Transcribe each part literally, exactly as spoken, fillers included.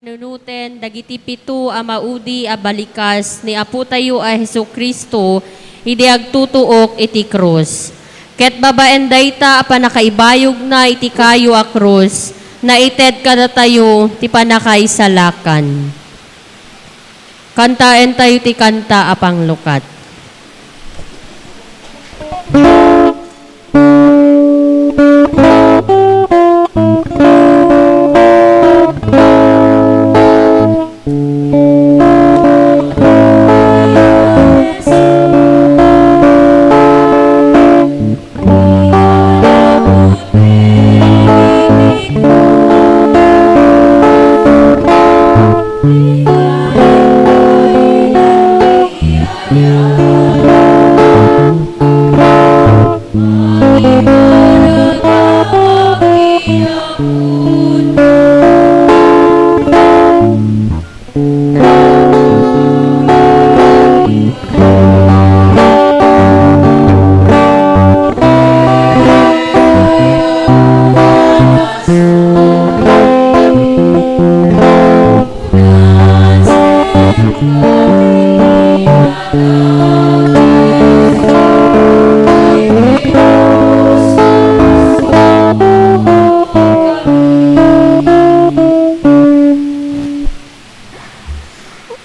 Panunoten dagiti pito a maudi a balikas ni Apotayo a Jesu-Cristo idi agtutuok iti krus. Ket babaen dayta a pannakaibayogna iti kayo a krus, naited kadatayo ti pannakaisalakan. Kantaentayo ti kanta a panglukat.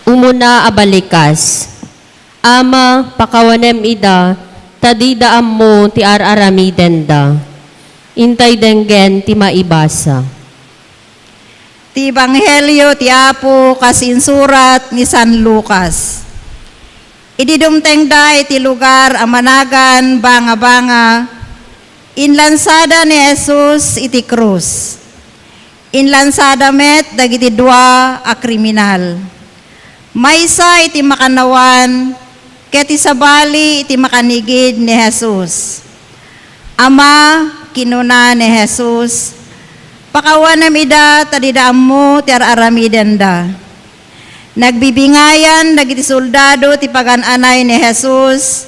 Umuna a balikas. Ama, pakawanem ida, ta dida ammo ti ar-aramidenda. Intay denggen ti maibasa. Ti Ebanghelio ti Apo kas insurat ni San Lucas. Idi dumtengda iti lugar a managan Banga-banga, inlansada ni Jesus iti krus. Inlansada met dagiti dua a kriminal. Maysa iti makannawan ket ti sabali iti makanigid ni Jesus. "Ama," kinuna ni Jesus, "pakawanem ida ta dida ammo ti ar-aramidenda." Nagbibingayan dagiti soldado ti pagan-anay ni Jesus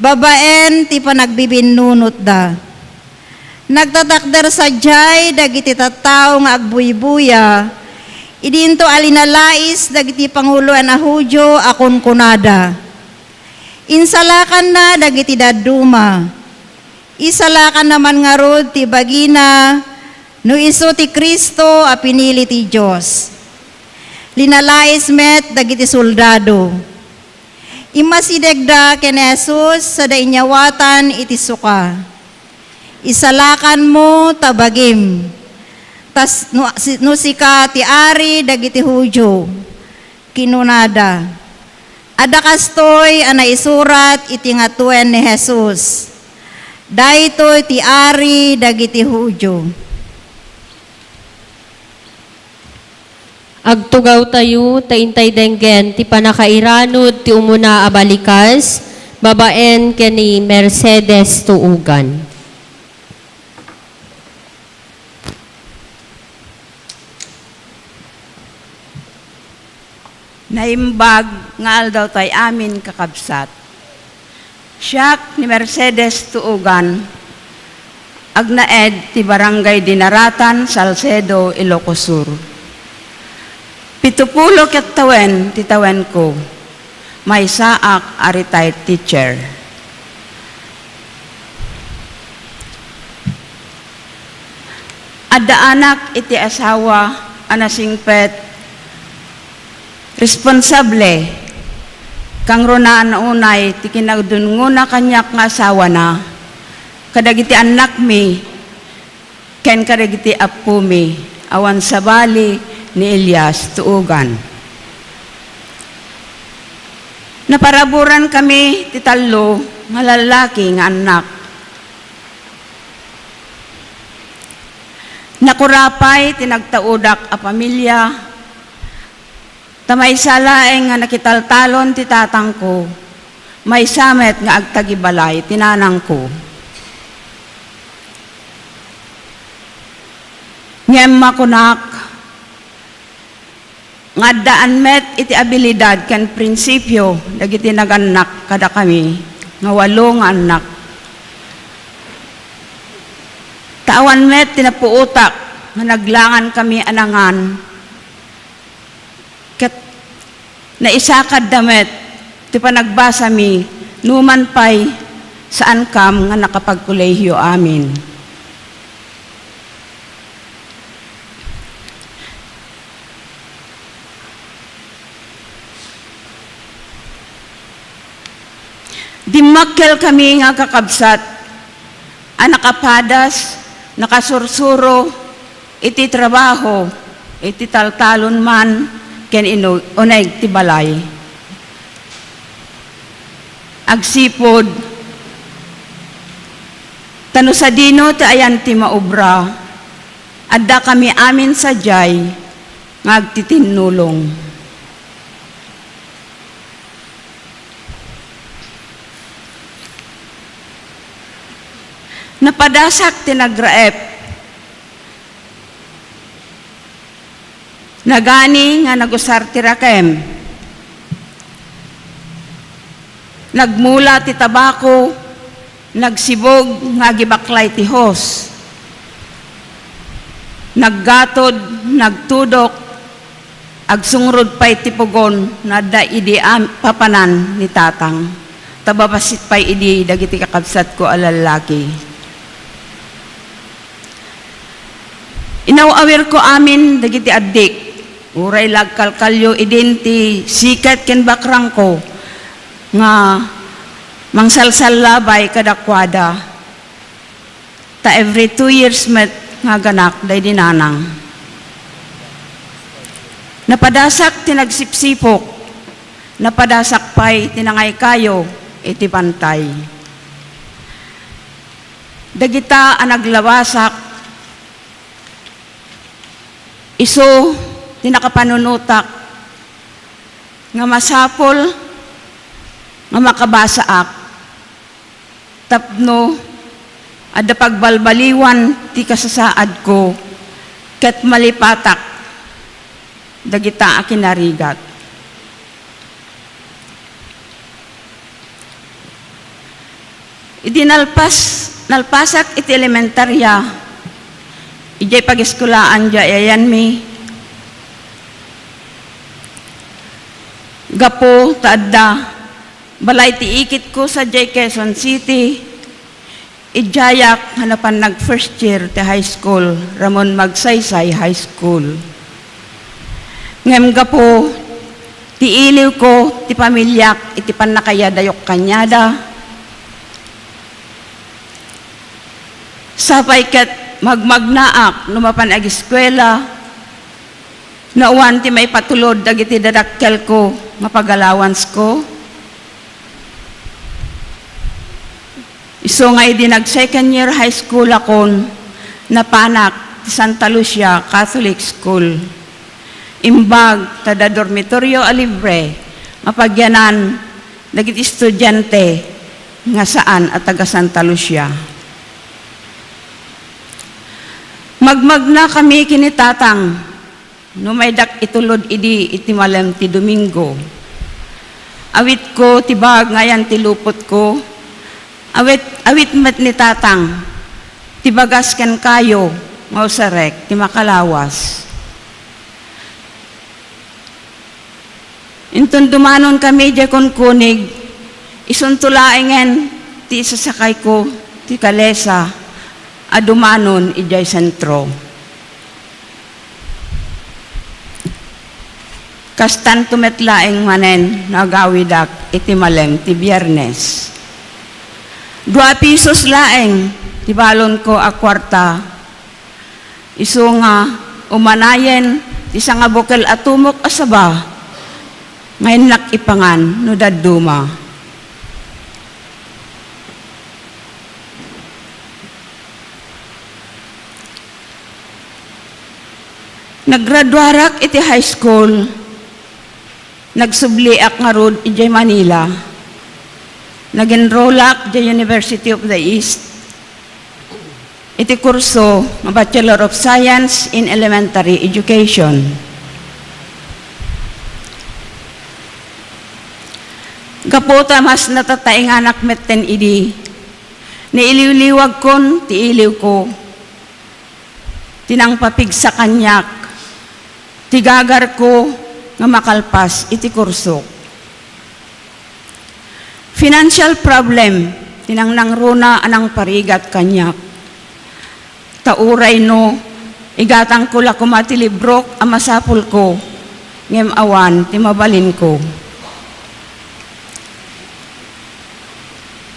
babaen ti panagbibinnunotda. Nagtatakder sadiay dagiti tattao nga agbuybuya, idinto a linalais dagiti panguloen a Judio a kunkunada, "Insalakanna dagiti dadduma. Isalakanna man ngarud ti bagina no isu ti Cristo a pinili ti Dios." Linalais met dagiti soldado. Immasidegda ken ni Jesus sada inyawatan iti suka. "Isalakanmo ta bagim. Tas no, si, no sika ti ari dagiti Judio," kinunada. Adda kastoy a naisurat iti ngatuen ni Jesus, "Daytoy ti ari dagiti Judio." Agtugawtayo ta intay denggen ti pannakairanud ti umuna a balikas babaen ken ni Mercedes Tuogan. Naimbag nga aldaw tay amin, kakabsat. Siak ni Mercedes Tuogan, agnaed ti Barangay Dinaratan, Salcedo, Ilocos Sur. Pitupulo ket tawen ti tawenko. Maysaak a retired teacher. Adda anak iti asawa a nasingpet, responsable, kangrunaan unay ti kinadunngona kaniak nga asawana, kadagiti annakmi, ken kadagiti appomi, awan sabali ni Elias Tuogan. Naparaburan kami ti tallo nga lallaki nga annak. Nakurapay ti nagtaudak a pamilia, ta maysa laeng nga nakitaltalon ti tatangko, maysa met nga agtagibalay ti nanangko. Ngem makunak, nga addaan met iti abilidad ken prinsipio dagiti nagannak kadakami nga walo nga annak. Ta awan met ti napuotak nga naglangan kami a nangan Naisakadda met ti panagbasami, numan pay saankam nga nakapagkolehio amin. Dimmakkelkami nga agkakabsat a nakapadas, nakasursuro iti trabaho, iti taltalon man ken inu-, uneg ti balay. Agsipud, ta no sadino ti ayan ti maubra, addakami amin sadiay nga agtitinnulong. Napadasak ti nagraep. Nagani nga nagusar ti rakem. Nagmula ti tabako, nagsibog nga agibaklay ti hose. Naggatod, nagtudok, agsungrod pay ti pugon nga adda idi am-, papanan ni Tatang. Ta babassit pay idi dagiti kakabsatko a lallaki. Inaw-awirko amin dagiti addik. Uray la agkalkalyo idin ti siket ken bakrangko nga mangsalsallabay kadakuada. Ta every two years met nga aganak daydi nanang. Napadasak ti nagsipsipok, napadasak pay ti nangaykayo iti bantay. Dagita a naglawasak, isu ti nakapanunotak nga masapul nga makabasaak tapno adda pagbalbaliwan ti kasasaadko ket malipatak dagita a kinarigat. Idi nalpas-, nalpasak iti elementaria, idiay pagiskulaan diay ayanmi, gapu ta adda balay ti ikitko sadiay Quezon City, idiayak nga napan nag-first year ti high school, Ramon Magsaysay High School. Ngem gapu ti iliwko ti pamiliak iti pannakayadayok kaniada, sapay ket magmagnaak no mapan agiskuela, no awan ti maipatulod dagiti dadakkelko nga pagalawansko. Isu nga idi nag-second year high school akon, napanak ti Santa Lucia Catholic School. Imbag ta adda dormitorio a libre nga pagyanan dagiti estudiante nga saan a taga Santa Lucia. Magmagnakami ken ni Tatang. No maydak itulod idi iti malem ti Domingo, awitko ti bag nga ayan ti lupotko, awit, awit met ni Tatang ti bagas ken kayo nga usarek ti makalawas. Inton dumanonkami idiay kunkunig, isunto laengen ti isasakayko ti kalesa a dumanon idiay sentro. Kastanto met laeng manen no agawidak iti malem ti Biernes. Dua pisos laeng ti balonko a kuarta. Isu nga umanayen ti sangabukel a tumok a saba nga innak ipangan no dadduma. Naggraduarak iti high school, nagsubliak ngarud idiay Manila. Nag-enrollak idiay University of the East iti kurso nga Bachelor of Science in Elementary Education. Gapu ta mas natataenganak metten idi, nailiwliwagkon ti iliwko, ti nangpapigsa kaniak, ti gagarko, nga makalpas iti kursok. Financial problem ti nangnangruna a nangparigat kaniak. Ta uray no igatangko la koma ti librok a masapulko, ngem awan ti mabalinko.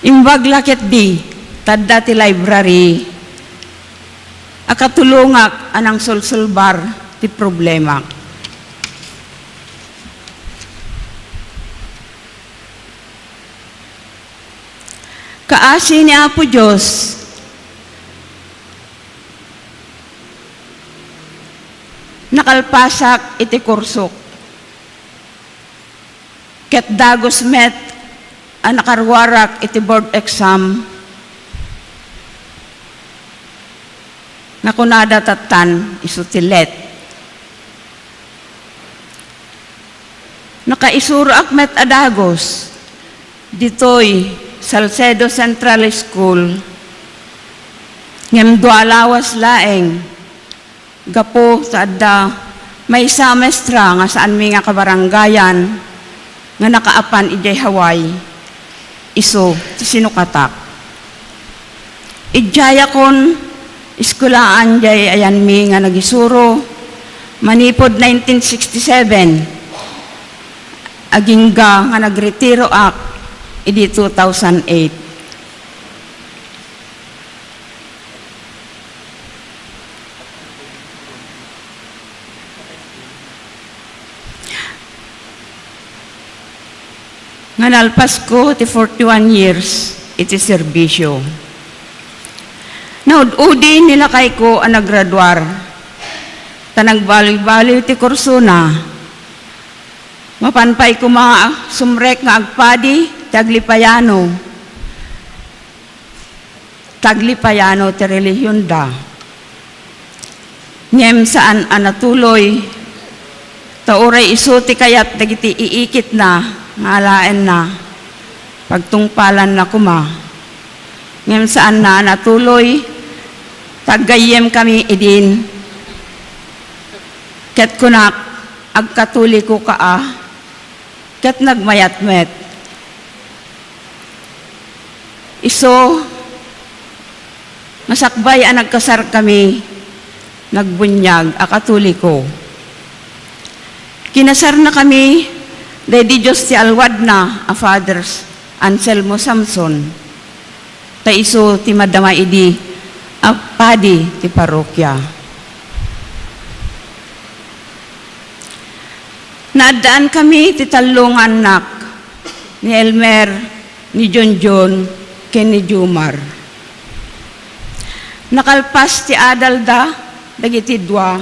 Imbag la ketdi, ta adda ti library a katulongak a nangsolsolbar ti problemak. Kaasi ni Apo Dios, nakalpasak iti kursok. Ket dagus met a nakaruarak iti board exam nga kunada tattan isu ti let. Nakaisuroak met a dagus ditoy Salcedo Central School, ngem dua lawas laeng gapu ta adda maysa a maestra nga saanmi nga kabaranggayan nga nakaapan idiay Hawaii, isu ti sinukatak. Idiayakon eskuelaan diay ayanmi nga nagisuro manipud nineteen sixty-seven, agingga nga nagretiroak idi two thousand eight. Nga nalpasko ti forty-one years iti serbisio. Naud-udi ni lakayko a nagraduar, ta nagbaliwbaliw ti kursona. Mapan pay koma a sumrek nga agpadi ti aglipayano. Taglipayano ti relihionda. Ngem saan a natuloy, ta uray isu ti kayat dagiti iikitna nga alaenna, pagtungpalanna koma. Ngem saanna a natuloy, ta aggayyemkami idin. Ket kunak, agkatoliko ka a, ket nagmayat met. Isu nga sakbay a nagkasarkami, nagbuniag a Katoliko. Kinasarnakami daydi Dios ti alwadna a Fathers Anselmo Samson, ta isu ti madama idi a padi ti parokya. Naaddaankami ti tallo nga annak, ni Elmer, ni Jonjon, ken ni Jomar. Nakalpas ti adalda dagiti dua,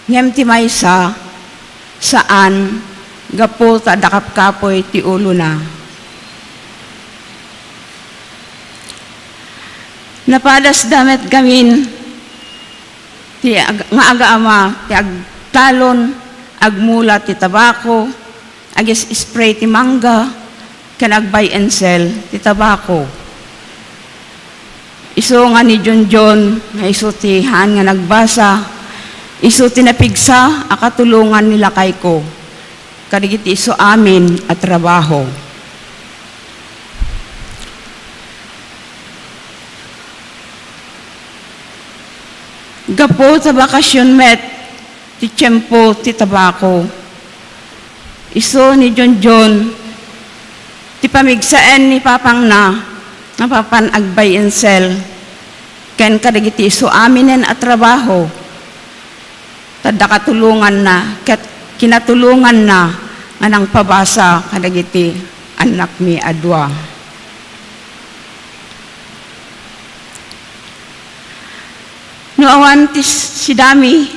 ngem ti maysa, saan, gapu ta adda kapkapoy ti ulona. Napadasda met gamin ti ag-, nga agaama ti agtalon, agmula ti tabako, agis-spray ti mangga, ken ag-buy and sell ti tabako. Isu nga ni Jonjon, nga isu ti haan nga nagbasa, isu ti napigsa a katulongan ni lakayko kadagiti isu amin a trabaho. Gapu ta bakasion met ti tiempo ti tabako, isu ni Jonjon ti pamigsaen ni papangna nga mapan ag-buy and sell ken kadagiti isu aminen a trabaho. Ta adda katulonganna ket kinatulonganna nga nangpabasa kadagiti annakmi a dua. No awan ti sidami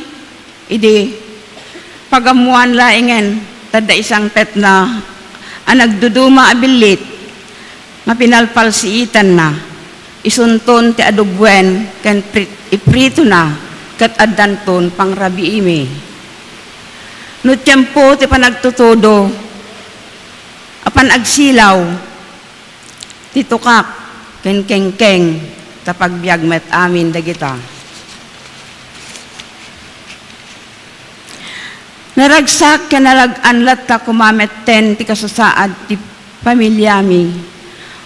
idi pagammoan laengen, ta adda isangpetna a nagduduma a billit nga pinalpalsiitanna, isunton ti adubuen ken pri-, ipritona ket addanton pangrabiimi. No tiempo ti panagtutudo, apan agsilaw ti tukak ken kengkeng, ta pagbiag met amin dagita. Naragsak ken narag-an latta koma metten ti kasasaad ti familiami,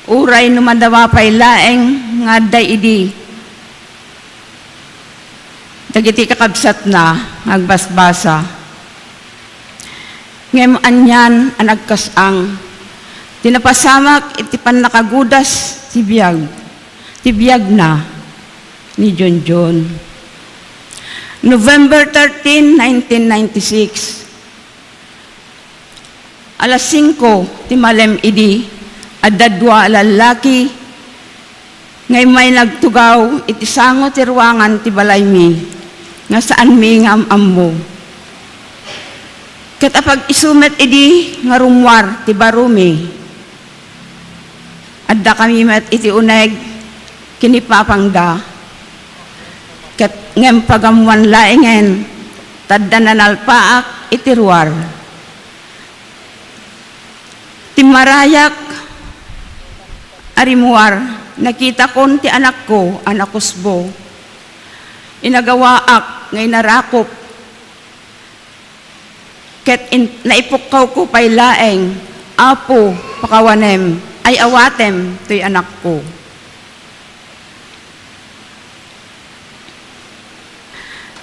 uray no madama pay laeng nga adda idi dagiti kakabsatna nga agbasbasa. Ngem anian a nagkas-ang ti napasamak iti pannakagudas ti biag, ti biagna ni Junjun. November thirteen, nineteen ninety-six, alas singko ti malem idi, adda dua a lallaki nga immay nagtugaw iti sango ti ruangan ti balaymi nga saanmi nga am-ammo. Ket apag-isu met idi nga rummuar ti baromi. Addakami met iti uneg ken ni papangda, ket ngem pagammoan laengen, ta adda nanalpaak iti ruar. Timmarayak a rimmuar, nakitakon ti anakko a nakusbo. Inagawaak nga inarakop, ket in-, naipukkawko pay laeng, "Apo, pakawanem, ay-awatem toy anakko."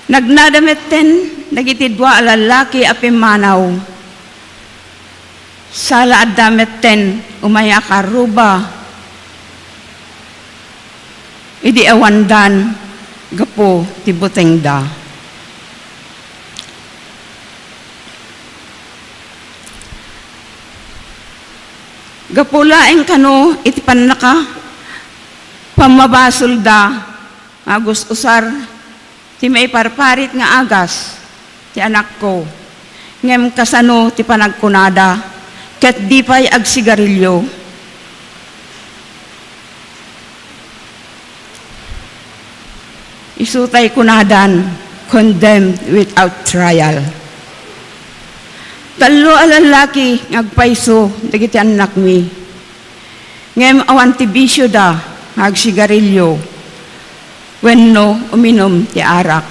Nagnada metten dagiti dua a lallaki a pimmanaw. Sala adda metten umay a karruba idi awandan gapu ti butengda. Gapu laeng kano iti pannaka pammabasolda nga agus-usar ti maiparparit nga agas ti anakko, ngem kasano ti panagkunada, ket di pay agsigarilio? Isu tay kunadan, "Condemned without trial." Tallo a lallaki nga agpayso dagiti annakmi. Ngem awan ti bisioda nga agsigarilio wenno uminum ti arak.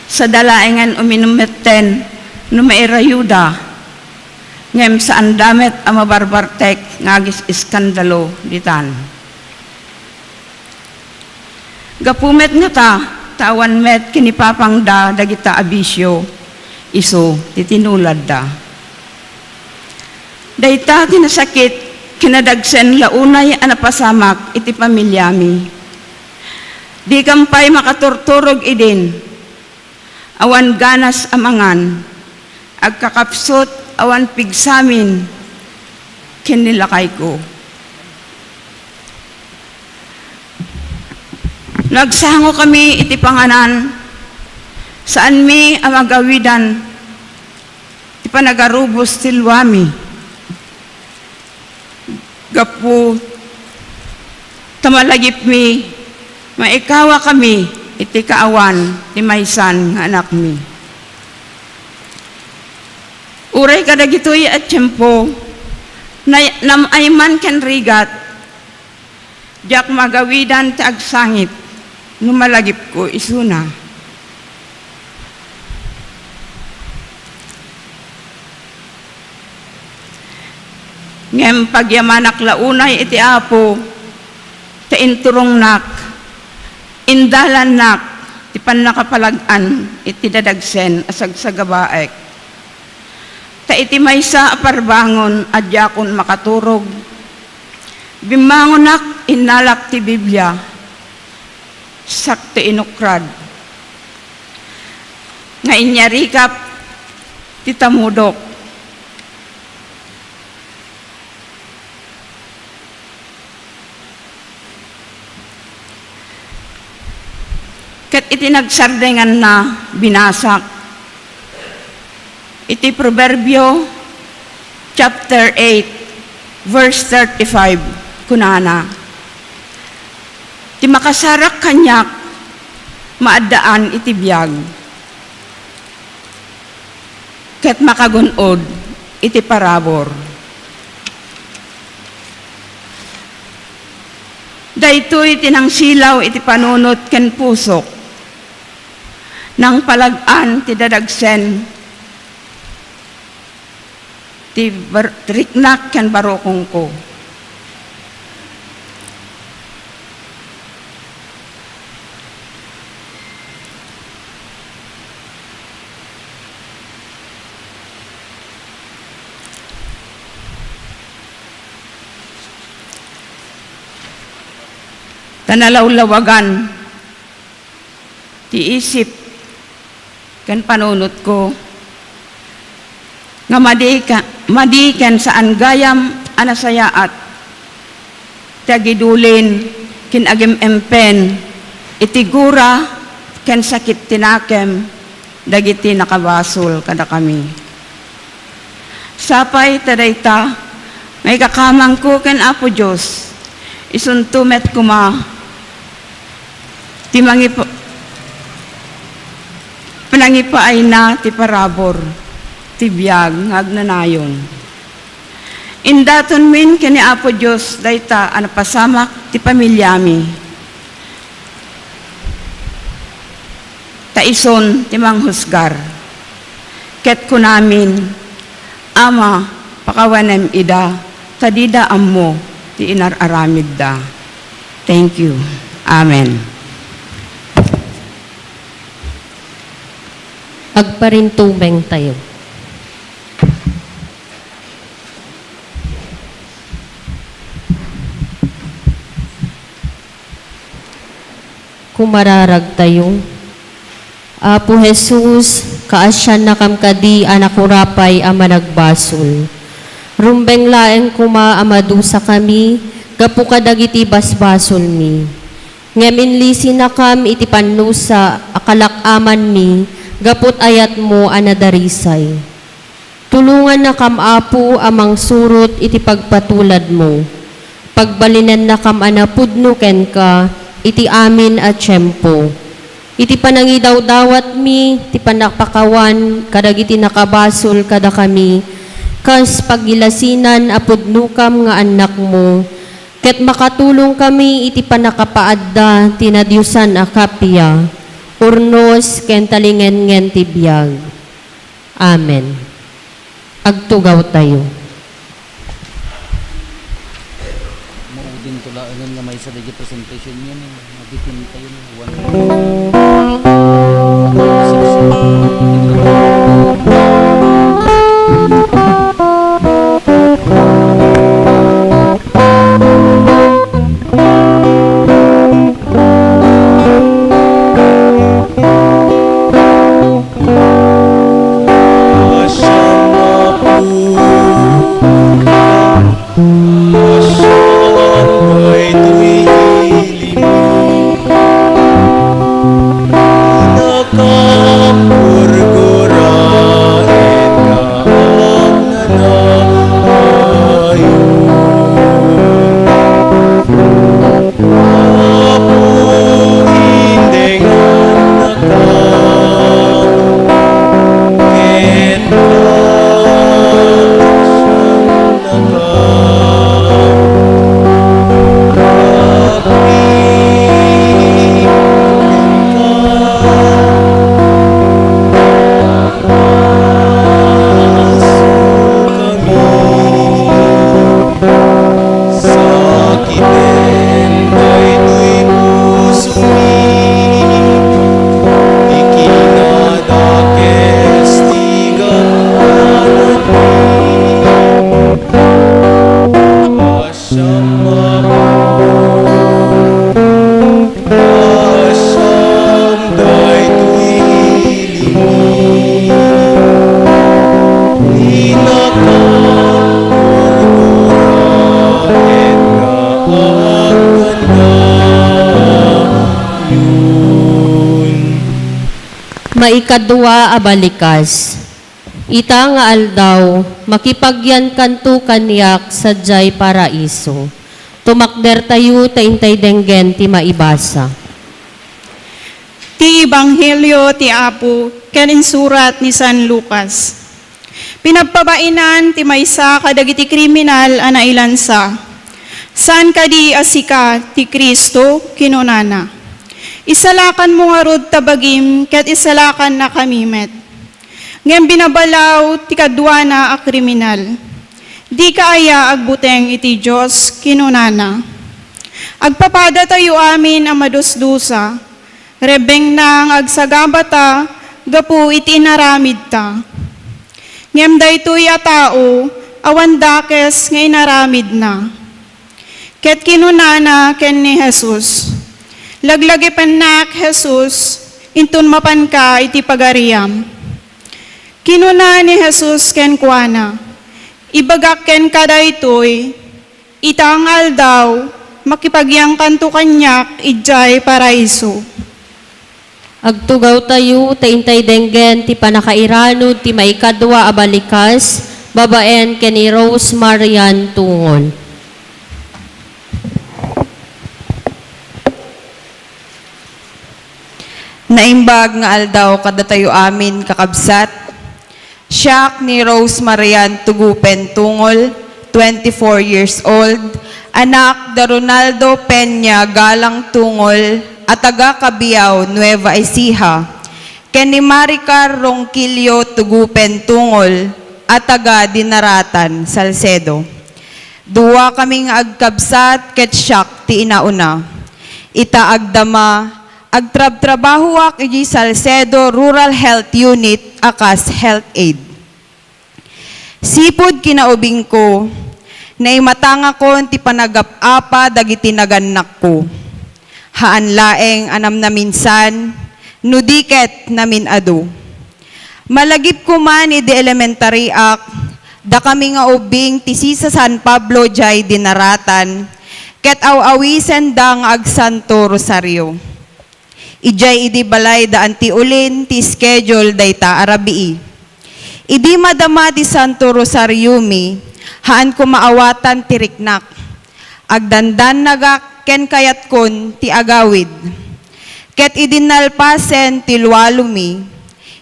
Sada laengen uminum metten no mairayoda, ngem saanda met a mabarbartek nga agis-iskandalo ditan. Gapu met ngata, ta awan met kinipapangda dagita a bisio, isu ti tinuladda. Dayta ti nasakit ken nadagsen la unay a napasamak iti pamiliami. Dikam pay makaturturog idin. Awan ganas a mangan, agkakapsut, awan pigsamin ken ni lakayko. No agsangokami iti panganan, saanmi a magawidan ti panagarubos ti luami. Gapu ta malagipmi, maikawakami iti kaawan ti maysan nga anakmi. Uray kadagitoy a tiempo, nay-, nam-ay man ken rigat, diak magawidan ti agsangit no malagipko isuna. Ngem pagyamanak la unay iti Apo, ta inturongnak, indalannak ti pannakapalag-an iti dadagsen a sagsagabaek. Ta iti maysa a parbangon a diakon makaturog, bimmangonak, innalak ti Biblia, sakto inukrad nga inyarikap ti tamudok. Ket iti nagsardenganna, binasak iti Proverbio chapter eight, verse thirty-five, kunana, "Ti makasarak kaniak, maaddaan iti biag." Ket makagun-od iti parabur. Daytoy ti nangsilaw iti panunot ken pusok. Nangpalag-an ti dadagsen ti bar-, ti riknak ken barukongko. Ta nalawlawagan ti isip ken panunotko nga madi ka-, madi ken saan gayam a nasayaat ti agidulin ken agim-empen iti gura ken sakit ti nakem dagiti nakabasol kadakami. Sapay ta dayta nga ikakamangko ken Apo Dios, isunto met koma ti mangip-, panangipaayna ti parabur ti biag nga agnanayon. Indatonmin ken ni Apo Dios dayta a napasamak ti familiami. Ta isun ti manghusgar. Ket kunamin, Ama, pakawanem ida, ta dida ammo ti inar-aramidda. Thank you. Amen. Agparintumeng tayo. Kumararag tayo. Apo Jesus, kaasiannakam kadi a nakurapay a managbasol. Rumbeng laeng koma a madusakami gapu kadagiti basbasolmi. Ngem inlisinakam iti pannusa a kalak-amanmi gaput ayatmo a nadarisay. Tulongannakam, Apo, a mangsurot iti pagpatuladmo. Pagbalinennakam a napudno kenka iti amin a tiempo. Iti panangidawdawatmi ti pannakapakawan kadagiti nakabasol kadakami, kas pagilasinan a pudnokam nga annakmo, ket makatulongkami iti pannakapaadda ti nadiosan a kappia, urnos ken talingenngen ti biag. Amen. Agtugaw tayo. Maudin to laengen nga maysa dagiti presentation niya, no? Mabitin tayo, no? One. Sakiten daytoy pusomi, ikinadakes ti gangananmi. Siam a pulong, siam daytoy ilingi. Dinaka purpuraen nga agnanayon. Maikadua a balikas. Ita nga aldaw, makipagyankanto kaniak sadiay paraiso. Tumakdertayo ta intay denggen ti maibasa. Ti Ebanghelio ti Apo ken insurat ni San Lucas. Pinabpabainan ti maysa kadagiti kriminal a nailansa. Saan kadi a sika ti Cristo? Kinunana. Isalakanmo ngarud ta bagim ket isalakannakami met. Ngem binabalaw ti kaduana a kriminal. Dika aya agbuteng iti Dios, kinunana. Agpapadatayo amin a madusdusa, rebbengna nga agsagabata gapu iti inaramidta. Ngem daytoy a tao awan dakes nga inaramidna. Ket kinunana ken ni Jesus, "Laglagipennak, Jesus, inton mapanka iti pagariam." Kinuna ni Jesus kenkuana, "Ibagak kenka daytoy, ita nga aldaw, makipagyangkanto kaniak idiay Paraiso." Agtugawtayo ta intay denggen ti pannakairanud ti maikadua a balikas babaen ken ni Rose Marian Tungol. Naimbag nga aldaw kadatayo amin, kakabsat. Siak ni Rose Marian Tugupen Tungol, twenty-four years old, anak da Ronaldo Peña Galang Tungol a taga Cabiao, Nueva Ecija, ken ni Maricar Ronquillo Tugupen Tungol a taga Dinaratan, Salcedo. Dua kami nga agkabsat ket siak ti inauna. Ita agdama, agtrabtrabahoak iti Salcedo Rural Health Unit a kas health aide. Sipud kinaubingko, naimatangakon ti panagap-apa dagiti nagannakko. Haan laeng a namnaminsan, no di ket namin-adu. Malagipko man idi elementariak, dakami nga ubbing ti sisa San Pablo diay Dinaratan, ket aw-awisenda nga agsanto rosario. Idiay idi balay da Auntie Ulin ti schedule dayta a rabii. Idi madama ti Santo Rosariomi, haan ko maawatan ti riknak. Agdandannagak ken kayatkon ti agawid. Ket idi nalpasen ti lualomi,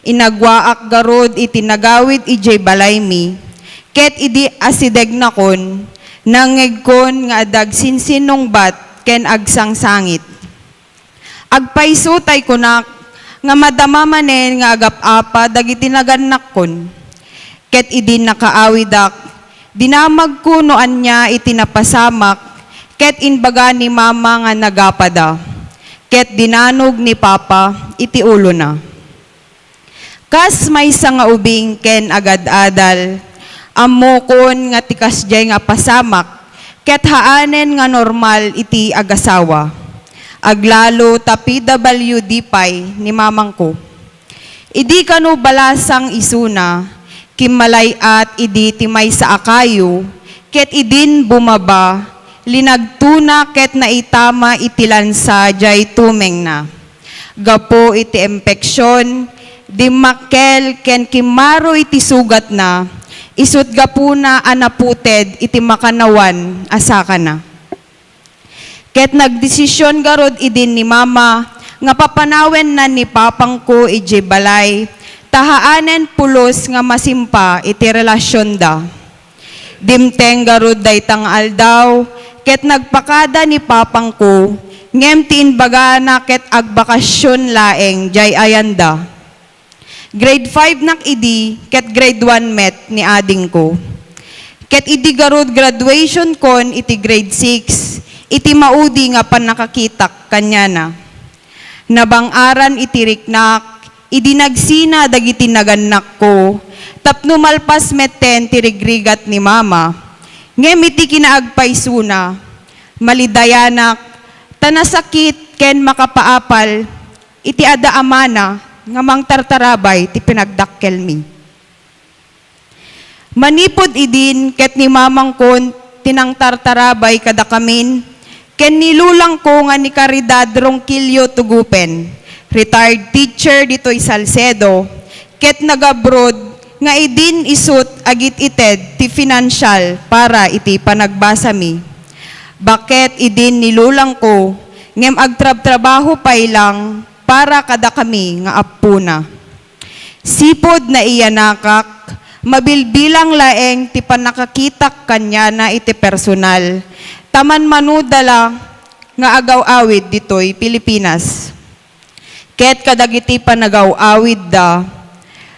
inagwaak garud iti nagawid idiay balaymi, ket idi asidegnakon, nangngegkon nga adda agsinsinungbat ken agsangsangit. Agpayso tay kunak nga madama manen nga agap-apa dagiti nagannakkon. Ket idi nakaawidak, dinamagko no ania iti napasamak, ket imbaga ni Mama nga nagapada, ket dinanog ni Papa iti ulona. Kas maysa nga ubing ken agad-adal, ammokon nga ti kasdiay nga pasamak ket haanen nga normal iti agasawa. Aglalo ta P W D pay ni mamangko. Idi kano balasang isuna, kimmalay-at idi ti maysa a kayo, ket idin bumaba, linagtona ket naitama iti lansa diay tumengna. Gapu iti impeksion, dimmakkel ken kimmaro iti sugatna, isut' gapuna a naputed iti makanawan a sakana. Ket nagdesision garud idin ni Mama nga papanawenna ni Papangko idiay balay, ta haanen pulos nga masimpa iti relasionda. Dimteng garud dayta nga aldaw, ket nagpakada ni Papangko, ngem ti imbagana ket agbakasion laeng diay ayanda. Grade five nak idi, ket grade one met ni adingko. Ket idi garud graduationkon iti grade six, iti maudi nga pannakakitak kaniana. Nabang-aran iti riknak, idi nagsina dagiti nagannakko, tapno malpas metten ti rigrigat ni Mama. Ngem iti kinaagpaysona, malidayanak, ta nasakit ken makapaapal iti adda a mana nga mangtartarabay ti pinagdakkelmi. Manipud idin ket ni mamangkon ti nangtartarabay kadakamin, ken ni lulangko nga ni Caridad Ronquillo Tugupen, retired teacher ditoy Salcedo, ket nag-abroad nga idin isut' agit-ited ti financial para iti panagbasami. Baket idin ni lulangko, ngem agtrabtrabaho pay lang para kadakami nga appona. Sipud naiyanakak, mabilbilang laeng ti pannakakitak kaniana iti personal, ta manmanuda la nga agaw-awid ditoy Pilipinas. Ket kadagiti panagaw-awidda,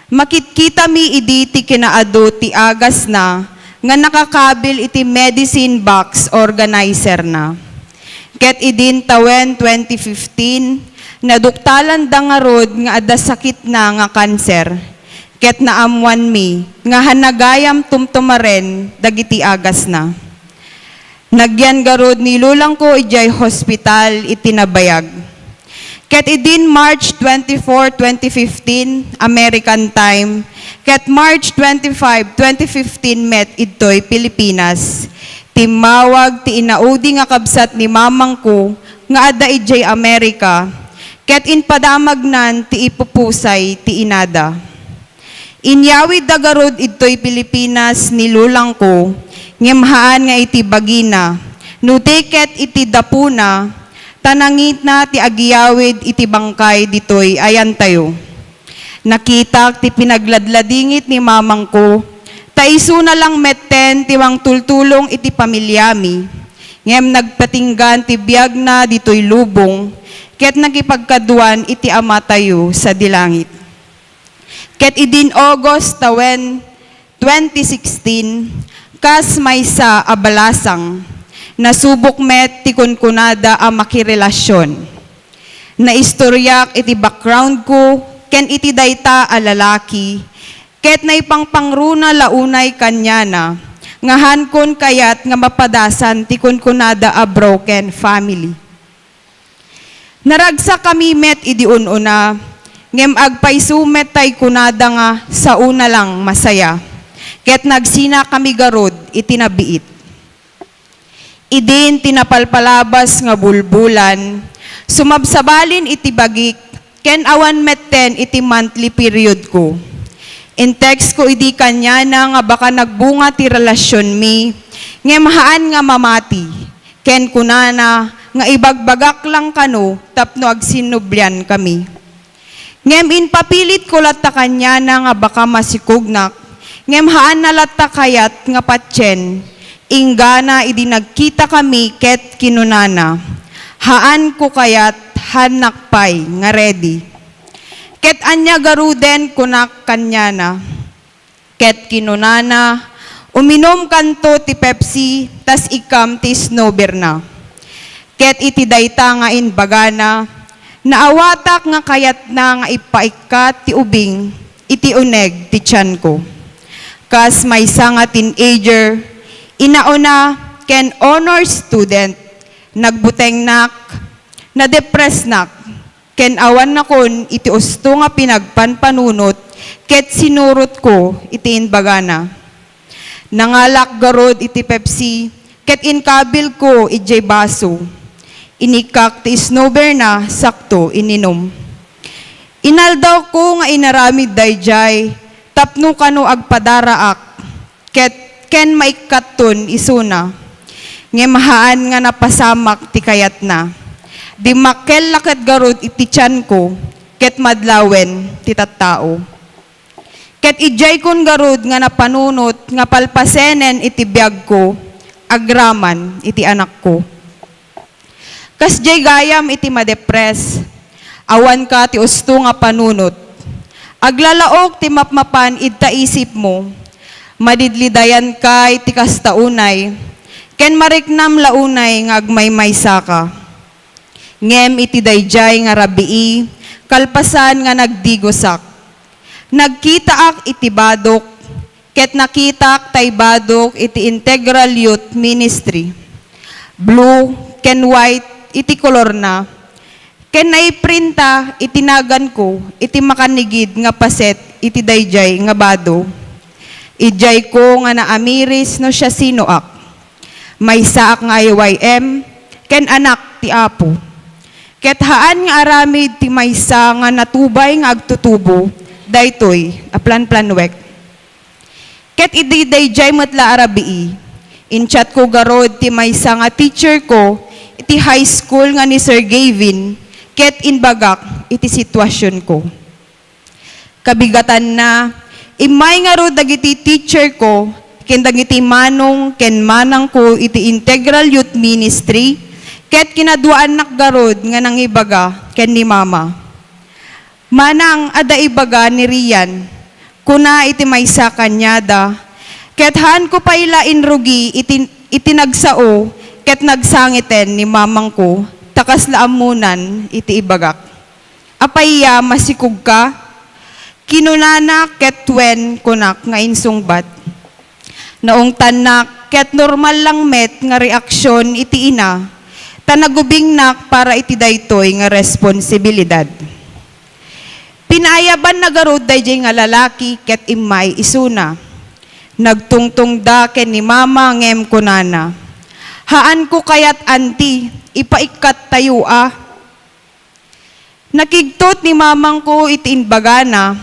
makit-, Kitami idi ti kinaadu ti agasna nga nakakabil iti medicine box organizerna. Ket idin tawen twenty fifteen, naduktalanda ngarud nga adda sakitna nga kanser, ket naammoanmi nga hanagayam tumtumaren dagiti agasna. Nagyan garud ni lulangko idiay hospital iti nabayag. Ket idin March twenty-four, twenty fifteen, American time, ket March twenty-five, twenty fifteen met idtoy Pilipinas, timmawag ti inaudi nga kabsat ni mamangko nga adda idiay Amerika, ket impadamagnan ti ipupusay ti inada. Inyawidda garud idtoy Pilipinas ni lulangko, ngem haan nga iti bagina, no di ket iti dapuna, ta nangitna ti agyawid iti bangkay ditoy ayantayo. Nakitak ti pinagladladingit ni mamangko, ta isuna lang metten ti mangtultulong iti pamiliami, ngem nagpatinggan ti biagna ditoy lubong, ket nakipagkaduan iti Amatayo sadi langit. Ket idin August tawen twenty sixteen, kas maysa a balasang, nasubok met ti kunkunada a makirelasion. Naistoriak iti background ko ken iti dayta a lalaki, ket naipangpangruna la unay kaniana nga haankon kayat nga mapadasan ti kunkunada a broken family. Naragsakami met idi un-una, ngem agpayso met tay kunada nga saona lang masaya, ket nagsinakami garud iti nabiit. Idin ti napalpalabas nga bulbulan, sumabsabalin iti bagik, ken awan metten iti monthly period ko. In-text ko idi kaniana nga baka nagbunga ti relasionmi, ngem haan nga mamati, ken kunana nga ibagbagak lang kano tapno agsinnubliankami. Ngem impapilitko latta kaniana nga baka masikognak, ngem haanna latta kayat nga patien, inggana idi nagkitakami ket kinunana, "Haanko kayat, haannak pay nga ready." Ket, "Ania garuden?" kunak kaniana. Ket kinunana, "Uminumkanto ti Pepsi, tas ikkam ti snowbeer-na." Ket iti dayta nga imbagana, naawatak nga kayatna nga ippaikkat ti ubing iti uneg ti tianko. Kas maysa nga teenager, inauna ken honor student, nagbutengnak, nadepresnak, ken awannakon iti usto nga pinagpanpanunot ket sinurotko iti imbagana. Nangalak garud iti Pepsi ket inkabilko idiay baso. Inikkak ti snowbeer-na sakto ininum. Inaldawko nga inaramid daydiay tapno kano agpadaraak ket ken maikkatton isuna. Ngem haan nga napasamak ti kayatna. Dimmakkel la ket garud iti tianko ket madlawen ti tattao. Ket idiaykon garud nga napanunot nga palpasenen iti biagko agraman iti anakko. Kasdiay gayam iti madepres, awanka ti usto nga panunot. Aglalaok ti mapmapan ita isipmo. Madidlidayanka iti kasta unay, ken mariknam la unay nga agmaymaysaka. Ngem iti daydiay nga rabii, kalpasan nga nagdigosak, nagkitaak iti badok, ket nakitak tay badok iti Integral Youth Ministry. Blue ken white iti kolorna, ken naiprinta iti naganko iti makanigid nga paset iti daydiay nga bado. Idiayko nga naamiris no siasinoak. Maysaak nga I Y M ken anak ti Apo. Ket haan nga aramid ti maysa nga natubay nga agtutubo daytoy a planplanwek. Ket idi daydiay met la a rabii, in-chatko garud ti maysa nga teacher ko iti high school nga ni Sir Gavin, ket imbagak iti situasionko. Kabigatanna, immay ngarud dagiti teacher ko ken dagiti manong ken manangko iti Integral Youth Ministry, ket kinaduaannak garud nga nangibaga ken ni Mama. Manang, adda ibaga ni Rian, Kuna iti maysa kaniada, ket haanko pay la inrugi iti, iti nagsao ket nagsangiten ni mamangko ta kasla ammonan iti ibagak. "Apay a masikogka?" kinunana ket wen kunak nga insungbat. Naungtannak ket normal lang met nga reaksion iti ina, ta nagubingnak para iti daytoy nga responsibilidad. Pinaayabanna garud daydiay nga lalaki ket immay isuna. Nagtungtongda ken ni mama ngem kunana, "Haanko kayat, anti, ipaikkattayo a." Nakigtot ni mamangko iti imbagana,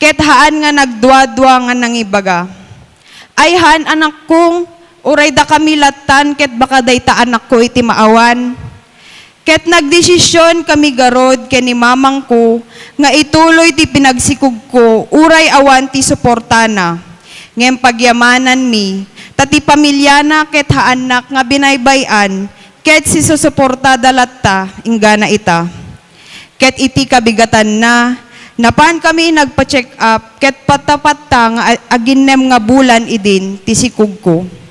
ket haan nga nagduadua nga nangibaga, "Ay haan, anakko, uray dakami lattan ket baka dayta anakko iti maawan." Ket nagdesision kami garud ken ni mamangko nga ituloy ti pinagsikogko uray awan ti suportana. Ngem pagyamananmi, ta ti pamiliana ket haannak nga binaybay-an ket sisusuportada latta inggana ita. Ket iti kabigatanna, napan kami nagpa-check up ket patta-patta nga a-, aginnem nga bulan idin ti sikogko.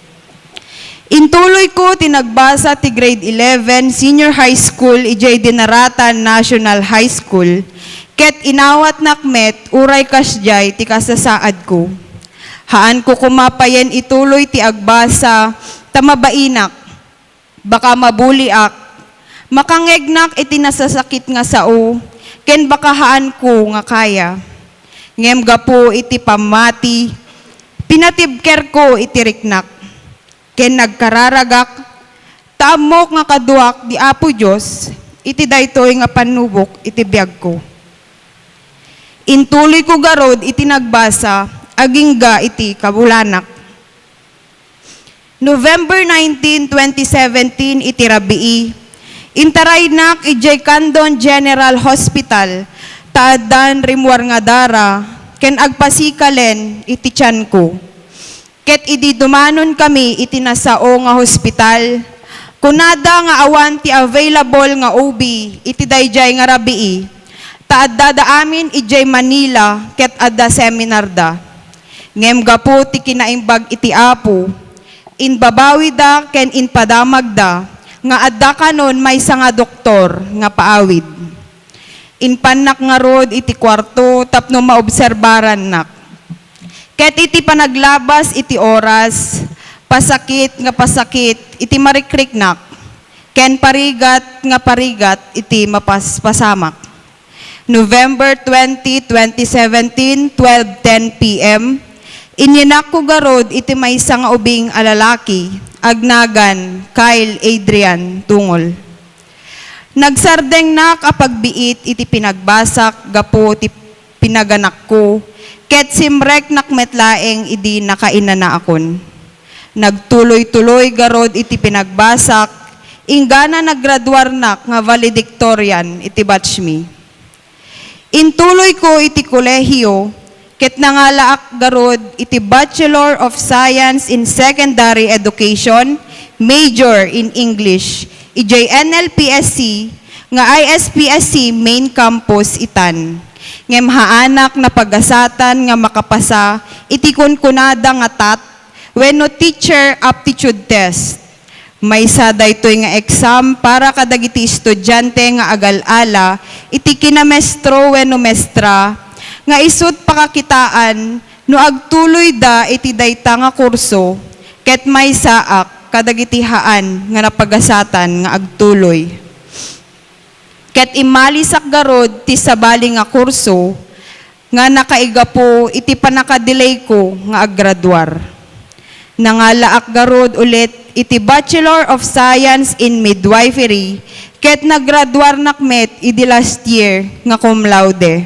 Intuloyko ti nagbasa ti grade eleven senior high school idiay Dinaratan National High School, ket inawatnak met uray kasdiay ti kasasaadko. Haanko koma payen ituloy ti agbasa ta mabainak, baka mabuliak, makangngegnak iti nasasakit nga sao, ken baka haanko nga kaya. Ngem gapu iti pammati, pinatibkerko iti riknak. Ken nagkararagak, ta ammok nga kaduak ti Apo Dios iti daytoy nga pannubok iti biagko. Intuloyko garud iti nagbasa agingga iti kabulanak. November nineteen, twenty seventeen, iti rabii, intaraynak idiay Candon General Hospital, ta addan rimmuar nga dara ken agpasikalen iti tianko. Ket idi dumanonkami iti nasao nga hospital, kunada nga awan ti available nga O B iti daydiay nga rabii, ta addada amin idiay Manila ket adda seminarda. Ngem gapu ti kinaimbag iti Apo, imbabawida ken impadamagda nga adda kanon maysa nga doktor nga paawid. Impannak ngarud iti kuarto tapno maobserbarannak. Ket iti panaglabas iti oras, pasakit nga pasakit iti marikriknak, ken parigat nga parigat iti mapaspasamak. November twenty, twenty seventeen, twelve ten P M, inyinakko garud iti maysa nga ubing a lalaki, agnagan Kyle Adrian Tungol. Nagsardengnak a pagbiit iti pinagbasak gapu ti pinaganakko, ket simreknak met laeng idi nakainanaakon. Nagtuloy-tuloy garud iti pinagbasak, inggana naggraduarnak nga valedictorian iti batchmi. Intuloyko iti kolehiyo, ket nangalaak garud iti Bachelor of Science in Secondary Education, major in English, idiay N L P S C nga I S P S C main campus itan. Ngem haanak napagasatan nga makapasa iti kunkunada nga TAT wenno Teacher Aptitude Test. Maysa daytoy nga exam para kadagiti estudiante nga agal-ala iti kinamestro wenno mestra nga isut' pakakitaan no agtuloyda iti dayta nga kurso, ket maysaak kadagiti haan nga napagasatan nga agtuloy. Ket immalisak garud ti sabali nga kurso nga nakaigapu iti pannakadelayko nga aggraduar. Nangalaak garud ulit iti Bachelor of Science in Midwifery ket naggraduarnak met idi last year nga cum laude.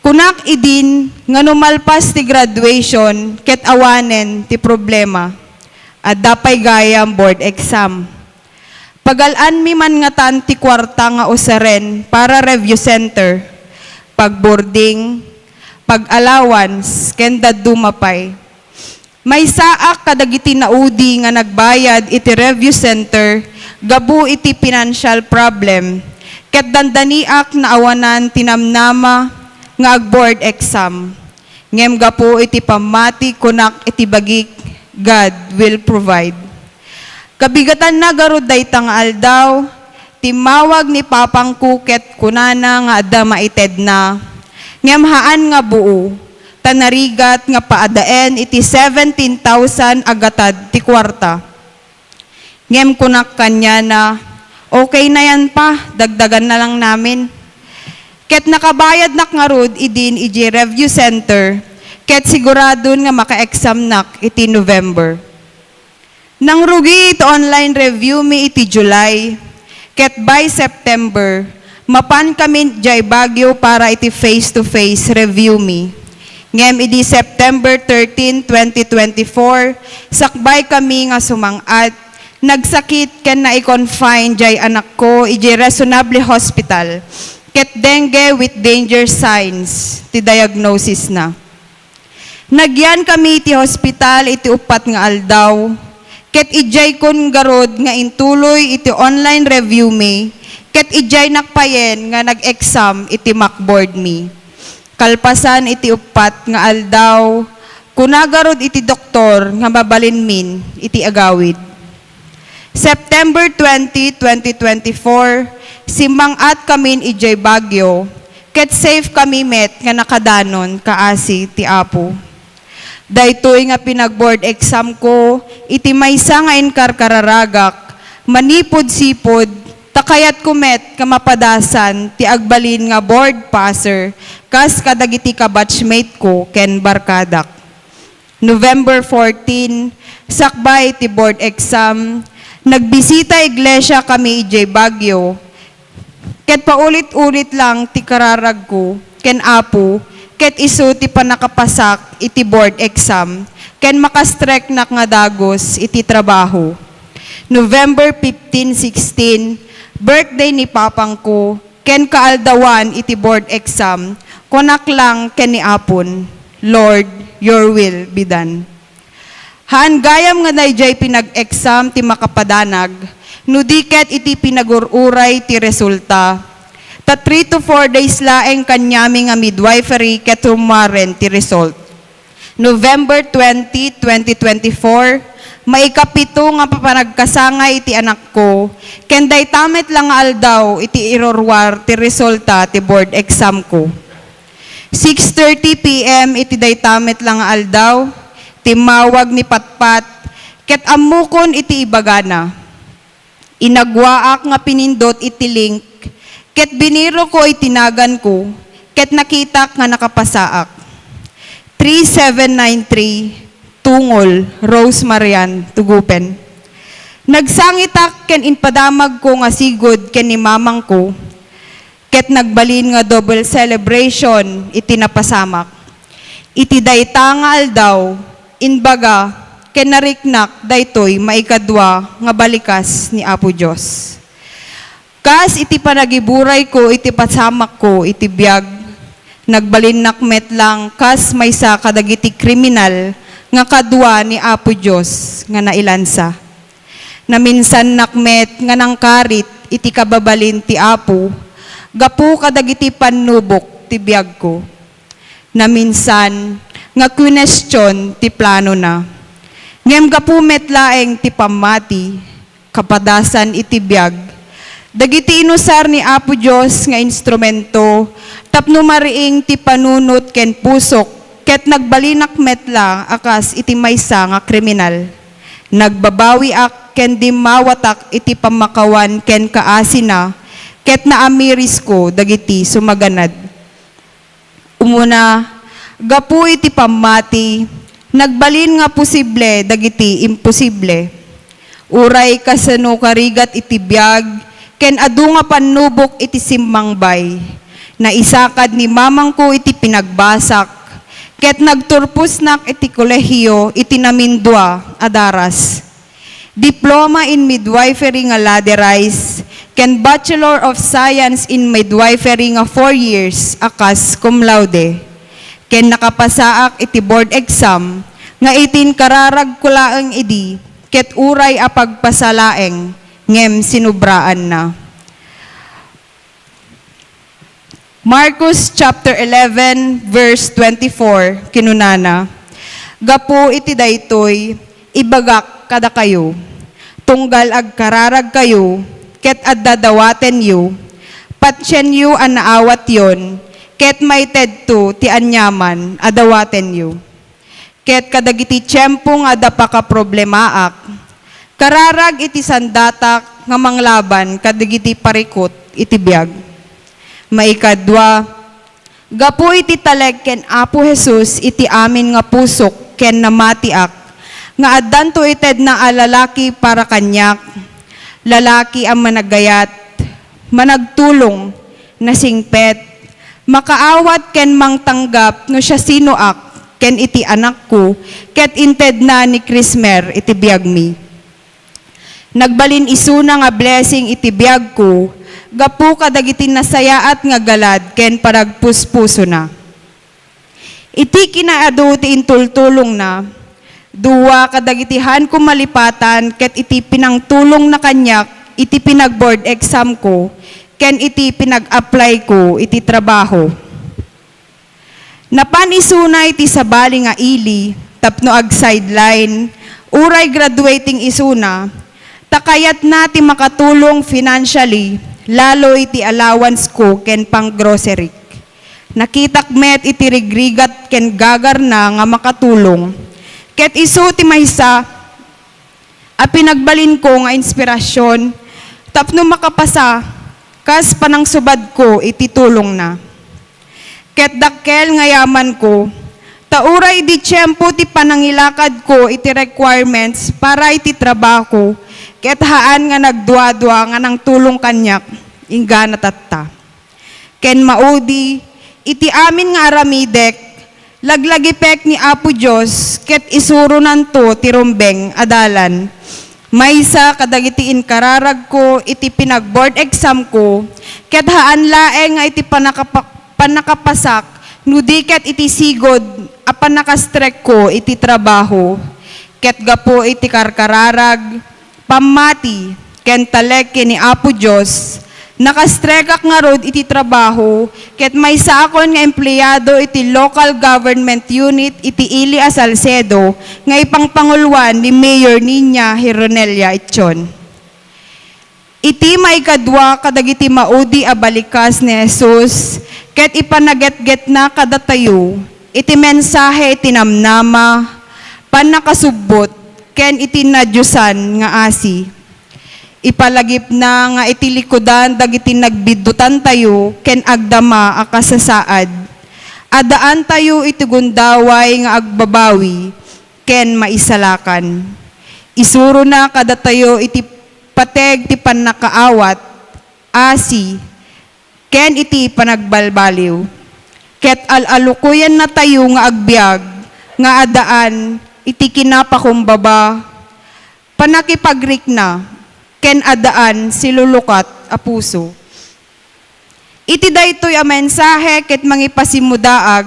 Kunak idin nga no malpas ti graduation ket awanen ti problema, adda pay gayam board exam. Pagal-anmi man ngatan ti kuarta nga usaren para review center, pagboarding, pag-allowance, ken dadduma pay. Maysaak kadagiti naudi nga nagbayad iti review center gapu iti financial problem, ket dandaniak naawanan ti namnama nga agboard exam. Ngem gapu iti pammati, kunak iti bagik, "God will provide." Kabigatanna garud dayta nga aldaw, timmawag ni papangko ket kunana nga adda maitedna, ngem haan nga buo, ta narigat nga paadaen iti seventeen thousand a gatad ti kuarta. Ngem kunak kaniana, "Okay na yan, Pa, dagdagan na lang namin." Ket nakabayadnak ngarud idin idiay Review Center, ket siguradon nga maka-examnak iti November. Nangrugi iti online review mi iti July, ket by September, mapan kami jay Baguio para iti face-to-face review mi. Ngem idi September thirteen, twenty twenty-four, sakbay kami nga sumang-at, nagsakit ken nai-confine jay anakko idiay Resonable Hospital, ket dengue with danger signs ti diagnosisna. Nagyan kami iti hospital iti uppat nga aldaw, ket idiaykon garud nga intuloy iti online review mi, ket idiaynak payen nga nag-exam iti mock board mi. Kalpasan iti uppat nga aldaw, kuna garud iti doktor nga mabalinmin iti agawid. September twenty, twenty twenty-four, simmang-at kamin idiay Baguio, ket safe kami met nga nakadanon kaasi ti Apo. Daytoy nga pinag-board exam ko iti maysa nga inkarkararagak, manipud sipud, ta kayatko met nga mapadasan ti agbalin nga board passer kas kadagiti kabatchmate ko ken barkadak. November fourteen, sakbay ti board exam, nagbisita iglesia kami idiay Baguio, ket paulit-ulit lang ti kararagko ken Apo, ket isu ti pannakapasak iti board exam, ken makastreknak nga dagus iti trabaho. November fifteen, sixteen, birthday ni papangko, ken kaaldawan iti board exam, kunak lang ken ni Apon, "Lord, your will be done." Haan gayam nga daydiay pinag-exam ti makapadanag, no di ket iti pinagur-uray ti resulta. Ta three to four days laeng kaniami nga midwifery ket rummuaren ti result. November twenty, twenty twenty-four, maikapito nga panagkasangay iti anakko, ken dayta met la nga aldaw iti iruruar ti resulta ti board exam ko. Six thirty P M iti dayta met la nga aldaw, timmawag ni Patpat, ket ammokon iti ibagana. Inagwaak nga pinindot iti link, ket biniroko iti naganko, ket nakitak nga nakapasaak. Three seven nine three, Tungol, Rose Marian, Tugupen. Nagsangitak ken impadamagko nga sigud ken ni mamangko, ket nagbalin nga double celebration iti napasamak. Iti dayta nga aldaw, imbaga, ken nariknak daytoy maikadua nga balikas ni Apo Dios. Kas iti panagiburayko iti pasamakko iti biag, nagbalinnak met lang kas maysa kadagiti kriminal nga kadua ni Apo Dios nga nailansa. Naminsannak met nga nangkarit iti kababalin ti Apo gapu kadagiti pannubok ti biagko. Naminsan nga kwinestion ti planona. Ngem gapu met laeng ti pammati, kapadasan iti biag, dagiti inusar ni Apo Dios nga instrumento tapno mariing ti panunot ken pusok ket nagbalinak met la a kas iti maysa nga kriminal. Nagbabawiak ken dimmawatak iti pammakawan ken kaasina, ket naamirisko dagiti sumaganad. Umuna, gapu iti pammati, nagbalin nga posible dagiti imposible. Uray kasano karigat iti biag, ken adu nga pannubok iti simmangbay. Naisakad ni mamangko iti pinagbasak, ket nagturposnak iti kolehio iti namindua a daras. Diploma in Midwifery nga laderized, ken Bachelor of Science in Midwifery nga four years a kas cum laude. Ken nakapasaak iti board exam nga itin kararagko laeng idi, ket uray a pagpasa laeng, ngem sinubraanna. Marcos chapter eleven, verse twenty-four, kinunana, "Gapu iti daytoy, ibagak kadakayo, tunggal agkararagkayo ket adda dawatenyo, patienyo a naawatyon, ket maitedto ti aniaman a dawatenyo." Ket kadagiti tiempo nga adda pakaproblemaak, kararag iti sandatak nga manglaban kadagiti parikut iti biag. Maikadua, gapu iti talek ken Apo Jesus iti amin nga pusok ken namatiak, nga addanto itedna a lalaki para kaniak, lalaki a managayat, managtulong, nasingpet, makaawat ken mangtanggap no siasinoak ken iti anakko, ket intedna ni Krismer iti biagmi. Nagbalin isuna nga blessing iti biagko gapu kadagiti nasayaat nga galad ken panagpuspusona. Iti kinaadu ti intultulongna, dua kadagiti haanko malipatan ket iti pinangtulongna kaniak iti pinag-board exam ko ken iti pinag-apply ko iti trabaho. Napan isuna iti sabali nga ili tapno ag-sideline, uray graduating isuna, ta kayatna ti makatulong financially, lalo iti allowance ko ken pang-grocery. Nakitak met iti rigrigat ken gagarna nga makatulong, ket isu ti maysa a pinagbalinko nga inspirasyon tapno makapasa kas panangsubadko iti tulongna. Ket dakkel nga yamanko, ta uray idi tiempo ti panangilakadko iti requirements para iti trabahoko, ket haan nga nagduadua nga nangtulong kaniak, inggana tatta. Ken maudi, iti amin nga aramidek, laglagipek ni Apo Dios ket isuronanto ti rumbeng a dalan. Maysa kadagiti inkararagko iti pinag-board exam ko, ket haan laeng nga iti pannakapa-, pannakapasak, no di ket iti sigud a pannakastrekko iti trabaho. Ket gapu iti karkararag, pammati, ken talek ken ni Apo Dios, nakastrekak ngarud iti trabaho, ket maysaakon nga empleado iti local government unit iti ili a Salcedo nga ipangpanguluan ni Mayor Niña Heronelia Echon. Iti maikadua kadagiti maudi a balikas ni Jesus ket ipanagetgetna kadatayo iti mensahe ti namnama, pannakasubbot, ken iti nadiosan nga asi. Ipalagipna nga iti likudan dagiti nagbiddutantayo ken agdama a kasasaad, addaantayo iti gundaway nga agbabawi ken maisalakan. Isurona kadatayo iti pateg ti pannakaawat, asi, ken iti panagbalbaliw. Ket al-alukuyannatayo nga agbiag nga addaan iti kinapakumbaba, pannakipagrikna, ken addaan silulukat a puso. Iti daytoy a mensahe ket mangipasimmudaag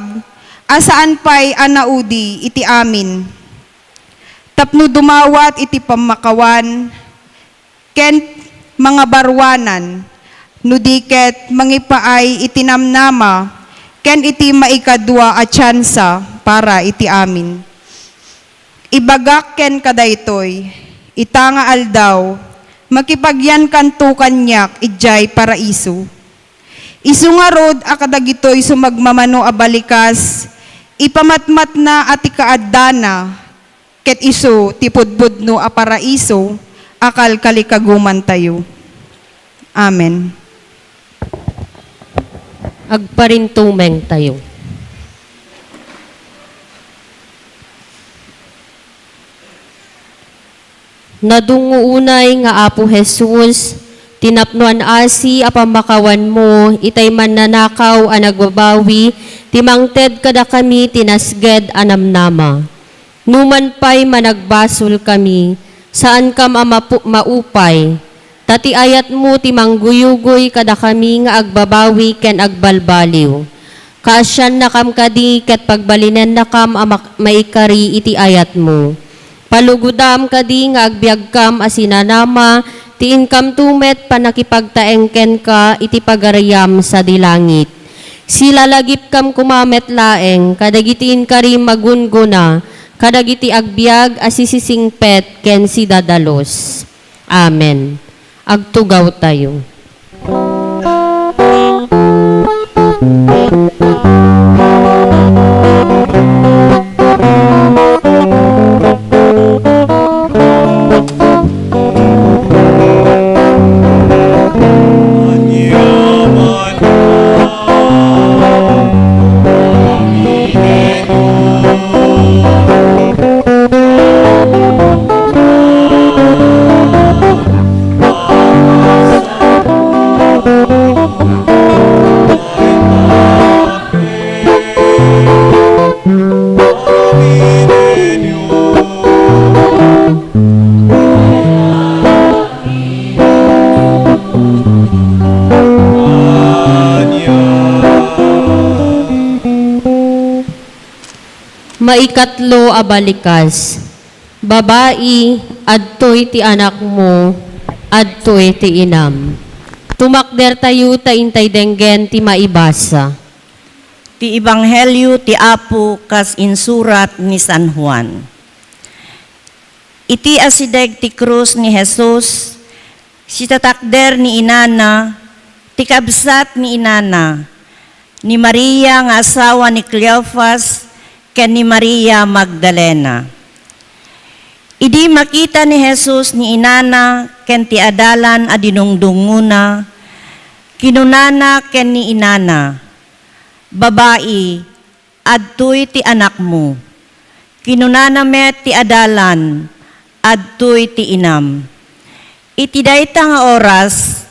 a saan pay a naudi iti amin tapno dumawat iti pammakawan ken mangabaruanan, no di ket mangipaay iti namnama ken iti maikadua a tiansa para iti amin. Ibagak kenka daytoy, ita nga aldaw, makipagyankanto kaniak idiay paraiso. Isu ngarud a kadagitoy sumagmamano a balikas, ipamatmatna a ti kaaddana, ket isu ti pudpudno a paraiso a kalkalikagumantayo. Amen. Agparintumeng tayo. Nadungngo unay nga Apo Jesus, ti napnoan asi a pammakawanmo itay mannanakaw a nagbabawi ti mangted kadakami ti nasged a namnama. Numan pay managbasolkami, saankam a mapu-, maupay, ta ti ayatmo ti mangguyugoy kadakami nga agbabawi ken agbalbaliw. Kaasiannakam kadi ket pagbalinennakam a mak-, maikari iti ayatmo. Palugodam kadi nga agbiagkam a sinanama ti inkamto met pannakipagtaeng kenka iti Pagariam sadi langit. Silalagipkam koma met laeng kadagiti inkari magunggona kadagiti agbiag a sisisingpet ken sidadalus. Amen. Agtugawtayo. Maikatlo a balikas. Babai, adtoy ti anakmo, adtoy ti inam. Tumakdertayo ta intay denggen ti maibasa. Ti Ebanghelio ti Apo kas insurat ni San Juan. Iti asideg ti krus ni Jesus, sitatakder ni inana, ti kabsat ni inana, ni Maria nga asawa ni Cleofas ken ni Maria Magdalena. Idi makita ni Jesus ni inana ken ti adalan a dinungdungngona, kinunana ken ni inana, "Babai, adtoy ti anakmo." Kinunana met ti adalan, "Adtoy ti inam." Iti dayta nga oras,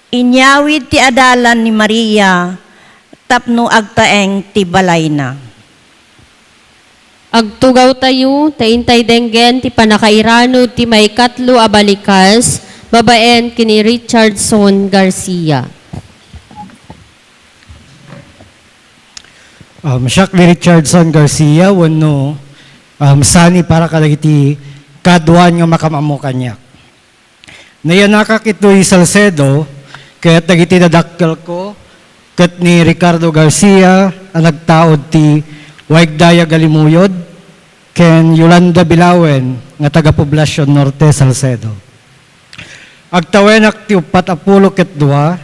inyawid ti adalan ni Maria tapno agtaeng ti balayna. Agtugawtayo ta intay denggen ti pannakairanod ti maikatlo a balikas babaen ken ni Richardson Garcia. Um, siak ni Richardson Garcia, wenno, um, sani para kadagiti kaduan nga makamammo kaniak. Nayanakak itoy Salcedo, ket dagiti dadakkelko, ket ni Ricardo Garcia a nagtaud ti Waigdaya Galimuyod, ken Yolanda Bilawen nga taga Poblacion Norte, Salcedo. Agtawenak ti uppat a pulo ket dua,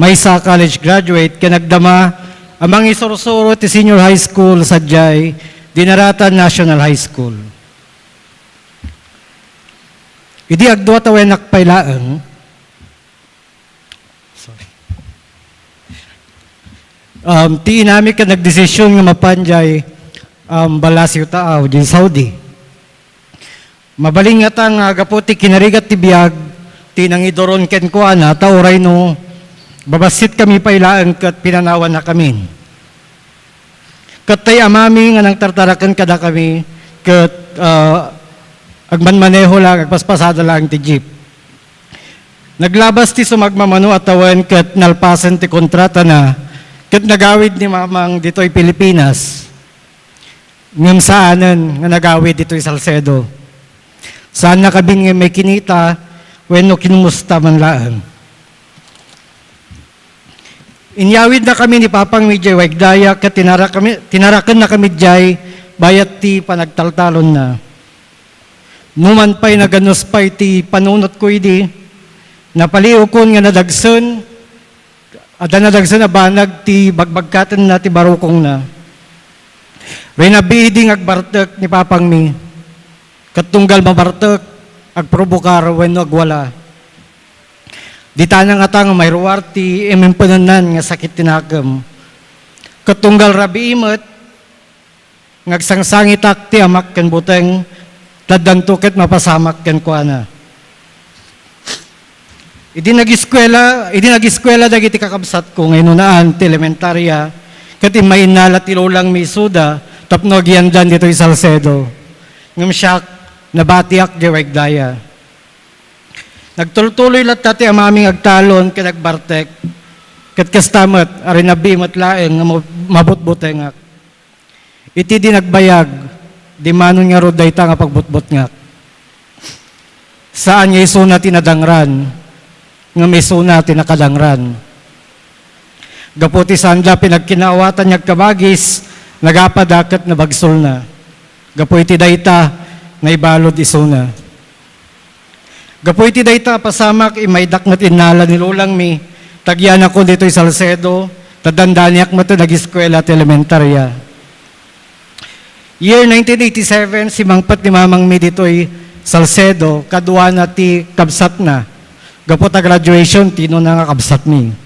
maysa a college graduate ken agdama a mangisursuro ti senior high school sadiay Dinaratan National High School. Idi agdua tawenak pay laeng, sorry. Um, ti inami ket nagdesisyon nga mapan jay, um, Palacio Taaw, jay Saudi. Mabalin ngata nga gapu ti kinarigat ti biag ti nangiduron kenkuana, ta uray no babassit kami pay laeng ket pinanawannakamin. Ket tay amami nga nangtartaraken kadakami ket, ah, agmanmaneho lang, agpaspasada lang ti jeep. Naglabas ti sumagmamano a tawen ket nalpasen ti kontratana ket nagawid ni Mamang ditoy Pilipinas. Ngem saanen nga nagawid ditoy Salcedo. Saannakami nga immay kinita wenno kinumusta man laeng. Inyawidnakami ni Papangmi jay Waigdaya ket tinarakami-, tinarakennakami jay bayat ti panagtaltalonna. Numan pay, naganus pay ti panunotko idi, napaliwkon nga nadagsen, adda nadagsen a banag ti bagbagkatenna ti barukongna. Rinabbi idi nga agbartek ni Papangmi, ket tunggal mabartek, agprobokar wenno agwala. Ditana ngata nga mairuar ti imimpenennan nga sakit ti nakem. Ket tunggal rabii met, nga agsangsangitak ti amak ken buteng, ta addanto ket mapasamak kenkuana. Idi nagiskuela, idi nagiskuela dagiti kakabsatko nga inunaan ti elementaria, ket immay innala ti lolangmi isuda tapno agyandan ditoy Salcedo. Ngem siak, nabatiak jay Waigdaya. Nagtultuloy latta ti amami nga agtalon ken agbartek, ket kasta met a rinabbi met laeng nga mab-, mabutbutengak. Iti di nagbayag, dimmanon ngarud dayta nga pagbutbutngak. Saan nga isuna ti nadangran, ngem isuna ti nakadangran. Gapu ti saanda pinagkinaawatan nga agkabagis, nagapada ket nabagsolna. Gapu iti dayta, naibalud isuna. Gapu iti dayta a pasamak, immaydak met innala ni lolangmi, ta agianakon ditoy Salcedo, ta dandaniak met ag-eskuela ti elementaria. Year nineteen eighty-seven, simangpet ni mamangmi ditoy Salcedo, kaduana ti kabsatna. Gapu ta graduation, tinuna nga kabsatmi.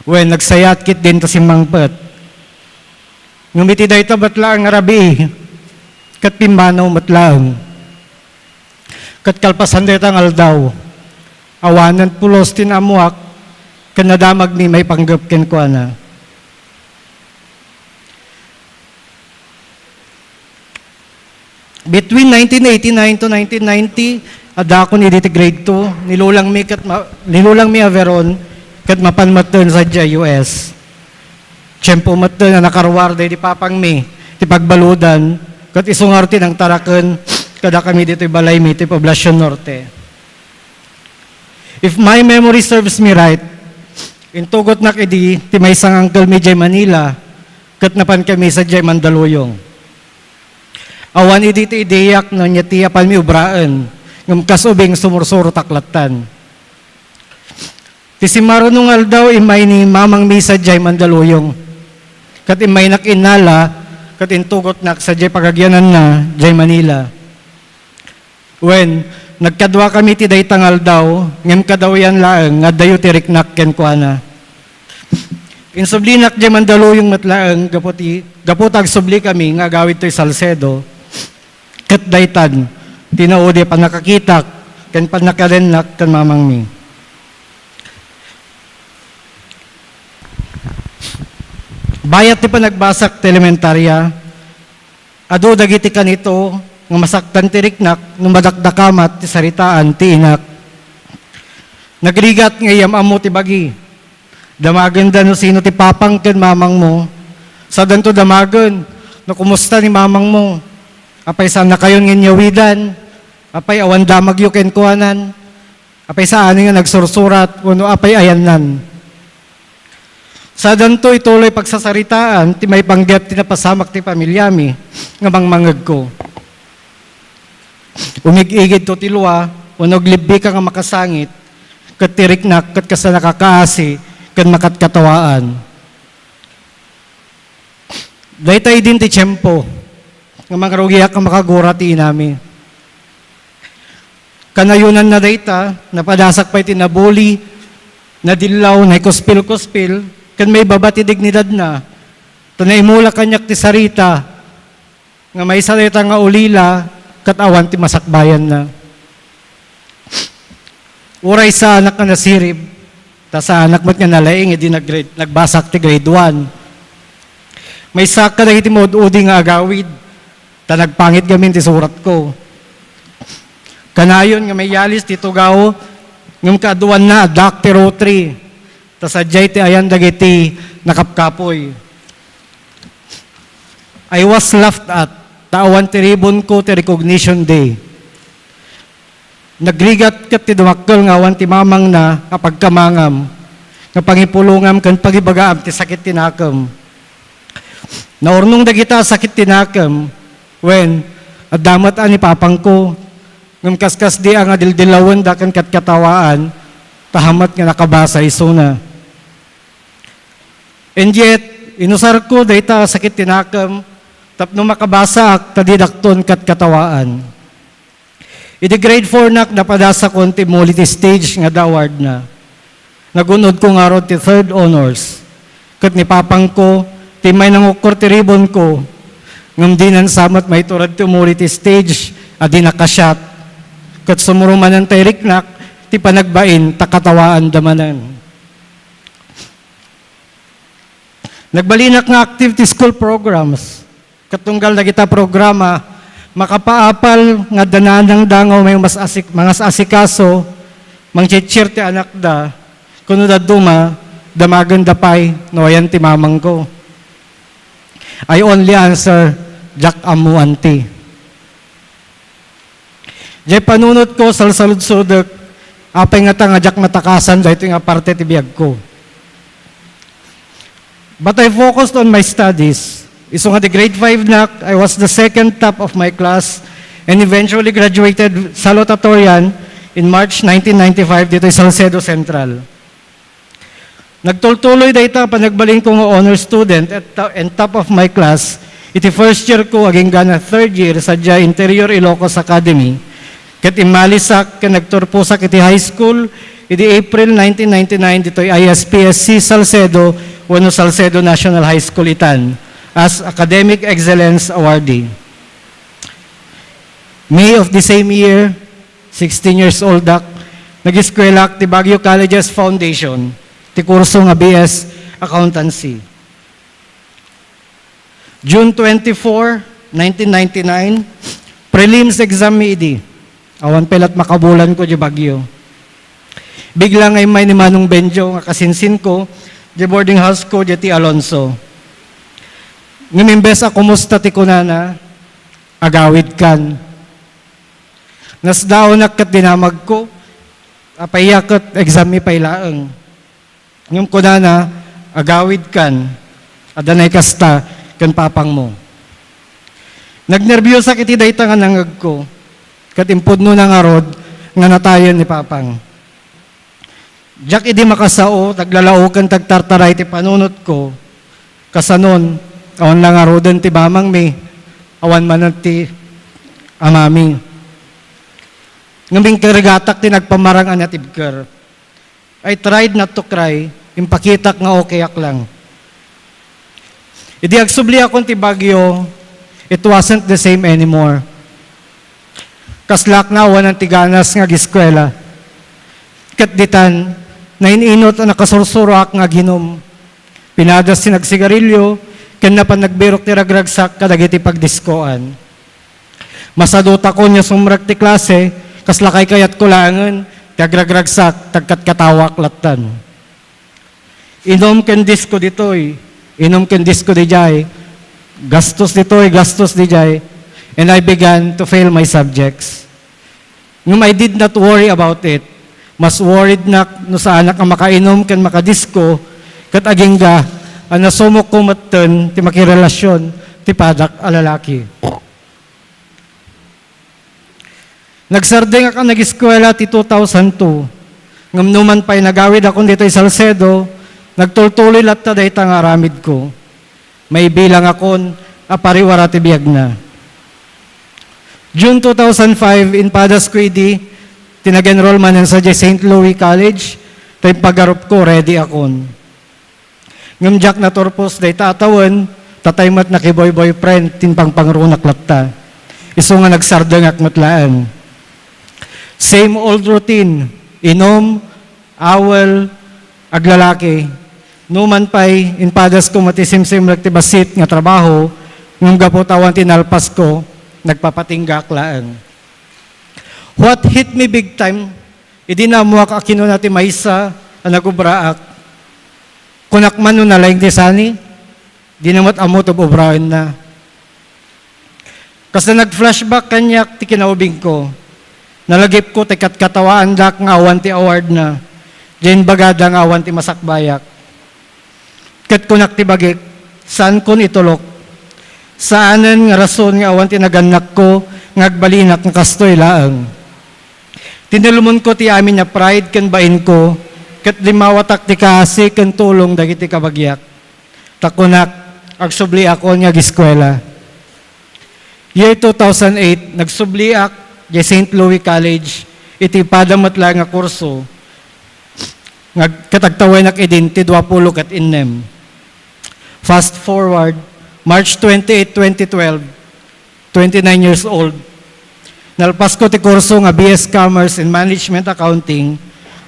Wen, nagsayat ketdin ta simangpet. Ngem iti dayta met laeng a rabii, ket pimmanaw met laeng. Ket kalpasan dayta nga aldaw, awanen pulos ti naammoak, ken nadamagmi maipanggep kenkuana. Between nineteen eighty-nine to nineteen ninety, addaakon idi ti grade two, ni lolangmi ket ma-, ni lolangmi a Veron, ket mapan metten sadiay U S. Tiempo metten a nakaruar daydi papangmi ti pagbaludan, ket isu ngarud ti nangtaraken kadakami ditoy balaymi ti Poblacion Norte. If my memory serves me right, intugotnak idi ti maysa nga uncle-mi diay Manila, ket napankami sadiay Mandaluyong. Awan idi ti ideak no ania ti apanmi ubraen, ngem kas ubing sumursurotak lattan. Ti simmaruno nga aldaw, immay ni mamangmi sadiay Mandaluyong. Ket immaynak innala, ket intugotnak sadiay pagagiananna diay Manila. Wen, nagkaduakami ti dayta nga aldaw, ngem kadawyan laeng nga addayo ti riknak kenkuana. Insublinak diay Mandaluyong met laeng gapu ti, gapu ta agsublikami nga agawid toy Salcedo, ket daytan, tinaudi a pannakakitak ken pannakadennak ken mamangmi. Bayat ti panagbasak ti elementaria, adu dagiti kanito nga masaktan ti riknak no madakdakamat ti saritaan ti inak. Nagrigat nga iyam-ammo ti bagi. Damagenda no sino ti papang ken mamangmo. Sadanto damagen no kumusta ni mamangmo. Apay saannakayon nga inyawidan? Apay awan damagyo kenkuanan? Apay saan nga nagsursurat wenno apay ayannan? Sadanto ituloy pagsasaritaan ti maipanggep ti napasamak ti pamiliami nga mangmangegko. Umig-igidto ti lua wenno aglebbika nga makasangit, ket ti riknak ket kasta nakakaasi ken makatkatawaan. Dayta idin ti tiempo nga mangrugiak a makagura ti inami. Kanayonanna dayta, napadasak pay ti nabuli, nadillaw, naikuspil-kuspil, ken maibaba ti dignidadna. Ta naimula kaniak ti sarita nga maysa dayta nga ulila ket awan ti masakbayanna. Uray saanak nga nasirib, ta saanak met nga nalaing idi nag-grade, nagbasak ti grade one. Maysaak kadagiti maud-udi nga agawid, ta nagpangit gamin ti suratko. Kanayon nga mayalis ti tugaw, ngem kaaduanna, addaak ti rotary, ta sadiay ti ayan dagiti nakapkapoy. I was laughed at, ta awan ti ribbon ko ti recognition day. Nagrigat ket ti dumakkel nga awan ti mamangna a pagkamangam, nga pangipulongam ken pangibagaam ti sakit ti nakem. Naurnong dagita a sakit ti nakem, wen, adda met a ni papangko, ngem kaskasdi a nga dildillawenda ken katkatawaan, ta hammet nga nakabasa isuna. And yet, inusarko dayta a sakit ti nakem tapno makabasaak ta didakton katkatawaan. Idi grade four nak, napadasakon ti immolity stage nga adda awardna. Nagun-odko ngarud ti third honors. Ket ni papangko, ti immay nangukkor ti ribbon ko, ngem dinan sa met maiturod ti immolity stage a di nakasiat. Ket sumuro manen ti riknak ti panagbain ta katawaanda manen. Nagbalinak nga active ti school programs. Ket tunggal dagita programa, makapaapal nga adda nanangdangaw may mas asik-, mangas-asikaso, mangchichier ti anakda, kuno dadduma, damagenda pay no ayan ti mamangko. I only answer, "Diak ammo, auntie." Jay panunotko, salsaludsodek, apay ngata nga diak matakasan daytoy nga parte ti biagko. But I focused on my studies. Isu nga di grade five nak, I was the second top of my class and eventually graduated salutatorian in March nineteen ninety-five ditoy Salcedo Central. Nagtultuloy dayta panagbalinko nga honor student at to-, and top of my class iti first year ko agingga na third year sadiay Interior Ilocos Academy, ket immalisak ken nagturposak iti high school idi April nineteen ninety-nine ditoy I S P S C Salcedo wenno Salcedo National High School itan as Academic Excellence Awardee. May of the same year, sixteen years old ak, nag-eskwelak ti Baguio Colleges Foundation, ti kurso nga B S Accountancy. June twenty-four, nineteen ninety-nine, prelims exam mi idi. Awan pay lat makabulan ko di Baguio. Bigla nga immay ni Manong Benjo nga kasinsin ko, di boarding house ko, di ti Alonso. Ngem imbes a kumusta ti kunana, agawid kan. Nasdaonak ket dinamagko, apay a ket exam mi pay laeng. Ngem kunana, agawid kan, adda naikasta ken papangmo. Nagnerbiusak iti dayta nga nangngegko, ket impudnona ngarud nga natayen ni papang. Diak idi makasao, taglalaoken tagtartaray ti panunotko, kasanon, awan la ngaruden ti bamangmi, awan manen ti amami. Ngem inkargatak ti nagpamarang a natibker. I tried not to cry, impakitak nga okayak lang. Idi agsubliakon ti Baguio, it wasn't the same anymore. Kaslaak naawanan ti ganas nga agiskwela. Ket ditan, nain-inut a nakasursuroak nga aginum. Pinadas ti nagsigarilio, ken napan nagbirok ti ragragsak kadagiti pagdiskoan. Masadutakon nga sumrek ti klase, kasla kaykayatko laengen ti agragragsak, tagkatkatawak lattan. Inum ken disko ditoy, inum ken disko didiay, gastos ditoy, gastos didiay, and I began to fail my subjects. Ngem I did not worry about it. Mas worried nak no saanak a makainum ken makadisko, ket agingga a nasumokko metten ti makirelasion ti padak a lalaki. Nagsardengak a nagiskuela ti two thousand two, ngem numan pay nagawidakon ditoy Salcedo, nagtultuloy latta dayta nga aramidko. Maibilangakon a pariwara ti biagna. June two thousand five, impadasko idi ti nag-enroll manen sadiay Saint Louis College, ta impagarupko, ready akon. Ngem diak naturpos dayta a tawen, tatay met nakiboy-boyfriend ti impangpangrunak latta. Isu nga nagsardengak met laeng. Same old routine, inum, awel, aglalaki. Numan pay, impadasko met ti simsimrek ti bassit nga trabaho, ngem gapu ta awan ti nalpasko, nagpapatinggaak laeng. What hit me big time, idi naammoak a kinuna ti maysa a nagubraak, kunak man no nalaing ti sani, dina met ammo ti ub-ubraenna. Kasla nag-flashback kaniak ti kinaubingko. Nalagipko ti katkatawaandak nga awan ti awardna, diay imbagada nga awan ti masakbayak. Ket kunak ti bagik, saankon itulok. Saanen nga rason nga awan ti nagannakko nga agbalinak nga kastoy laeng. Tinulmonko ti amin a pride ken bainko, ket limmawatak ti kaasi ken tulong dagiti kabagiak. Ta kunak, agsubliakon nga agiskuela. Year two thousand eight, nagsubliak diay Saint Louis College iti pada met laeng nga kurso, nga ket agtawenak idin ti duapulo ket innem. Fast forward, March twenty-eight, twenty twelve, twenty-nine years old, nalpasko ti kurso nga B S Commerce and Management Accounting,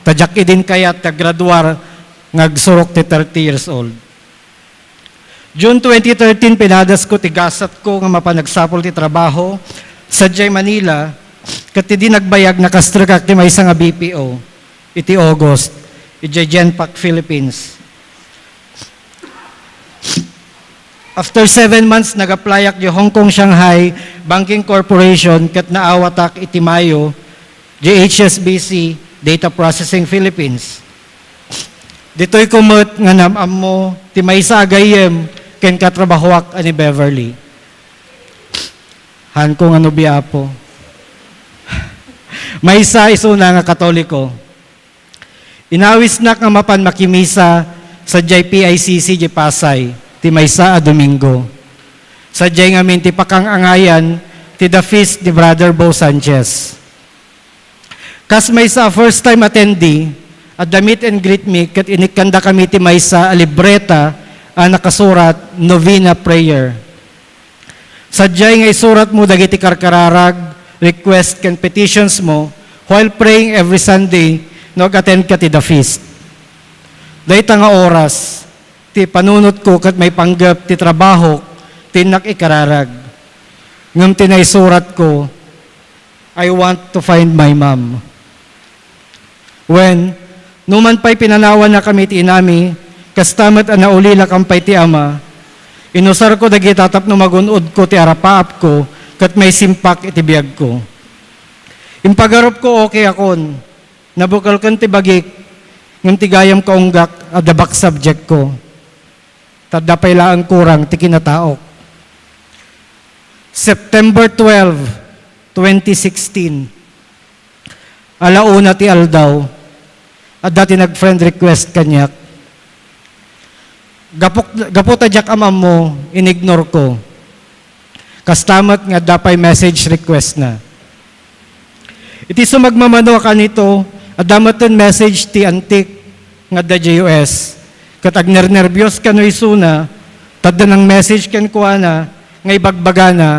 ta diak idin kayat nga graduar nga agsurok ti thirty years old. June twenty thirteen, pinadasko ti gasatko nga mapan agsapul ti trabaho sadiay Manila, ket idi nagbayag, nakastrekak ti maysa nga B P O iti August, idiay Genpact Philippines. After seven months, nag-applyak di Hong Kong Shanghai Banking Corporation ket naawatak iti Mayo, di H S B C, Data Processing Philippines. Ditoy ko met nga naam-ammo ti maysa a gayyem ken katrabahoak a ni Beverly. Haanko nga nobia, Apo. Maysa isuna nga Katoliko. Inawisnak nga mapan makimisa sadiay P I C C di Pasay, ti maysa a Domingo. Sadiay ngamin ti pakang-angayan ti The Feast ni Brother Bo Sanchez. Kas maysa a first time attendee, adda meet and greet mi ket inikkandakami ti maysa a libreta a nakasurat Novena Prayer. Sadiay nga isuratmo dagiti karkararag, request ken petitions mo while praying every Sunday no ag-attend ka ti The Feast. Dayta nga oras, ti panunotko ket maipanggep ti trabahok ti innak ikararag. Ngem ti naisuratko, "I want to find my mom." Wen, numan pay pinanawannakami ti inami, kasta met a naulilakam pay ti ama, inusarko dagita tapno magun-odko ti arapaapko ket maisimpak iti biagko. Impagarupko, okay akon. Nabukelken ti bagik, ngem ti gayam kaunggak, adda back subjectko. Ta adda pay laeng kurang ti kinataok. September twelve, twenty sixteen. Ala una ti aldaw, adda ti nag-friend request kaniak. Gapu, gapu ta diak am-ammo, inignorko. Kasta met nga adda pay message request na. Iti sumagmamano a kanito, adda metten message ti antik nga adda idiay U S, ket agnernerbios kano isuna, ta adda nang-message kenkuana nga ibagbagana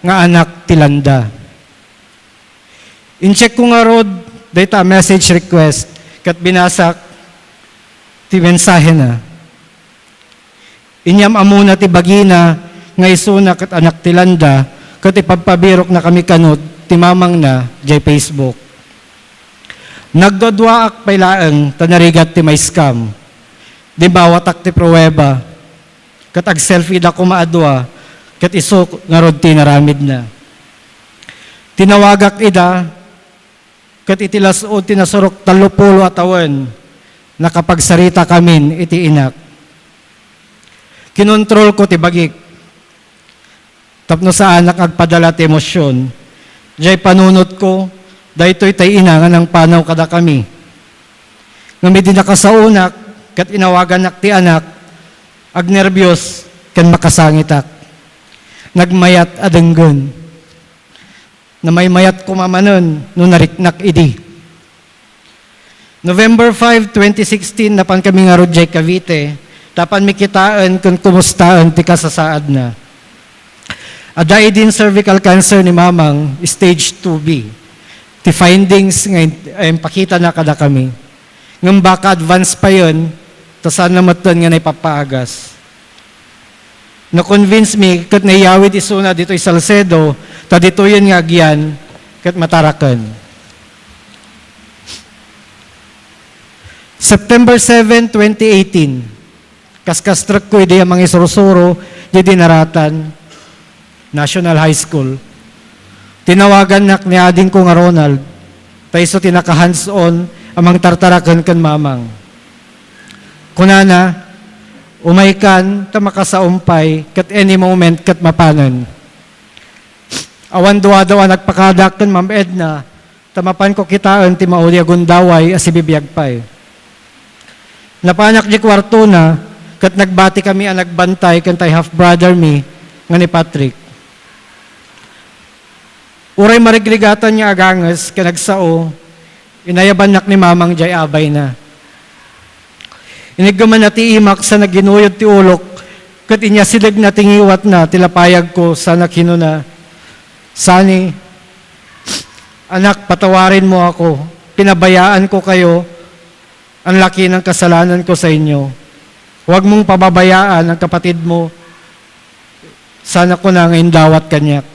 nga anak ti Landa. In-checkko ngarud dayta a message request ket binasak ti mensahena. Inyam-ammona ti bagina nga isuna ket anak ti Landa ket ipabpabiroknakami kano ti mamangna idiay Facebook. Nagduaduaak pay laeng ta narigat ti ma-scam. Dimmawatak ti prueba ket ag-selfiedak koma a dua ket isu ngarud ti inaramidna. Tinawagak ida ket iti las-ud ti nasurok tallopulo a tawen, nakapagsarita kamin iti inak. Kinontrolko ti bagik tapno saanak agpadala ti emosion. Diay panunotko, daytoy tay ina nga nangpanaw kadakami. Ngem idi nakasaonak ket inawagannak ti anak, agnerbios ken makasangitak. Nagmayat a denggen. Namaymayat koma manen no nariknak idi. November five, twenty sixteen, napan kami ngarud idiay Cavite, ta apanmi kitaen ken kumustaen ti kasasaadna. Adda idin cervical cancer ni Mamang, stage two B. Ti findings nga in-, impakitana kadakami. Ngem baka advance payen, ta saanna metten nga naipapaagas. Na-convince mi ket naiyawid isuna ditoy Salcedo, ta ditoyen nga agyan ket mataraken. September seven, twenty eighteen, kaskastrekko idi a mangisursuro di dinaratan, National High School. Tinawagannak ni adingko nga Ronald, ta isu ti naka-hands-on a mangtartaraken ken Mamang. Kunana, "Umaykan, ta makasaom pay, ket any moment ket mapanen." Awan duadaw a nagpakadak ken Ma'am Edna, ta mapanko kitaen ti maudi a gundaway a sibibiag pay. Napanak di kuartona, ket nagbatikami a nagbantay ken tay half-brother mi nga ni Patrick. Uray marigrigatan nga aganges ken agsao, inayabannak ni Mamang diay abayna. Iniggumanna ti imak sa nagginuyod ti ulok, ket inyasidegna ti ngiwatna ti lapayagko sa nakinuna, "Sunny, anak, patawarin mo ako. Pinabayaan ko kayo. Ang laki ng kasalanan ko sa inyo. Huwag mong pababayaan ang kapatid mo." Sana ko na nga indawat kaniak.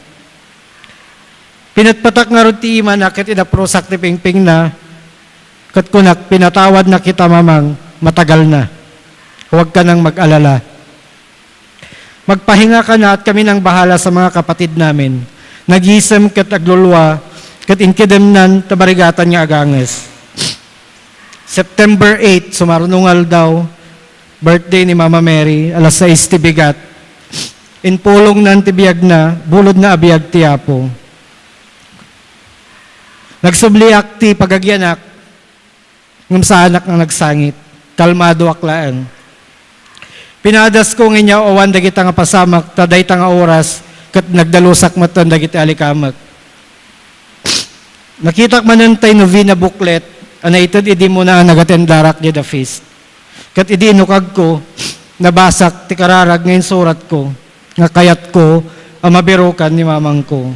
Pinatpatak ngarud ti imana ket inaprusak ti pingpingna, ket kunak, "Pinatawadna kita, Mamang, matagal na. Huwag ka nang mag-alala." Magpahinga ka na at kami nang bahala sa mga kapatid namin. Nagisem ket aglulua, ket inkedemnan ta marigatan nga aganges. September eight, sumarno nga aldaw, Birthday ni Mama Mary, alas sais ti bigat. Impulongnan ti biagna, bulodna a biag ti Apo. Nagsubliak ti pagagianak, ngem saanak nga nagsangit. Kalmadoak laeng. Pinadasko nga inyaw-awan dagita nga pasamak, ta dayta nga oras, ket nagdalusak metten dagiti alikamek. Nakitak manen tay novena booklet a naited idi muna a nagatendarak diay The Feast. Ket idi inukagko, nabasak ti kararag nga insuratko, nga kayatko a mabirukan ni mamangko.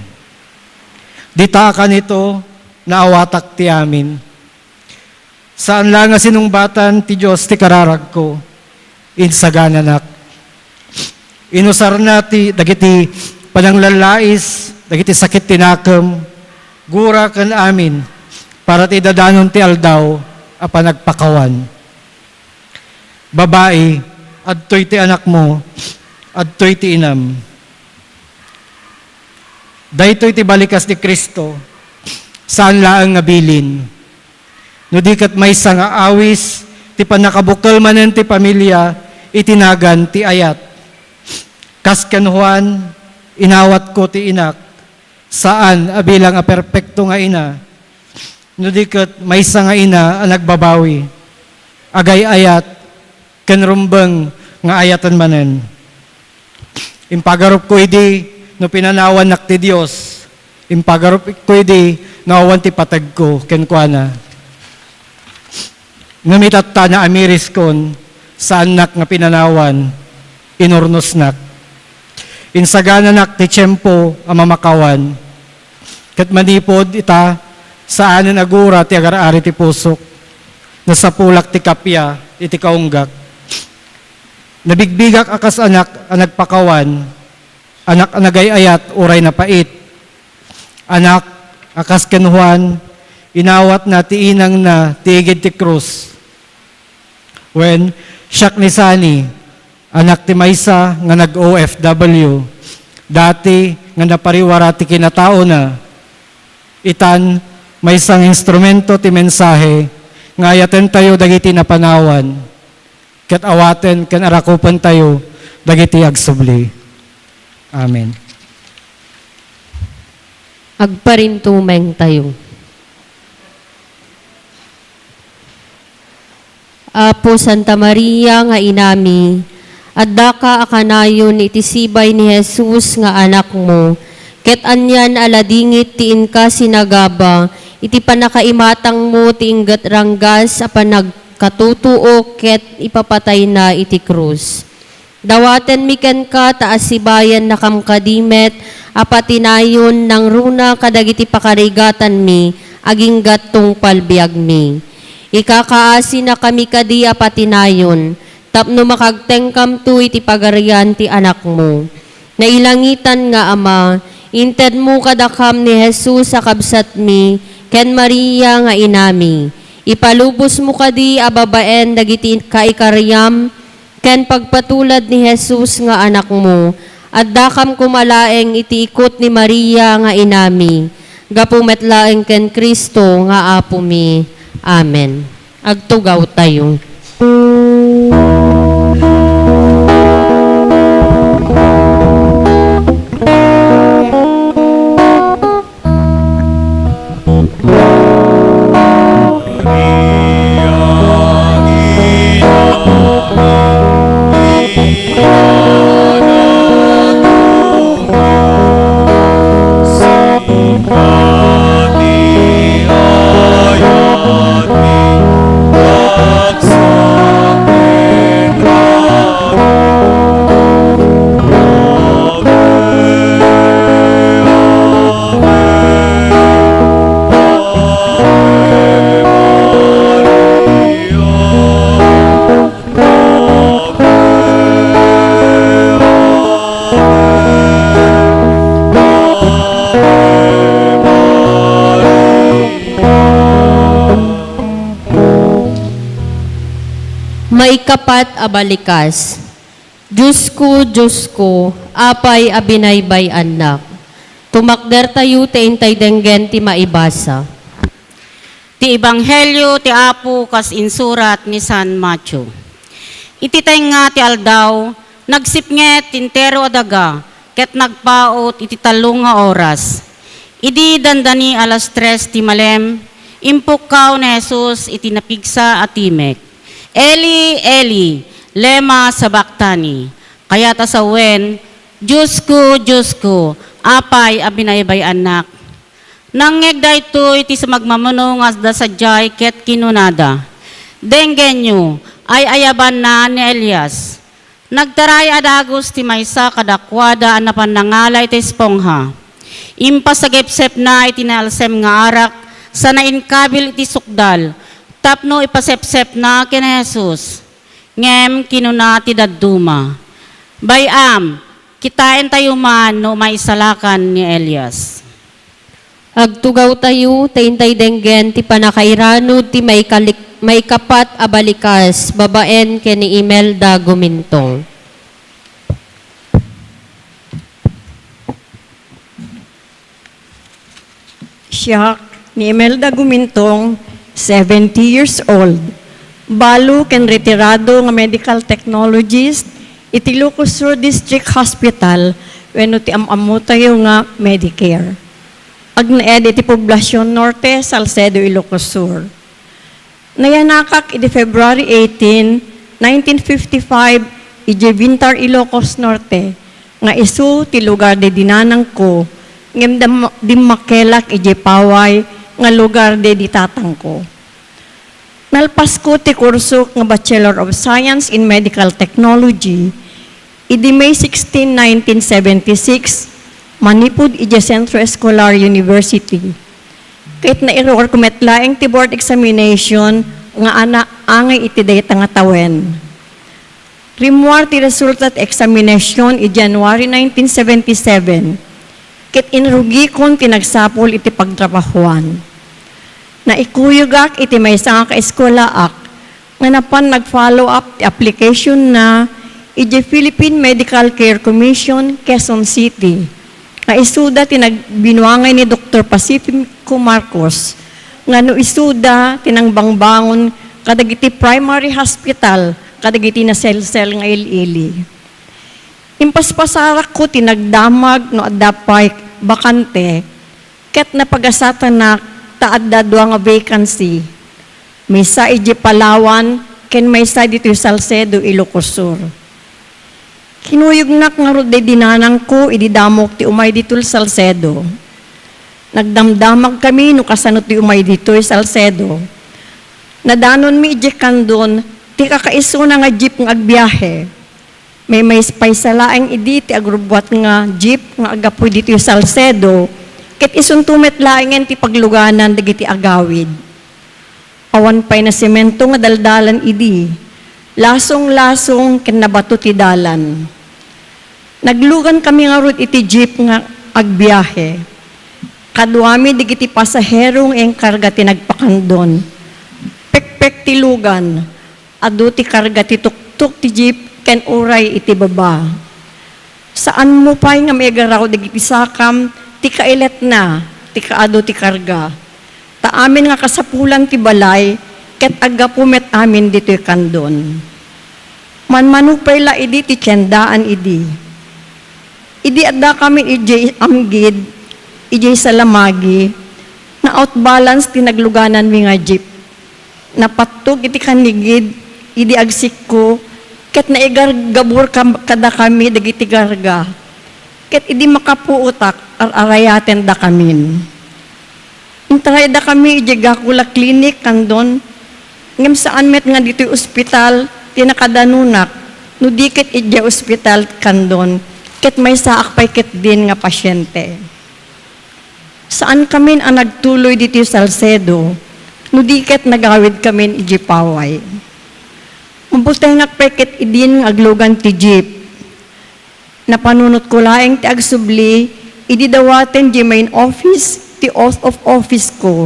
Dita a kanito, naawatak ti amin. Saan la nga sinungbatan ti Dios ti kararagko, insagananak. Inusarna ti dagiti pananglallais, dagiti sakit ti nakem, gura ken amin, para ti idadanon ti aldaw a panagpakawan. Babai, adtoy ti anakmo, adtoy ti inam. Daytoy ti balikas ni Cristo, saan laeng nga bilin. No di ket maysa nga awis ti pannakabukel manen ti pamilia iti nagan ti ayat. Kas ken Juan, inawatko ti inak, saan a bilang a perpekto nga ina, no di ket maysa nga ina a nagbabawi, agay-ayat, ken rumbeng nga ayaten manen. Impagarupko idi no pinanawannak ti Dios. Impagarupko idi no awan ti pategko kenkuana. Ngem itatta, naamiriskon, saannak nga pinanawan, inurnosnak. Insagananak ti tiempo a mamakawan. Ket manipud ita, saanen a gura ti agar-ari ti pusok. Nasapulak ti kappia iti kaunggak. Nabigbigak a kas anak a nagpakawan, anak a nagay-ayat uray napait. Anak a kas ken Juan, inawatna ti inangna ti igid ti krus. Wen, siak ni Sani, anak ti maysa nga nag-O F W, dati nga napariwara ti kinataona. Itan, maysa nga instrumento ti mensahe nga ayatentayo dagiti napanawan, ket awaten ken arakupentayo dagiti agsubli. Amen. Agparintumengtayo. Apo Santa Maria nga inami, addaka a kanayon iti sibay ni Jesus nga anakmo, ket anian a ladingit ti inka sinagaba iti pannakaimatangmo ti ingget ranggas a panagkatutuo ket ipapatayna iti krus. Dawatenmi kenka ta asibayennakam kadi met a patinayon nangruna kadagiti pakarigatanmi agingga tungpal biagmi. Ikakaasinakami kadi a patinayon tapno makagtengkamto iti pagarian ti Anakmo. Nailangitan nga Ama, intedmo kadakam ni Jesus a kabsatmi ken Maria nga inami. Ipalubosmo kadi a babaen dagiti kaikariam ken pagpatulad ni Jesus nga Anakmo, addakam koma laeng iti ikut ni Maria nga inami, gapu met laeng ken Cristo nga Apomi. Amen. Agtugawtayo. Maikapat a balikas. Diosko, Diosko, apay a binaybay-annak? Tumakdertayo ta intay denggen ti maibasa. Ti Ebanghelio ti Apo kas insurat ni San Mateo. Iti tengnga ti aldaw, nagsipnget ti entero a daga ket nagpaut iti tallo nga oras. Idi dandani alas tres ti malem, impukkaw ni Jesus iti napigsa a timek, "Eli, Eli, lema sabachthani?" Kayat a sawen, "Diosko, Diosko, apay a binaybay-annak?" Nangngeg daytoy ti sumagmamano nga adda sadiay ket kinunada, "Denggenyo, ay-ayabanna ni Elias." Nagtaray a dagus ti maysa kadakuada a napan nangala iti espongha. Impasagepsepna iti naalsem nga arak, sana inkabil iti sukdal tapno ipasepsepna ken Jesus. Ngem kinuna ti dadduma, "Bay-am, kitaentayo man no maisalakan ni Elias." Agtugawtayo ta intay denggen ti pannakairanud ti maikalik-, maikapat a balikas babaen ken ni Imelda Gumintong. Siak ni Imelda Gumintong, seventy years old. Balo ken retirado nga medical technologist iti Ilocos Sur District Hospital wenno ti am-ammotayo nga Medicare. Agnaed iti Poblacion Norte, Salcedo, Ilocos Sur. Nayanakak idi February eighteen, nineteen fifty-five, idiay Bintar, Ilocos Norte, nga isu ti lugar daydi nanangko, ngem dam-, dimmakkelak idiay Paway nga lugar daydi tatangko. Nalpasko ti kursok nga Bachelor of Science in Medical Technology idi May sixteen, nineteen seventy-six, manipud idiay Centro Escolar University. Ket nairuarko met laeng ti board examination nga ana-, angay iti dayta nga tawen. Rimmuar ti resulta ti eksaminasyon idi January nineteen seventy-seven, ket inrugikon ti nagsapul iti pagtrabahuan. Naikuyogak iti maysa nga kaeskuelaak nga napan nag-follow up ti application na idiay Philippine Medical Care Commission, Quezon City, nga isuda ti nagbinuangay ni Doktor Pacifico Marcos, nga no isuda ti nangbangbangon kadagiti primary hospital kadagiti naselsel nga il-ili. Impaspasarakko ti nagdamag no adda pay bakante, ket napagasatanak ta adda dua nga vacancy, maysa idiay Palawan ken maysa ditoy Salcedo, Ilocos Sur. Kinuyognak ngarud daydi nanangko idi damok ti umay ditoy Salcedo. Nagdamdamagkami no kasano ti umay ditoy Salcedo. Nadanonmi idiay Candon ti kakaisuna nga jeep nga agbiahe. Maymaysa pay sa laeng idi ti agrubbuat nga jeep nga aggapu ditoy Salcedo, ket isunto met laengen ti pagluganan dagiti agawid. Awan pay nasemento nga daldalan idi. Lasong-lasong ken nabato ti dalan. Naglugankami ngarud iti jeep nga agbiahe. Kaduami dagiti pasahero nga inkarga ti nagpa-Candon. Pekpek ti lugan. Adu ti karga ti tuktok ti jeep ken uray iti baba. Saanmo pay nga maigaraw dagiti sakam ti kailetna ti kaadu ti karga. Ta amin nga kasapulan ti balay ket aggapu met amin ditoy Candon. Manmano pay la idi ti tiendaan idi. Idi addakami idiay Amgid, idiay Salamagi, na-outbalance ti naglugananmi nga jeep. Napattog iti kanigid idi agsikko, ket naigargabur kam-, kadakami dagiti garga. Ket idi makapuotak, ar-arayatendakamin. Intaraydakami idiay Gakula Clinic, Candon, ngem saan met nga ditoy ospital ti nakadanonak, no di ket idiay ospital, Candon, ket maysaak pay ketdin nga pasiente. Saankamin a nagtuloy ditoy Salcedo, no di ket nagawidkamin idiay Paway. Mabutengak pay ket idin nga aglugan ti jeep. Napanunotko laeng ti agsubli idi dawaten diay main office ti oath of office ko.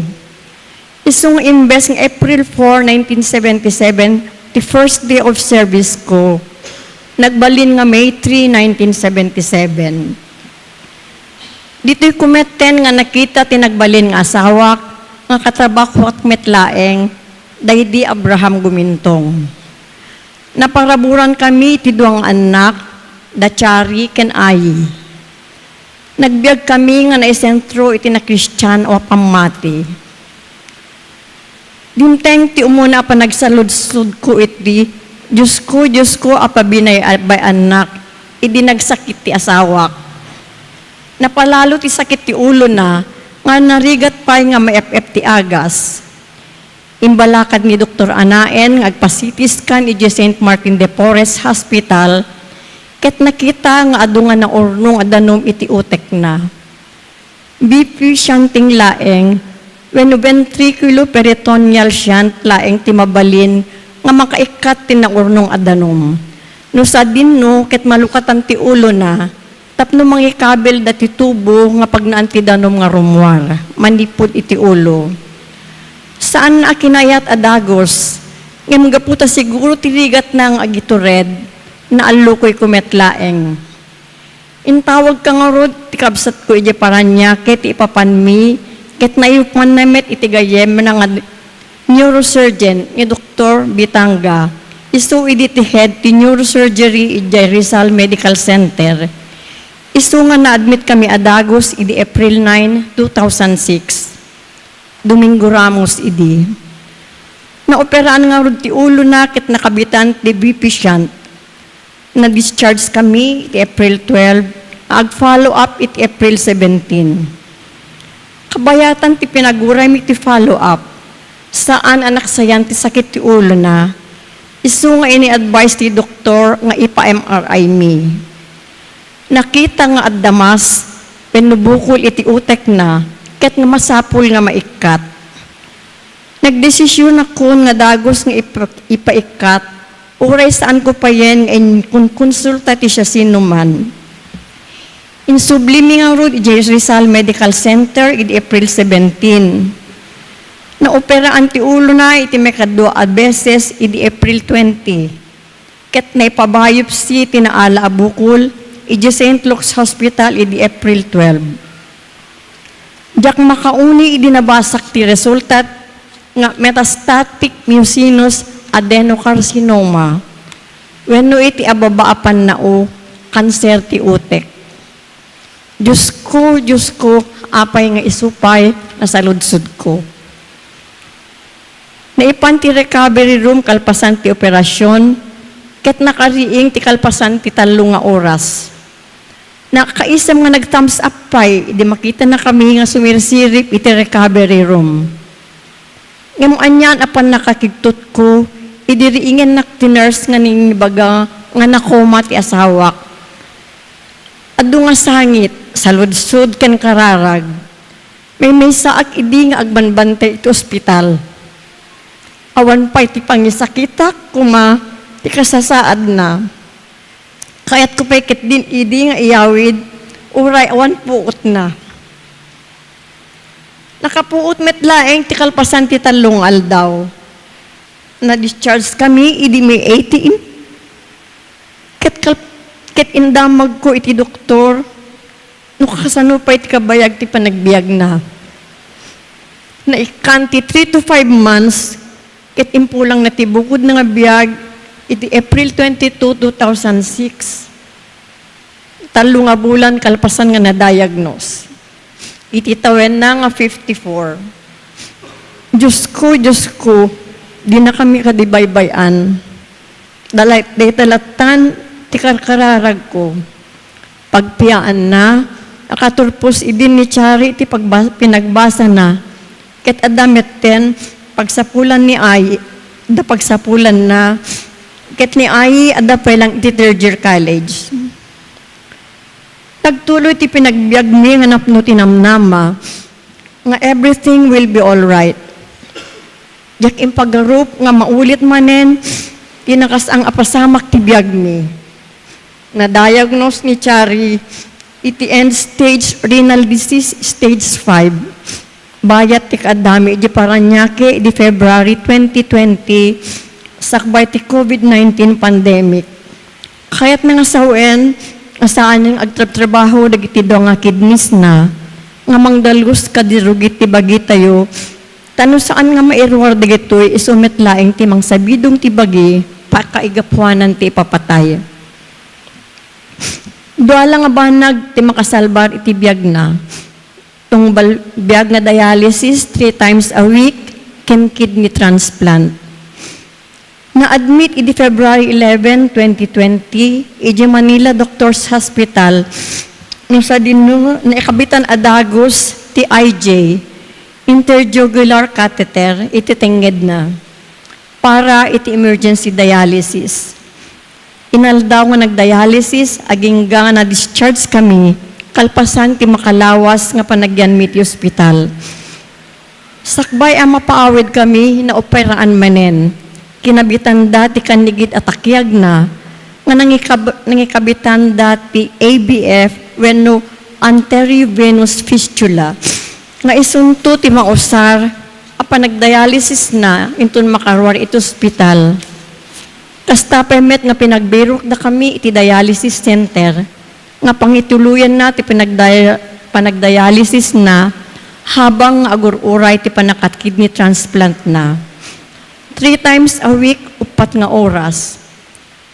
Isu nga imbes nga April four, nineteen seventy-seven, ti first day of service ko, nagbalin nga May three, nineteen seventy-seven. Ditoy ko metten nga nakita ti nagbalin nga asawak nga katrabahoak met laeng, daydi Abraham Gumintong. Naparaburan kami ti dua nga annak, da Chari ken Ayi. Nagbiag kami nga naisentro iti nakristian a pammati. Dimteng ti umuna a panagsaludsodko iti, "Diosko, Diosko, apabinay-bayannak," idi nagsakit ti asawak. Napalalo ti sakit ti ulona nga narigat pay nga maep-ep ti agas. Imbalakad ni Doktor Anaen nga agpa-C T scan idiay Saint Martin de Porres Hospital, ket nakita nga adu nga naurnong a danum iti utekna. B P shunting laeng wenno ventriculoperitoneal shunt laeng ti mabalin nga makaikkat ti naurnong a danum. No sadinno ket malukatan ti ulona, tapno mangikabil dati tubo nga pagnaan ti danum nga rummuar manipud iti ulo. Saan a kinayat a dagus, ngem gapu ta siguro ti rigatna nga agitured, naallokoyko met laeng. Intawagka ngarud ti kabsatko idiay Parañaque ti ipapanmi, ket naayupanna met iti gayyemna nga neurosurgeon nga Doktor Bitanga. Isu idi ti head ti neurosurgery idiay Rizal Medical Center. Isu nga na-admit kami a dagus idi April nine, two thousand six. Domingo Ramos idi. Naoperaan ngarud ti ulona ket nakabitan ti B P shunt. Na-discharge kami iti April twelve, ag-follow up iti April seventeen. Kabayatan ti pinaguraymi ti follow up. Saan a naksayan ti sakit ti ulona. Isu nga ini-advise ti doktor nga ipa-M R I mi. Nakita nga adda mass wenno bukol iti utekna ket nga masapul nga maikkat. Nagdesisionakon nga dagus nga ipa-, ipaikkat, uray saanko payen nga inkunkonsulta ti siasinoman. Insublimi ngarud idiay Rizal Medical Center idi April seventeen. Naoperaan ti ulona iti maikadua a beses idi April twenty. Ket naipa-biopsy ti naala a bukol idiay Saint Luke's Hospital idi April twelve. Diak makauni idi nabasak ti resulta nga metastatic mucinous adenocarcinoma wenno iti ababa a pannao, kanser ti utek. Diosko, Diosko, apay nga isu pay nasaludsodko. Naipan ti recovery room kalpasan ti operasion, ket nakariing ti kalpasan ti tallo nga oras. Nakaisem nga nag-thumbs up pay idi makitanakami nga sumirsirip iti recovery room. Ngem anian a pannakakigtotko idi riingennak ti nurse nga nangibaga nga nakoma ti asawak. Adu nga sangit, saludsod ken kararag. Maymaysaak idi nga agbanbantay iti ospital. Awan pay ti pangisakitak koma ti kasasaadna. Kayatko pay ketdin idi nga iyawid, uray awan puotna. Nakapuot met laeng ti kalpasan ti tallo nga aldaw. Na-discharge kami idi May eighteen. Ket kal-, ket indamagko iti doktor no kasano pay ti kabayag ti panagbiagna. Naikkan ti three to five months, ket impulangna ti bukodna nga biag iti April twenty-two, two thousand six. Tallo nga bulan kalpasan nga na-diagnose. Iti tawenna nga fifty-four. Diosko, Diosko, dinakami kadi baybay-an. Dalay-, dayta lattan ti karkararagko. Pagpiaanna, nakaturpos idi ni Chari ti pagba-, pinagbasana. Ket adda metten pagsapulan ni Ayi, adda pagsapulanna. Ket ni Ayi, adda pay lang iti third year college. Nagtuloy ti pinagbiagmi nga napno ti namnama nga everything will be all right. Diak impagarup nga maulit manen ti nakasang a pasamak ti biagmi. Na-diagnose ni Chari iti end stage renal disease, stage five. Bayat ti kaaddami idiay Parañaque idi February twenty twenty, sakbay ti COVID nineteen pandemic. Kayatna nga sawen nga saanen nga agtrabtrabaho dagiti dua nga kidneysna nga mangdalus kadi rugit ti bagitayo, ta no saan nga mairuar dagitoy, isu met laeng ti mangsabidong ti bagi a kaigapuanan ti ipapatay. Dua la nga banag ti makasalbar iti biagna. Tungbal biag nga dialysis three times a week ken kidney transplant. Na-admit idi February eleven, twenty twenty, iti Manila Doctors Hospital, no sadino naikabitan a dagus ti I J, intrajugular catheter, iti tengngedna para iti emergency dialysis. Inaldaw nga nagdialysis, agingga nga na-discharge kami, kalpasan ti makalawas nga panagyanmi ti ospital. Sakbay a mapaawid kami, naoperaan manen. Kinabitanda ti kanigid a takiagna nga nangikab-, nangikabitanda ti A B F wenno arteriovenous fistula nga isunto ti mausar a panagdialysisna inton makaruar iti ospital. Kasta pay met nga pinagbirokda kami iti dialysis center nga pangituloyanna ti pinagday-, panagdialysisna habang nga agur-uray ti panagkidney transplantna. Three times a week, uppat nga oras.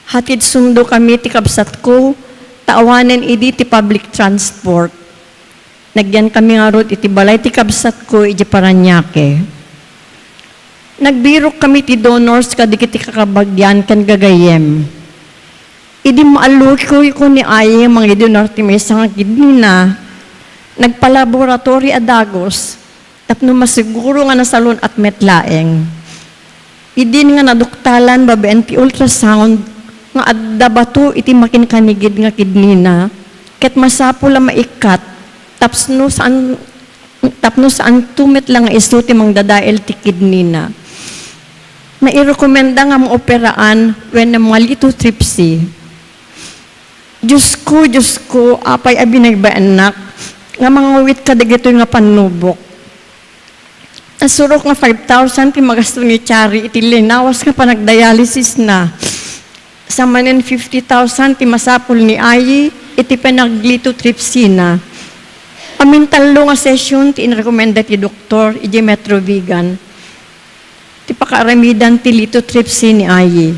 Hatid sundo kami ti kabsatko, ta awanen idi ti public transport. Nagyan kami ngarud iti balay ti kabsatko iti Parañaque. Nagbirok kami ti donors kadagiti kakabagian ken gagayyem. Idi maallukoyko ni Ayi nga mangidonar ti maysa nga kidneyna, nagpalaboratory a dagus tapno masiguro nga nasalun-at met laeng. Idin nga naduktalan babaen ti ultrasound nga adda bato iti makinkanigid nga kidneyna, ket masapul a maikkat tapno saan, tapno saanto met la nga isu ti mangdadael ti kidneyna. Nairekomenda nga maoperaan wenno malithotripsy. Diosko, Diosko, apay a binaybayannak nga mangawit kadagitoy nga pannubok? Nasurok nga five thousand ti magasto ni Chari iti linawas nga panagdialysisna. Sa manen fifty thousand ti masapul ni Ayi iti panaglithotripsyna. Amintallo nga session ti inrekomenda ti doktor iti Metro Vigan ti pakaaramidan ti lithotripsy ni Ayi.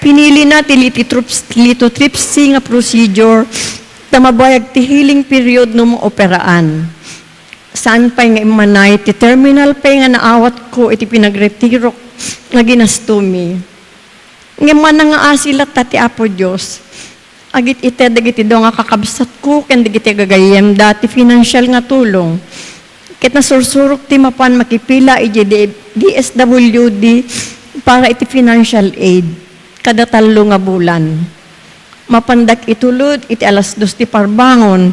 Pinilina ti lithotrips-, lithotripsy nga procedure ta mabayag ti healing period no maoperaan. Saan pay nga immanay ti terminal pay nga naawatko iti pinagretirok nga ginastomi. Ngem manangngaasi latta ti Apo Dios. Agit-ited dagiti dua nga kakabsatko ken dagiti gagayyemda ti financial nga tulong. Ket nasursurok ti mapan makipila iti D-, D S W D para iti financial aid kada tallo nga bulan. Mapandak itulod iti alas dos ti parbangon.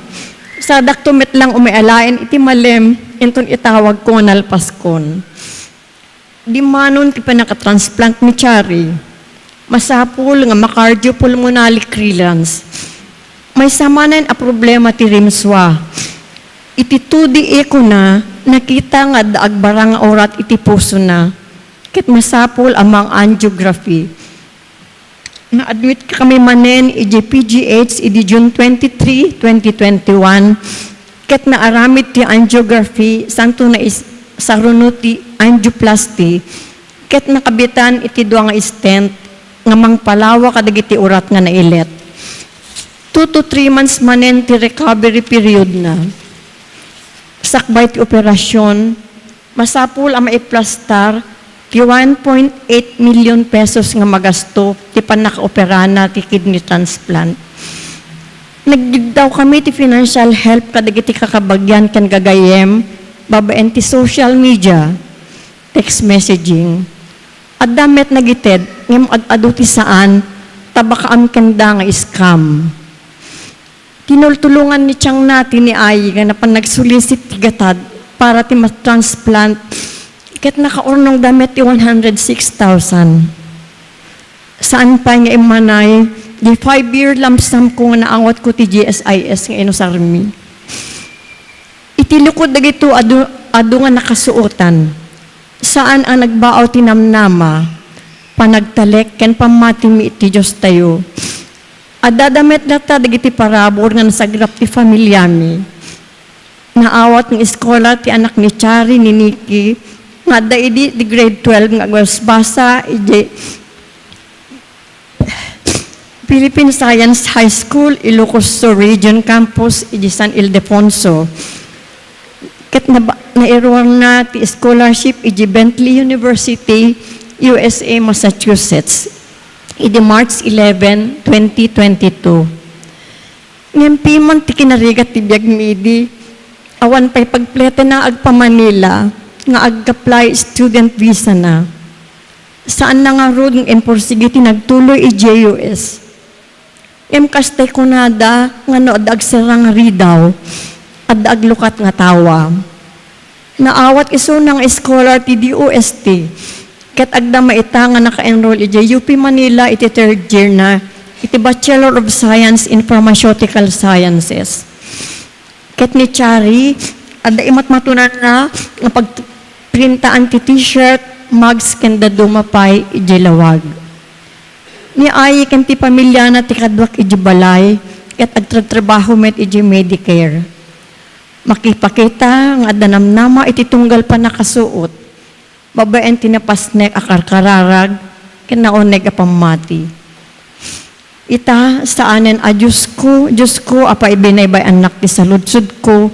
Sadakto met lang umay alaen iti malem inton itawagko nga nalpaskon. Dimmanon ti pannakatransplant ni Chari. Masapul nga ma-cardiopulmonary clearance. Maysa manen a problema ti rimswa. Iti two D echo na, nakita nga adda agbarang nga urat iti pusona. Ket masapul a mang-angiography. Na-admit kami manen iti P G H idi June twenty-three, twenty twenty-one, ket naaramid ti angiography santo nais-, saruno ti angioplasty, ket nakabitan iti dua nga stent nga mangpalawa kadagiti urat nga nailet. Two to three months manen ti recovery period na. Sakbay ti operasyon, masapul a maiplastar ti one point eight million pesos nga magasto ti pannakaoperana ti kidney transplant. Nagiddaw kami ti financial help kadagiti kakabagian ken gagayyem babaen ti social media, text messaging. Adda met nagited ngem ad-adu ti saan, ta baka amkenda nga scam. Tinultulongan ni Chang Nati ni Ayi nga napan nagsulisit ti gatad para ti ma-transplant, ket nakaurnongda met ti one hundred six thousand. Saan pay nga immanay, di five-year lump sum ko nga naawatko ti G S I S nga inusarmi. Iti lukod dagito adu, adu nga nakasuotan. Saan a nagbaaw ti namnama, panagtalek ken pammatimi iti Diostayo. Addada met latta dagiti parabur nga nasagrap ti familiami. Naawat nga iskolar ti anak ni Chari, ni Nikki, nga adda idi ti grade twelve nga agbasbasa iti Philippine Science High School, Ilocos Sur Region Campus, iti San Ildefonso. Ket naba-, nairuarna ti scholarship iti Bentley University, U S A, Massachusetts, iti March eleven, twenty twenty-two. Ngem piman ti kinarigat ti biag mi idi, awan pay pagpletena agpa-Manila nga ag-apply student visa na. Saanna ngarud nga imporsigi ti nagtuloy idiay U S. Ngem kasta ti kunada nga no adda agserrang ridaw, adda aglukat nga tawa. Naawat isuna nga scholar ti D O S T, ket agdama ita nga naka-enroll idiay U P Manila iti third year na iti Bachelor of Science in Pharmaceutical Sciences. Ket ni Chari, adda imatmatonanna nga pagprintaan ti T-shirt, mugs, ken dadduma pay idiay lawag. Ni Ayi ken ti pamiliana ti kaduak idiay balay, ket agtratrabaho met idiay Medicare. Makipakita nga adda namnama iti tunggal pannakasuot, babaen ti napasnek a karkararag ken nauneg a pammati. Ita, saanen a, "Diosko, Diosko, apay binaybay-annak ti saludsodko?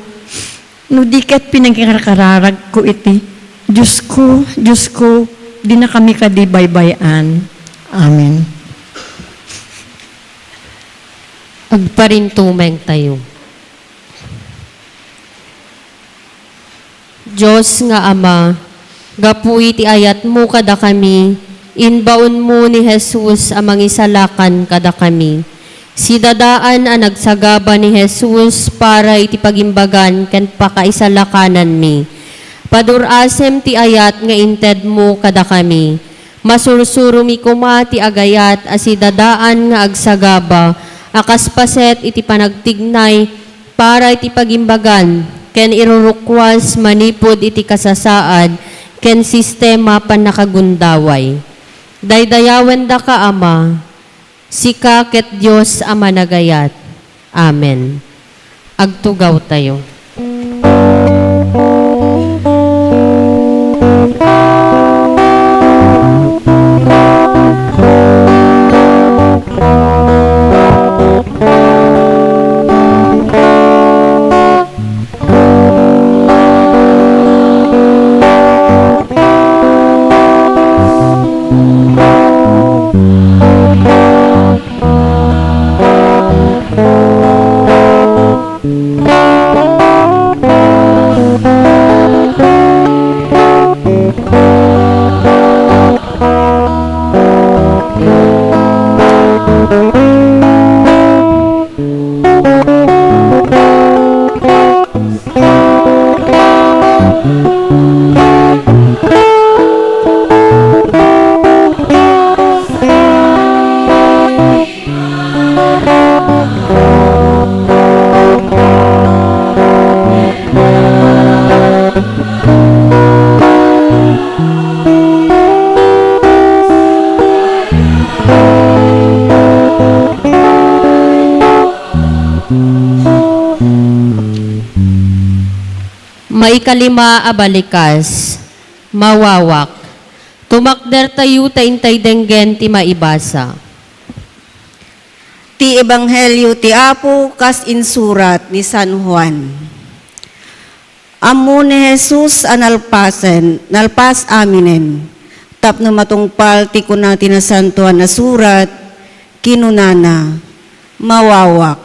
No di ket pinangikarkararagko iti, 'Diosko, Diosko, dinakami kadi baybay-an?'" Amen. Agparintumeng tayo. Dios nga Ama, gapu iti ayatmo kadakami, imbaonmo ni Jesus a mangisalakan kadakami. Sidadaan a nagsagaba ni Jesus para iti pagimbagan ken pakaisalakananmi. Padur-asem ti ayat nga intedmo kadakami. Masursuromi koma ti agayat a sidadaan nga agsagaba a kas paset iti panagtignay para iti pagimbagan ken irurukwas manipud iti kasasaad ken sistema pannakagundaway. Daydayawendaka, Ama, sika ket Dios a managayat. Amen. Agtugawtayo. Maikalima a balikas, mawawak. Tumakdertayo ta intay denggen ti maibasa. Ti Ebanghelio ti Apo kas insurat ni San Juan. Ammo ni Jesus a nalpasen, nalpas aminen, tapno matungpal ti kuna ti Nasantoan a Surat, kinunana, "Mawawak."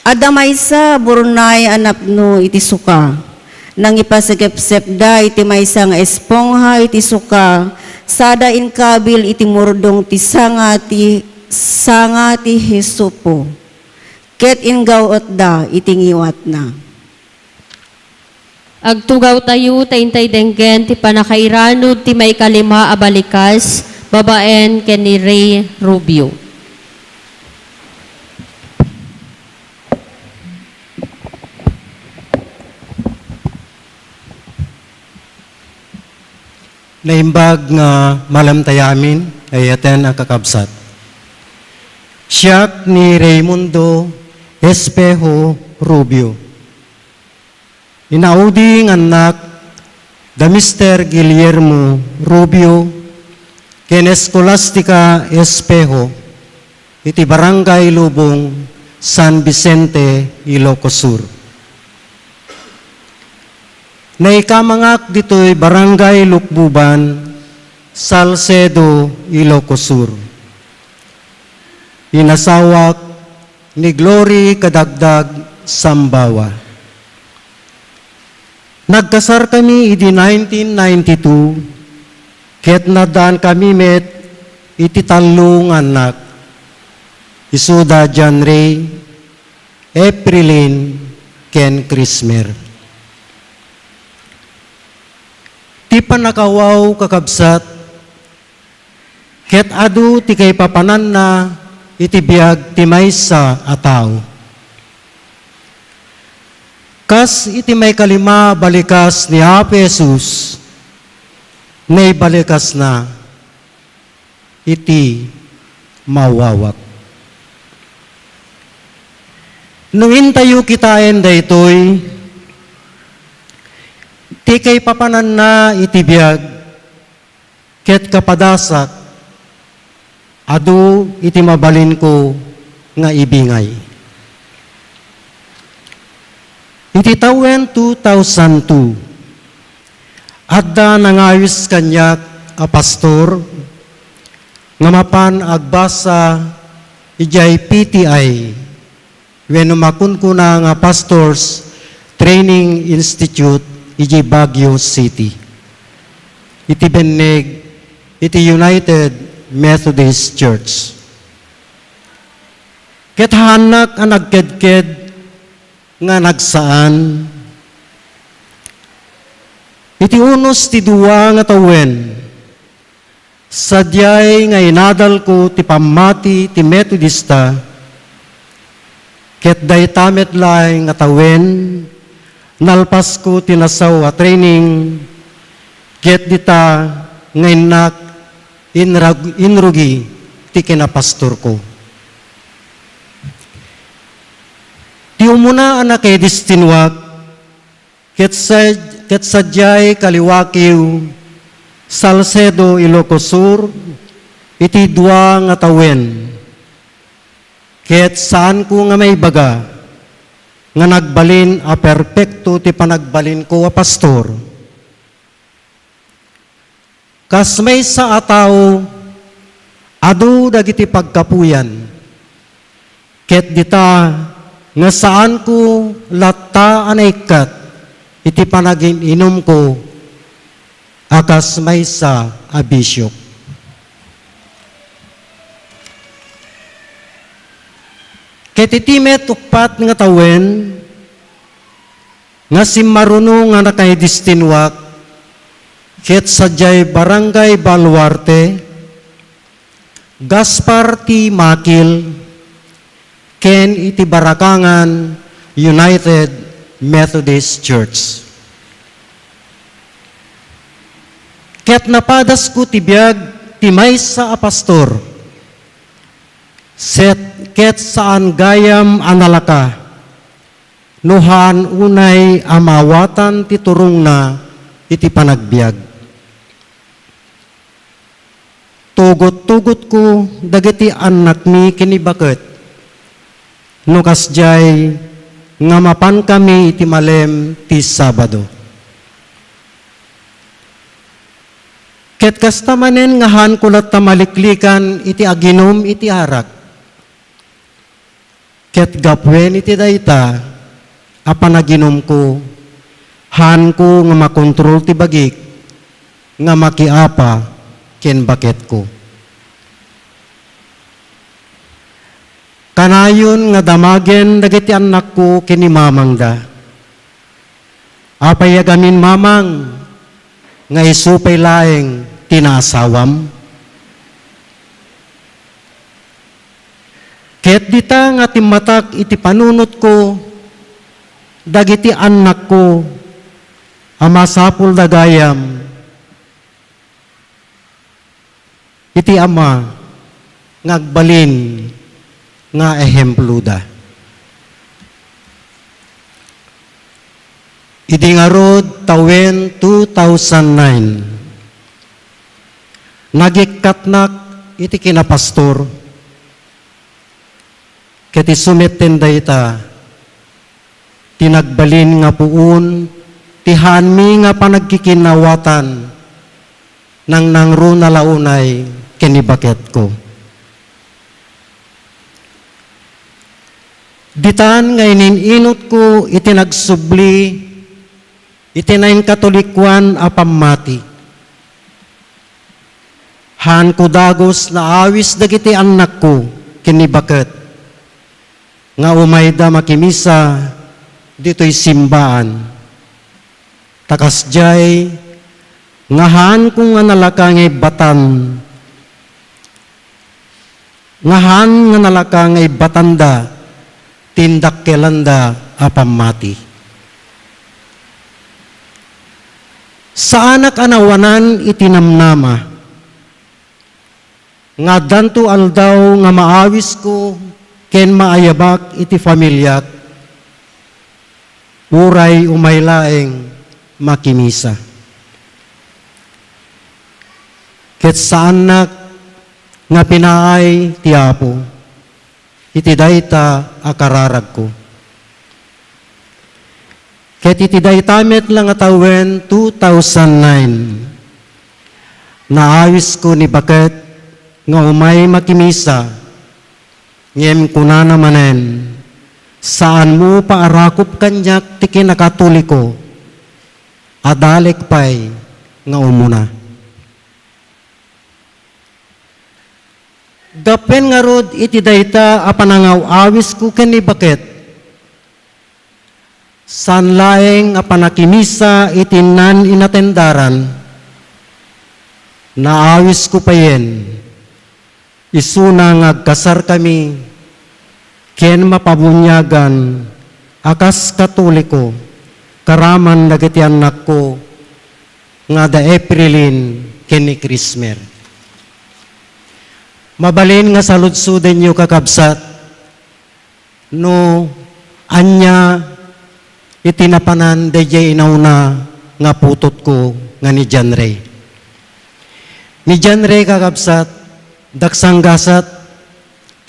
Adda maysa a burnay a napno iti suka. Nangipasikepsepda iti maysa nga espongha iti suka, sada inkabil iti murdong ti sanga ti, sanga ti hisopo, ket inggaw-etda iti ngiwatna. Agtugawtayo ta intay denggen ti pannakairanud ti maikalima a balikas babaen ken ni Rey Rubio. Naimbag nga malamtayamin, ay-ayaten a kakabsat. Siak ni Raymundo Espejo Rubio. Inaudi nga annak da Mister Guillermo Rubio ken Escolastica Espejo. iti Barangay Lubong, San Vicente, Ilocos Sur. Naikamangak ditoy Barangay Lukbuban, Salcedo, Ilocos Sur. Inasawak ni Glory Kadagdag Sambawa. Nagkasarkami idi nineteen ninety-two, ket naaddaankami met iti tallo nga annak, isuda John Ray, Eprilin, ken Crismer. Ti pannakawaw, kakabsat, ket adu ti kaipapananna iti biag ti maysa a tao. Kas iti maikalima a balikas ni Apo Jesus, naibalikasna iti mawawak. No intayo kitaen daytoy, ti kaipapananna iti biag ket kapadasak, adu iti mabalinko nga ibingay. Iti tawen two thousand two, adda nangawis kaniak a pastor nga mapan agbasa idiay P T I wenno makunkuna nga Pastors Training Institute idiay Baguio City, iti benneg iti United Methodist Church. Ket haannak a nagkedked nga nagsaan iti unos ti dua nga tawen, sadiay nga inadalko ti pammati ti Metodista, ket dayta met laeng nga tawen, nalpasko ti nasao a training, ket dita nga innak inrag-, inrugi ti kinapastorko. Ti umuna a nakaidestinwak, ket sa-, ket sadiay Kaliwakiw, Salcedo, Ilocos Sur, iti dua nga tawen. Ket saanko nga maibaga nga nagbalin a perpekto ti panagbalinko a pastor. Kas maysa a tao, adu dagiti pagkapuyan, ket dita nga saanko latta a naikkat iti panagin-inumko a kas maysa a bisiok. Ket iti met uppat nga tawen, nga simmaruno nga nakaidestinwak, ket sadiay Barangay Baluarte, Gaspar T. Makil, ken iti Barakangan United Methodist Church. Ket napadasko ti biag ti maysa a pastor, set-, ket saan gayam a nalaka no haan unay a maawatan ti turongna iti panagbiag. Tugot-tugotko dagiti annakmi ken ni baket no kasdiay nga mapankami iti malem ti Sabado. Ket kasta manen nga haanko latta maliklikan iti aginum iti arak. Ket gapuyen iti dayta a panaginumko, haanko nga makontrol ti bagik nga makiapa ken baketko. Kanayon nga damagen dagiti annakko ken ni mamangda. Apay a gamin, Mamang, nga isu pay laeng ti naasawam? Ket dita nga timmatak iti panunotko dagiti annakko a masapulda gayam iti ama nga agbalin nga ehemploda. Idi ngarud tawen two thousand nine, nagikkatnak iti kinapastor. Iti sumetten dayta, ti nagbalin nga puon ti haanmi nga panagkikinawatan, nangnangruna la unay ken ni baketko. Ditan nga inin-inutko iti nagsubli iti nainkatolikoan a pammati. Haanko dagus naawis dagiti annakko ken ni baket nga umayda makimisa ditoy simbaan. Ta kasdiay nga haanko nga nalaka nga ibbatan, nga haan nga nalaka nga ibbatanda ti indakkelanda a pammati. Saanak a nawanan iti namnama nga addanto aldaw nga maawisko ken maayabak iti familiak, uray umay laeng makimisa. Ket saannak nga pinaay ti Apo iti dayta a kararagko. Ket iti dayta met la nga tawen, two thousand nine, naawisko ni baket nga umay makimisa, ngem kunana manen, "Saanmo paarakop kaniak ti kinakatoliko, adalek pay nga umuna." Gappen ngarud iti dayta a panangaw-awisko ken ni baket, saan laeng a panakimisa iti naan-inatendaran, naawisko payen isuna nga agkasarkami ken mapabuniagan a kas Katoliko karaman dagiti annakko nga da Eprilin ken ni Krismer. Mabalin nga saludsodenyo, kakabsat, no ania iti napanan daydiay inauna nga putotko nga ni John Ray. Ni John Ray, kakabsat, daksanggasat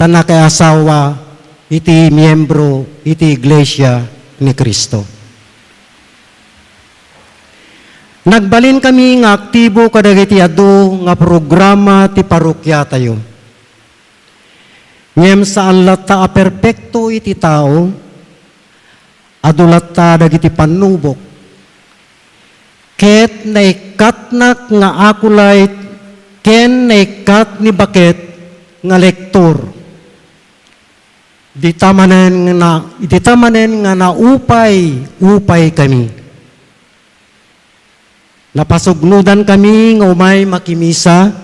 ta nakaasawa iti miyembro iti Iglesia ni Cristo. Nagbalinkami nga aktibo kadagiti adu nga programa ti parokiatayo. Ngem saan latta a perpekto iti tao, adu latta dagiti pannubok. Ket naikkatnak nga acolyte ken naikkat ni baket nga lektor. Dita manen nga na-, dita manen nga naupay-upaykami. Napasugnodankami nga umay makimisa,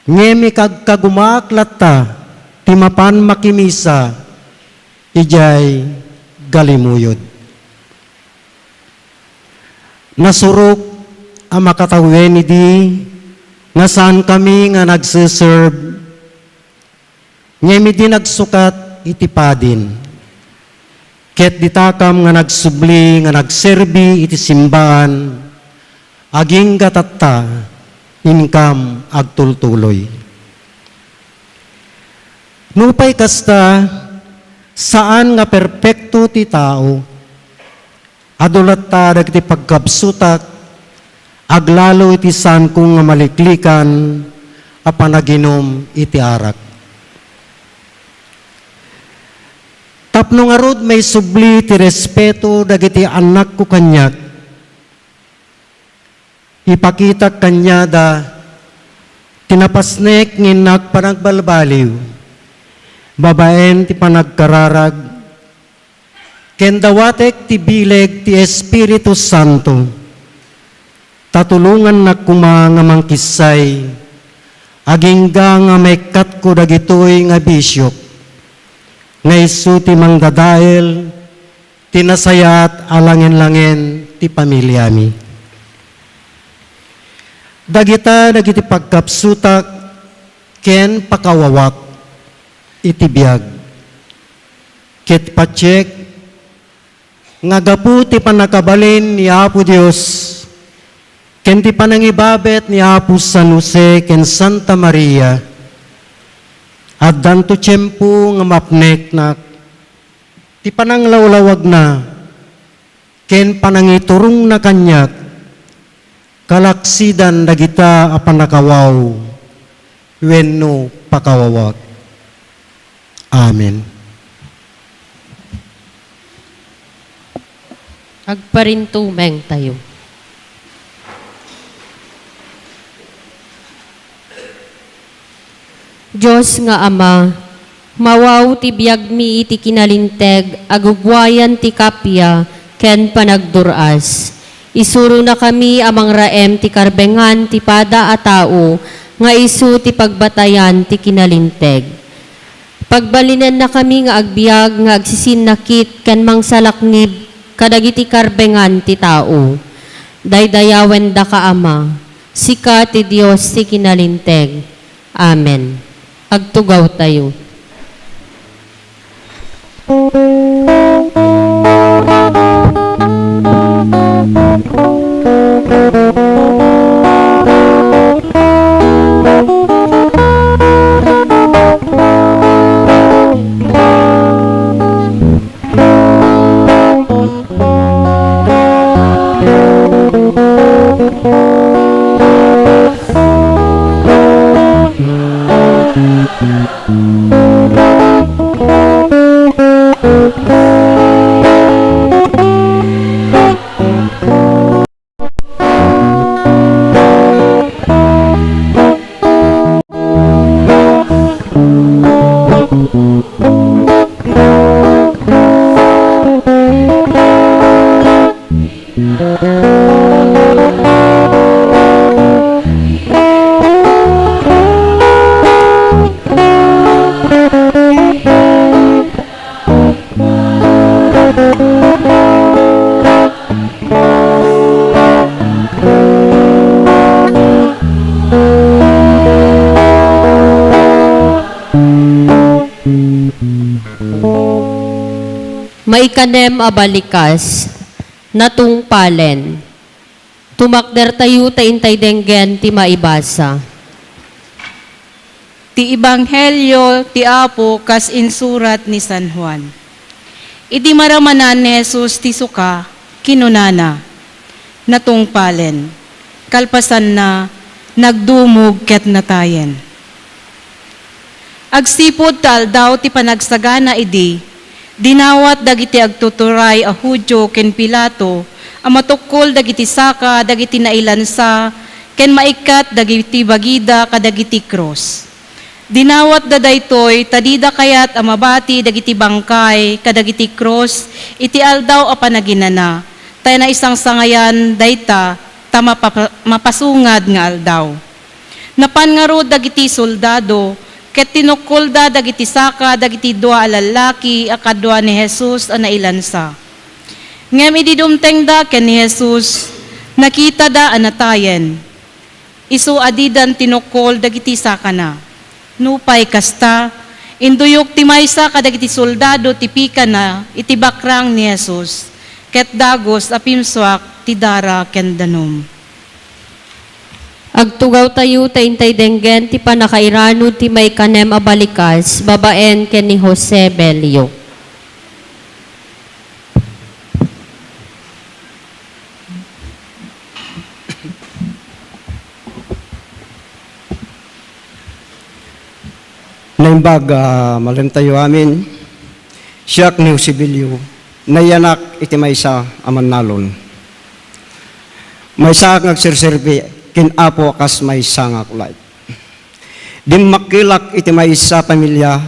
ngem ikagkagumaak latta ti mapan makimisa idiay Galimuyod. Nasurok a makatawen idi nga saankami nga nagse-serve, ngem idi nagsukat iti padin, ket ditakam nga nagsubli nga nagserbi iti simbaan, agingga tatta, inkam agtultuloy. Nupay kasta, saan nga perpekto ti tao. Adu latta dagiti pagkabsutak, aglalo iti saanko nga maliklikan a panaginum iti arak. Tapno ngarud maisubli ti respeto dagiti annakko kaniak, ipakitak kaniada ti napasnek nga innak panagbalbaliw babaen ti panagkararag, ken dawatek ti bileg ti Espiritu Santo, ta tulongannak koma nga mangkissay, agingga nga maikkatko dagitoy nga bisiok, nga isu ti mangdadael ti nasayaat a langen-langen ti familiami. Dagita dagiti pagkabsutak ken pakawawak iti biag. Ket patiek nga gapu ti pannakabalin ni Apo Dios ken ti panangibabet ni Apo San Jose ken Santa Maria, Addanto tiempo nga mapneknak ti pananglawlawagna ken panangiturongna kaniak, kalaksidan dagita a pannakawaw wenno pakawawak. Amen. Agparintumeng tayo. Dios nga Ama, mawaw ti biagmi iti kinalinteg a gubbuayan ti kappia ken panagdur-as. Isuronakami a mangraem ti karbengan ti pada a tao nga isu ti pagbatayan ti kinalinteg. Pagbalinennakami nga agbiag nga agsisinnakit ken mangsalaknib kadagiti karbengan ti tao. Daydayawendaka, Ama, sika ti Dios ti kinalinteg. Amen. Agtugawtayo. Maikanem a balikas, natungpalen. Tumakdertayo ta intay denggen ti maibasa. Ti Ebanghelio ti Apo kas insurat ni San Juan. Idi maramanan ni Jesus ti suka, kinunana, "Natungpalen." Kalpasanna, nagdumog ket natayen. Agsipud ta Aldaw ti Panagsagana idi, dinawat dagiti agtuturay a Judio ken Pilato a matukkol dagiti saka dagiti nailansa ken maikkat dagiti bagida kadagiti krus. Dinawatda daytoy ta dida kayat a mabati dagiti bangkay kadagiti krus iti Aldaw a Panaginana, ta naisangsangayan dayta ta mapapa-, mapasungad nga aldaw. Napan ngarud dagiti soldado ket tinukkolda dagiti saka dagiti dua a lallaki a kadua ni Jesus a nailansa. Ngem idi dumtengda ken ni Jesus, nakitada a natayen. Isu a didan tinukkol dagiti sakana. Nupay kasta, induyok ti maysa kadagiti soldado ti pikana iti bakrang ni Jesus, ket dagus a pimsuak ti dara ken danum. Agtugawtayo ta intay denggen ti pannakairanud ti maikanem a balikas babaen ken ni Jose Bello. Naimbag, ah, malemtayo amin. Siak ni Jose Bello, nayanak iti maysa a mannalon. Maysaak nga agserserbi ken Apo a kas maysa nga aklat. Dimmakkelak iti maysa a pamilia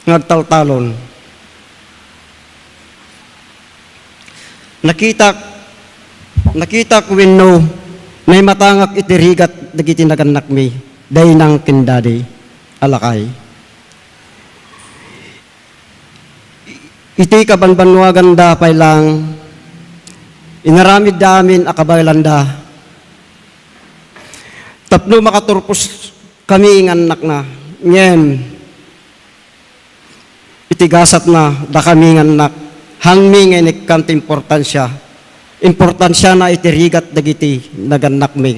nga agtaltalon. Nakitak, nakitak wenno naimatangak iti rigat dagiti nagannakmi, Dainang ken Dadi a lakay. Iti kabanbannuaganda pay lang, inaramidda amin a kabaelanda. Tapno makaturpos kami nga annakna, ngem iti gasatna, dakami nga annak, hangmi nga inikkan ti importansia, importansiana iti rigat dagiti nagannakmi.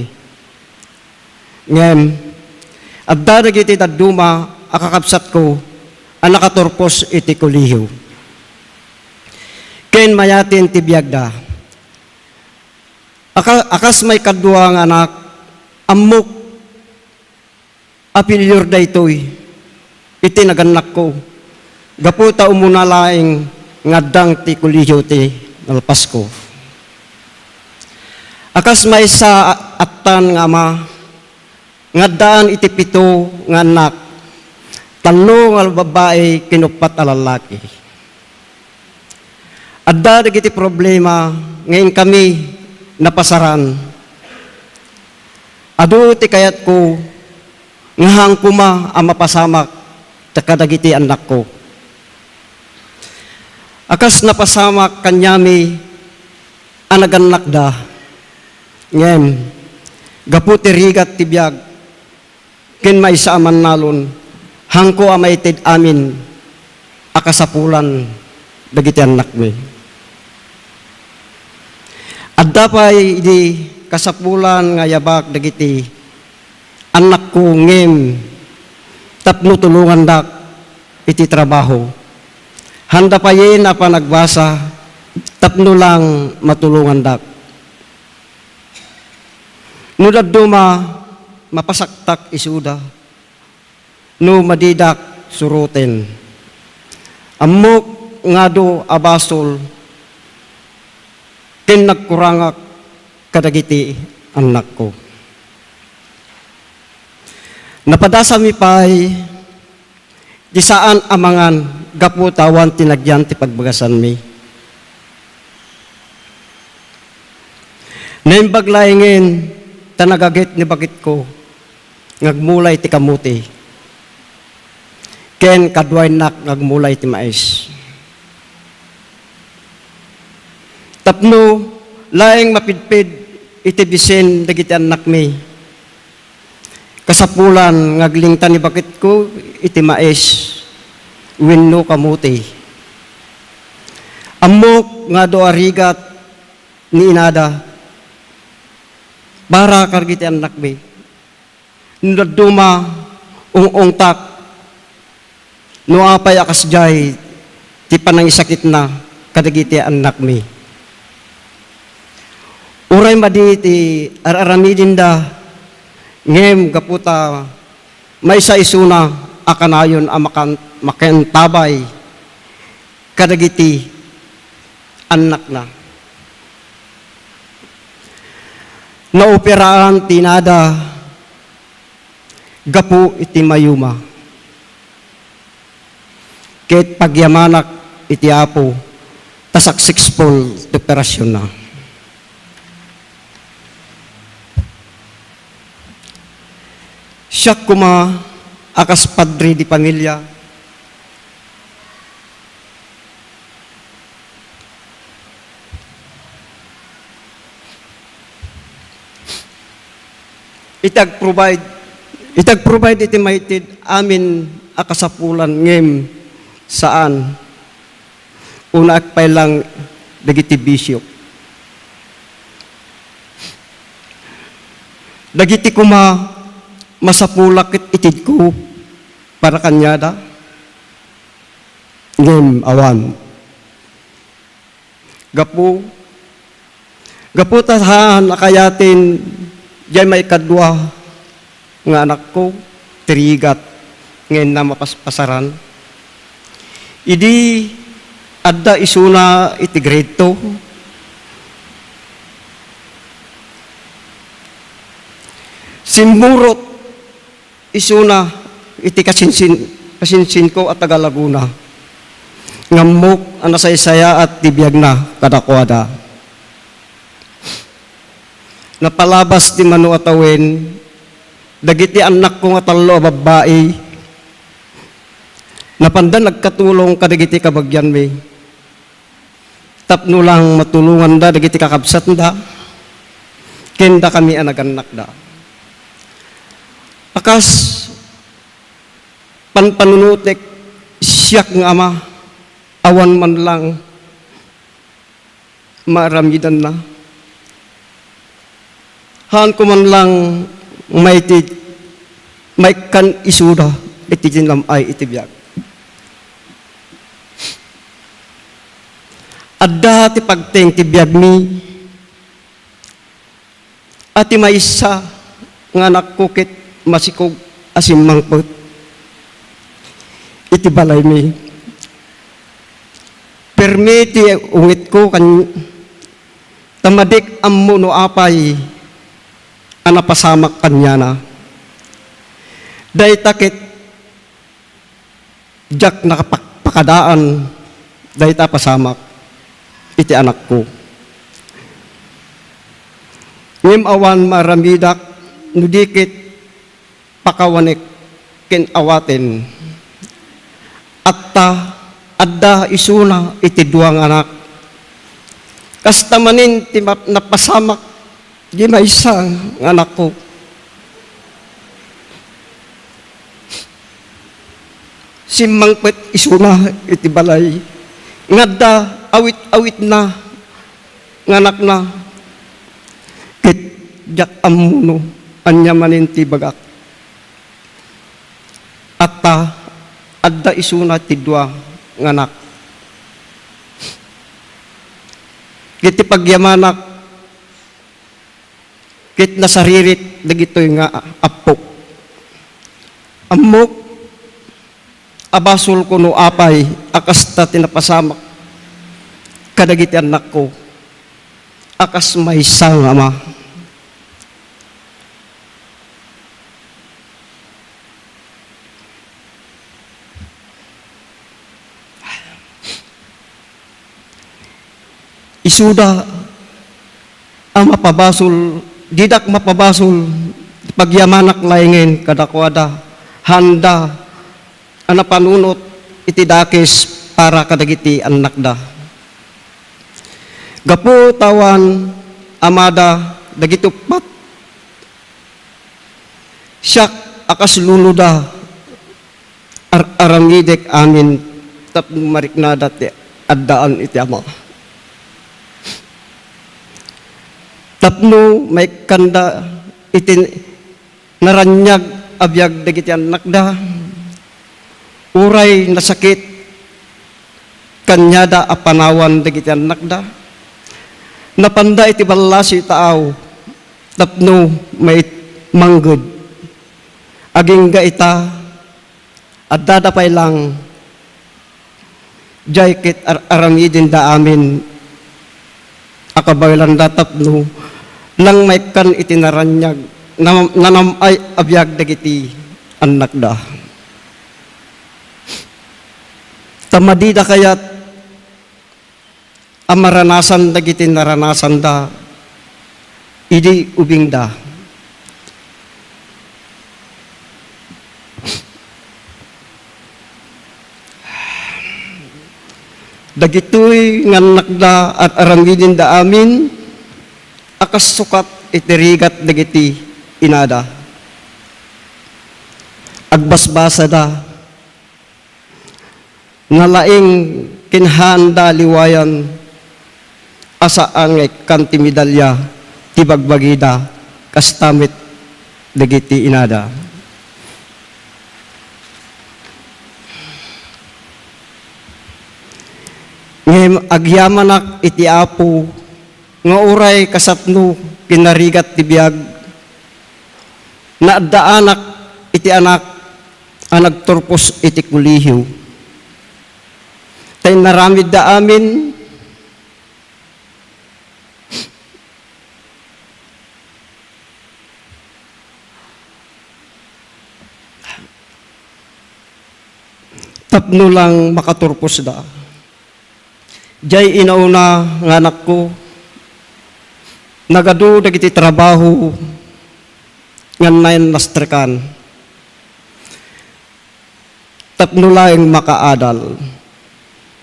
Ngem adda dagiti dadduma a kakabsatko a nakaturpos iti kolehiyo. Ken mayaten ti biagda. Aka-, a kas maikadua nga anak, ammok a failure daytoy iti nagannakko, gapu ta umuna laeng nga addang ti kolehiyo ti nalpasko. A kas maysa a-, attan nga ama, nga addaan iti pito nga annak, tallo nga babbai ken uppat a lallaki. Adda dagiti problema nga inkami napasaran. Adu ti kayatko nga haan koma a mapasamak ta kadagiti annakko. A kas napasamak kaniami a nagannakda, ngem gapu ti rigat ti biag, ken maysa a mannalon, haanko a maited amin a kasapulan dagiti annakmi. Adda pay idi kasapulan nga yabak dagiti annakko ngem tapno tulongandak iti trabaho. Haanda payen a panagbasa tapno lang matulongandak. No dadduma, mapasaktak isuda. No madidak suroten. Ammok nga adu a basol ken nagkurangak kadagiti annakko. Napadasami pay ti saan a mangan gapu ta awan ti nagyan ti pagbagasanmi. Naimbag laengen ta nagagit ni baketko nga agmula iti kamote, ken kaduayennak nga agmula iti mais. Tapno laeng mapidpid iti bisin dagiti annakmi, kasapulan nga aglingta ni baketko iti mais wenno kamote. Ammok nga adu a rigat ni inada para kadagiti annakmi. No dadduma, ung-ungtak no apay a kasdiay ti panangisakitna kadagiti annakmi. Uray madi ti ar-aramidenda, ngem gapu ta maysa isuna a kanayon a makan-, makiantabay kadagiti annakna. Naoperaan ti inada gapu iti mayuma. Ket pagyamanak iti Apo ta successful ti operasionna. Siak koma a kas padre de pamilia, iti agprovide, iti agprovide iti maited amin a kasapulan ngem saan. Unaak pay lang dagiti bisio. Dagiti koma masapulak ket itedko para kaniada. Ngem awan. Gapu, gapu ta saan a kayaten diay maikadua nga anakko, ti rigat nga inna mapaspasaran. Idi adda isuna iti grade two, simmurot isuna iti kasinsin-, kasinsinko a taga Laguna. Ngammok a nasaysayaat ti biagna kadakuada. Napalabas ti mano a tawen, dagiti annakko nga tallo a babbai, napanda nagkatulong kadagiti kabagianmi. Tapno lang matulonganda dagiti kakabsatda ken dakami a nagannakda. A kas panpanunotek, siak nga ama, awan man lang maaramidanna. Haanko man lang maitid, maikkan isuda. iti dinam-ay iti biag. Adda ti pagteng ti biagmi a ti maysa nga anakko ket masikog a simmangpet iti balaymi. Permi ti ungitko kan-, ta madik ammo no apay a napasamak kaniana. Dayta ket diak nakapakpakadaan dayta pasamak iti anakko. Ngem awan maaramidak no di ket pakawanek ken awaten. Atta, adda isuna iti dua nga anak. Kasta manen ti map-, napasamak di maysa nga anakko. Simmangpet isuna iti balay nga adda awit-awitna nga anakna, ket diak ammo no ania manen ti ibagak. Atta, adda isuna ti dua nga anak. Ket ti pagyamanak, ket nasaririt dagitoy nga appok. Ammok a basolko no apay a kasta ti napasamak kadagiti annakko a kas maysa nga ama. Isuda a mapabasol, didak mapabasol, pagyamanak laengen kadakuada, haanda a napanunot iti dakes para kadagiti annakda. Gapu ta awan amada dagiti uppat, siak a kas loloda, ar-aramidek amin tapno mariknada ti addaan iti ama. Tapno maikkanda iti naraniag a biag dagiti annakda, uray nasakit kaniada a panawan dagiti annakda. Napanda iti ballasi taaw tapno mait-, mangged. Agingga ita, addada pay lang, jay ket ar-, aramidenda amin a kabaelanda tapno lang maikkan iti naraniag, nam-, nanam-ay a biag dagiti annakda. Ta madida kayat a maranasan dagiti naranasanda idi ubingda. Dagitoy nga annakda, ar-aramidenda amin a kas sukat iti rigat dagiti inada. Agbasbasada, nalaing ken haanda liwayan a saan nga ikkan ti medalya ti bagbagida, kasta met dagiti inada. Ngem agyamanak iti Apo nga uray kasapno kinarigat ti biag, naaddaanak iti anak a nagturpos iti kolehio. Ta inaramidda amin tapno lang makaturposda. Jay inauna nga anakko, nagadu dagiti trabaho nga nainnastrekan tapno laeng makaadal.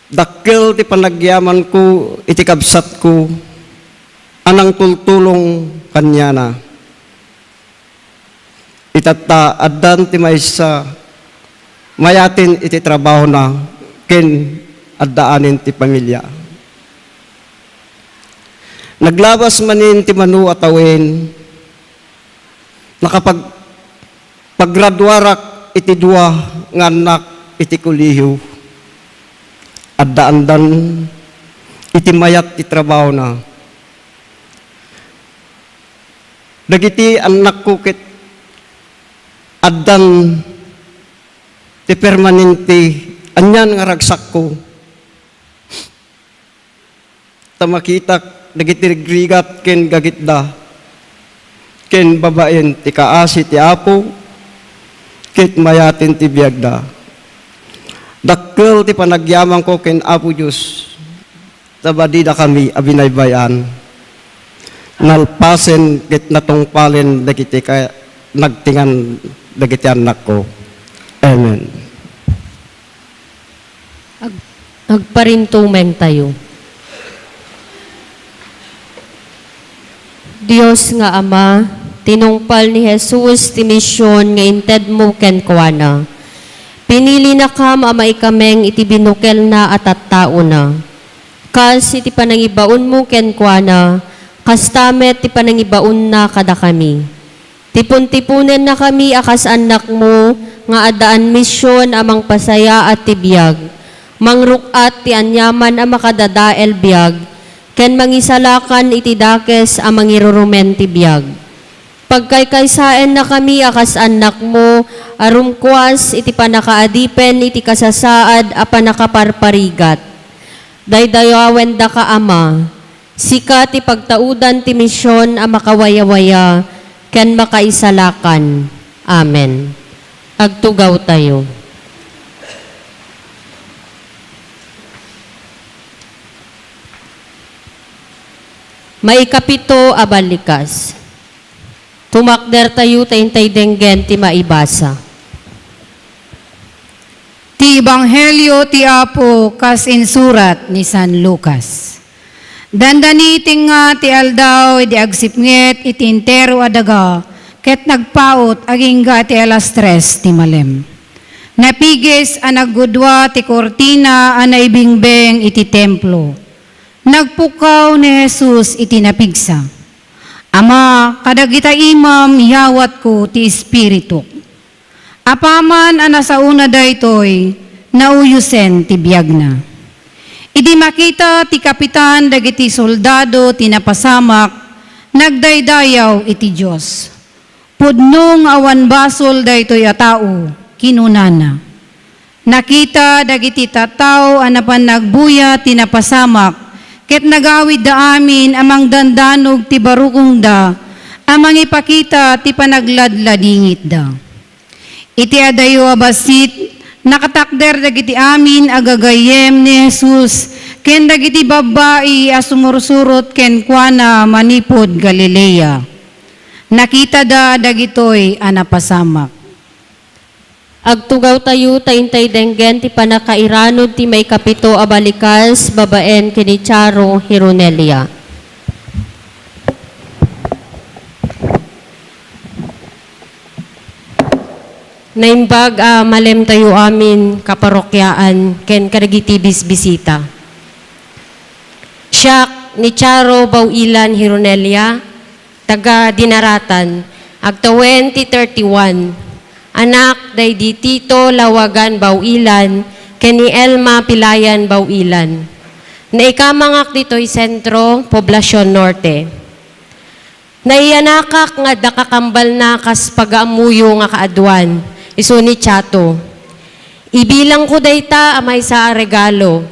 Dakkel ti panagyamanko iti kabsatko a nangtultulong kaniana. Itatta, addan ti maysa mayaten iti trabahona ken addaanen ti pamilia. Naglabas manen ti mano a tawen, nakapag-, paggraduarak Iti dua nga annak iti kolehiyo, addaandan iti mayat ti trabahona. Dagiti annakko ket addan ti permanente anian nga ragsakko. Ta makitak dagiti rigrigat ken gagitda, ken babaen ti kaasi ti Apo, ket mayaten ti biagda. Dakkel ti panagyamanko ken Apo Dios, ta badidakami a binaybay-an. Nalpasen ket natungpalen dagiti ka-, nagtingan dagiti annakko. Amen. Ag-, agparintumeng tayo. Dios nga Ama, tinungpal ni Jesus ti mision nga intedmo kenkuana. Pinilinakam a maikameng iti binukelna a tattaona. Kas iti panangibaonmo kenkuana, kasta met ti panangibaonna kadakami. Tipontiponennakami a kas annakmo nga addaan mision a mangpasayaat ti biag, mangruk-at ti aniaman a makadadael biag, ken mangisalakan iti dakes a mangirurumen ti biag. Pagkaykaysaennakami a kas annakmo a rumkuas iti pannakaadipen iti kasasaad a pannakaparparigat. Daydayawendaka, Ama, sika ti pagtaudan ti mision a makawayawaya ken makaisalakan. Amen. Agtugawtayo. Maikapito a balikas. Tumakdertayo ta intay denggen ti maibasa. Ti Ebanghelio ti Apo kas insurat ni San Lucas. Dandani tengnga ti aldaw idi agsipnget iti entero a daga ket nagpaut agingga ti alas tres ti malem. Napigis a naggudua ti kurtina a naibingbeng iti templo. Nagpukkaw ni Jesus iti napigsa. Ama, kadagita imam, iyawatko ti espirituk. Apaman a nasaona daytoy, nauyosen ti biagna. Idi makita ti kapitan dagiti soldado ti napasamak, nagdaydayaw iti Dios. "Pudno nga awan basol daytoy a tao," kinunana. Nakita dagiti tattao a napan nagbuya ti napasamak, ket nagawidda amin a mangdandanog ti barukongda a mangipakita ti panagladladingitda. Iti adayo a bassit, nakatakder dagiti amin a gagayyem ni Jesus ken dagiti babbai a sumursurot kenkuana manipud Galilea. Nakitada dagitoy a napasamak. Agtugawtayo ta intay denggen ti pannakairanud ti maikapito a balikas babaen ken ni Charo Hironelia. Naimbag a malemtayo amin kaparokiaan ken kadagiti bisbisita. Siak ni Charo Bauilan Hironelia, taga Dinaratan, agtawen ti thirty-one, anak daydi Tito Lawagan Bauilan ken ni Elma Pilayan Bauilan. Naikamangak ditoy Sentro, Poblacion Norte. Naiyanakak nga adda kakambalna kas pagaammoyo nga kaaduan, isu ni Chato. Ibilangko dayta a maysa a regalo,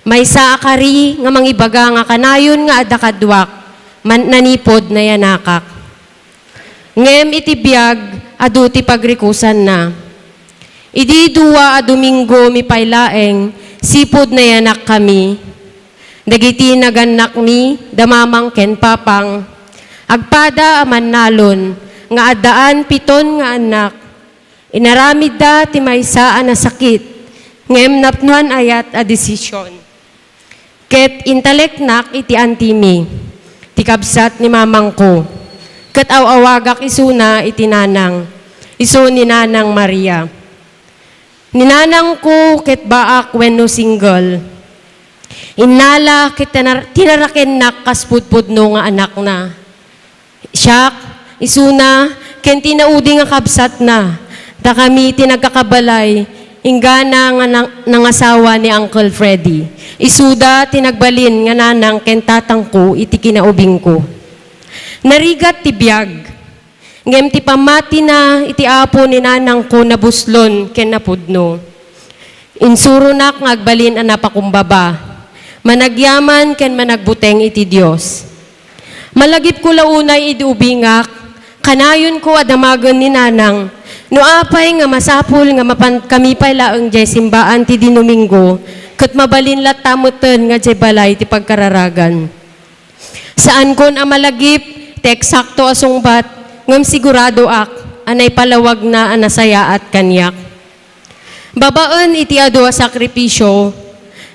maysa a kari nga mangibaga nga kanayon nga adda kaduak man-, nanipud nayanakak. Ngem iti biag, adu ti pagrikusanna. Idi dua a Domingo mipay laeng, sipud nayanakkami. Dagiti nagannakmi, da mamang ken papang, agpada a mannalon nga addaan piton nga annak. Inaramidda ti maysa a nasakit, ngem napnoan ayat a desision. Ket intaleknak iti antimi, ti kabsat ni mamangko, ket aw-awagak isuna iti nanang, isu ni Nanang Maria. Ni nanangko ket baak wenno single. Innala ket tinar-, tinarakennak kas pudpudno nga anakna. Siak, isuna, ken ti naudi nga kabsatna, Dakami ti nagkakabalay, inggana nga nang-, nangasawa ni Uncle Freddy. Isuda ti nagbalin nga nanang ken tatangko iti kinaubingko. Narigat ti biag, ngem ti pammatina iti Apo ni nanangko nabuslon ken napudno. Insuronak nga agbalin a napakumbaba, managyaman ken managbuteng iti Dios. Malagipko la unay idi ubingak, kanayonko a damagen ni Nanang no apay nga masapul nga mapan kami pay laeng diay simbaan ti Dinomingo, ket mabalin latta metten nga diay balay ti pagkararagan. Saankon a malagip ti eksakto a sungbat, ngem siguradoak a naipalawagna a nasayaat kaniak. Babaen iti adu a sakripisio,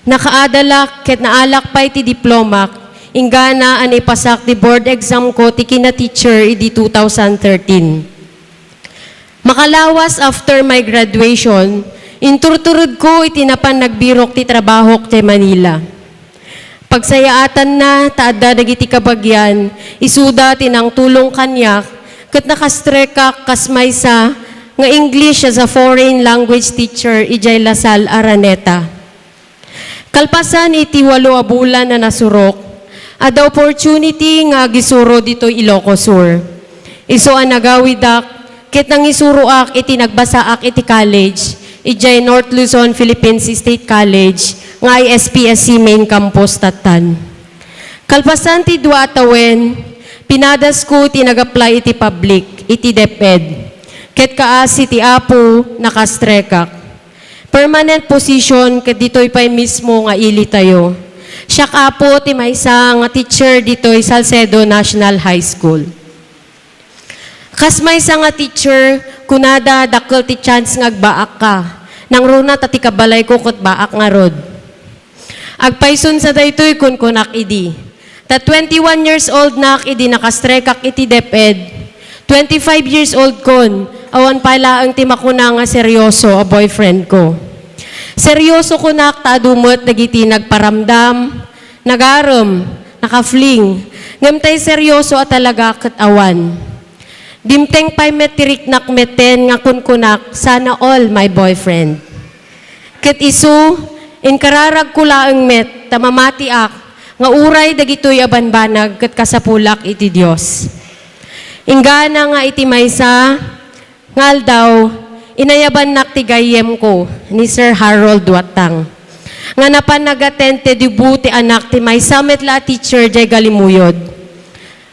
nakaadalak ket naalak pay ti diplomak, inggana a naipasak ti board exam ko ti kina-teacher idi two thousand thirteen. Makalawas after my graduation, inturturedko iti napan nagbirok ti trabahok ti Manila. Pagsayaatanna ta adda dagiti kabagian, isuda ti nangtulong kaniak, ket nakastrekak kas maysa nga English as a foreign language teacher idiay La Salle, Araneta. Kalpasan iti walo a bulan a nasurok, adda opportunity nga agisuro ditoy Ilocos Sur. Isu a nagawidak, ket nangisuroak iti nagbasaak iti college, idiay North Luzon Philippines State College, nga I S P S C main campus tattan. Kalpasan ti dua a tawen, pinadasko ti nag-apply iti public, iti DepEd. Ket kaasi ti Apo, nakastrekak. Permanent position ket ditoy pay mismo nga ilitayo. Siak, Apo, ti maysa nga teacher ditoy Salcedo National High School. Kas maysa nga teacher, kunada, dakkel ti chance nga agbaak ka. Nangruna ta ti kabalayko ket baak ngarud. Agpayson sa daytoy, kunkunak idi. Ta twenty-one years old nak idi nakastrekak iti DepEd. Twenty-five years old kon, awan pay laeng ti makuna nga seryoso a boyfriend ko. Seryoso kunak ta adu met dagiti nagparamdam, nagarem, nakafling. Ngem tay seryoso a talaga ket awan. Dimteng pay met ti riknak metten nga kunkunak, "Sana all, my boyfriend." Ket isu, inkararagko laeng met ta mamatiak nga uray dagitoy a banbanag ket kasapulak iti Dios. Inggana nga iti maysa nga aldaw, inayabannak ti gayyemko ni Sir Harold Watang nga napan nag-attend ti debut ti anak ti maysa met la a teacher diay Galimuyod.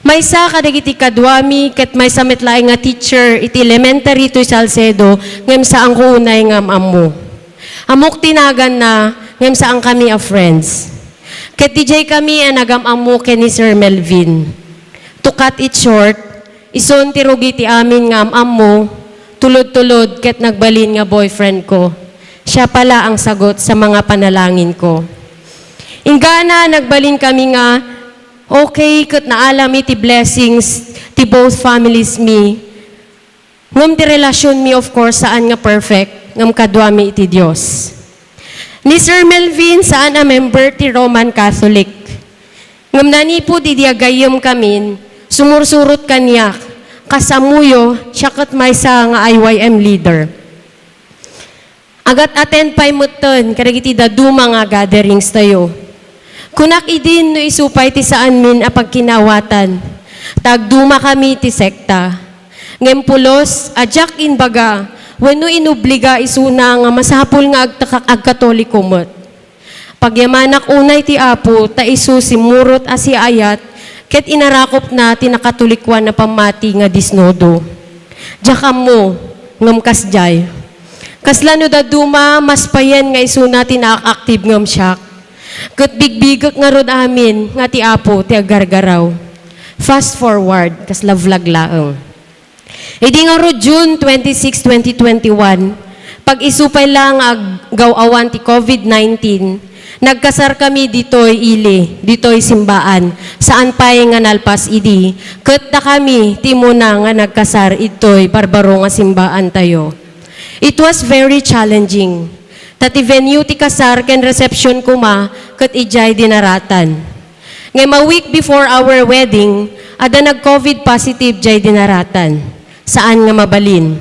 Maysa kadagiti kaduami ket maysa met laeng nga teacher iti elementary toy Salcedo ngem saanko unay nga am-ammo. Ammok ti naganna ngem saankami a friends. Ket didiay kami a nagam-ammo ken ni Sir Melvin. To cut it short, isun ti rugi ti amin nga am-ammo, tulod-tulod ket nagbalin nga boyfriend ko. Siya pala ang sagot sa mga panalangin ko. Inggana, nagbalin kami nga okay ket naalami ti blessings ti both families mi. Ngem ti relasyon mi, of course, saan nga perfect, ngem kaduami iti Dios. Ni Sir Melvin, saan a member ti Roman Catholic. Ngem nanipud idi agayyemkamin, sumursurot kaniak, kas ammoyo, siya ket maysa nga I Y M leader. Agat-attend pay metten kadagiti dadduma nga gatherings tayo. Kunak idin no isu pay ti saanmin a pagkinaawatan, ta agdumakami ti sekta. Ngem pulos a diak imbaga wenno inobliga isuna nga masapul nga agtaka-, agkatoliko met. Pagyamanak unay ti Apo, ta isu simmurot a siaayat, ket inarakopna ti nakatolikoan a pammati nga disnudo. Diak ammo, ngem kasdiay. Kasla no dadduma, maspayen nga isuna ti naak-active ngem siak. Ket bigbigek ngarud amin nga ti Apo ti aggargaraw. Fast forward, kasla vlog laeng. Idi ngarud June twenty-six, twenty twenty-one, pag-isu pay la nga aggaw-awan ti covid nineteen, nagkasarkami ditoy ili, ditoy simbaan, saan pay nga nalpas idi, ket dakami ti umuna nga nagkasar idtoy barbaro nga simbaantayo. It was very challenging. Ta ti venue ti kasar ken reception koma ket idiay Dinaratan. Ngem a week before our wedding, adda nag-covid positive diay Dinaratan. Saan nga mabalin.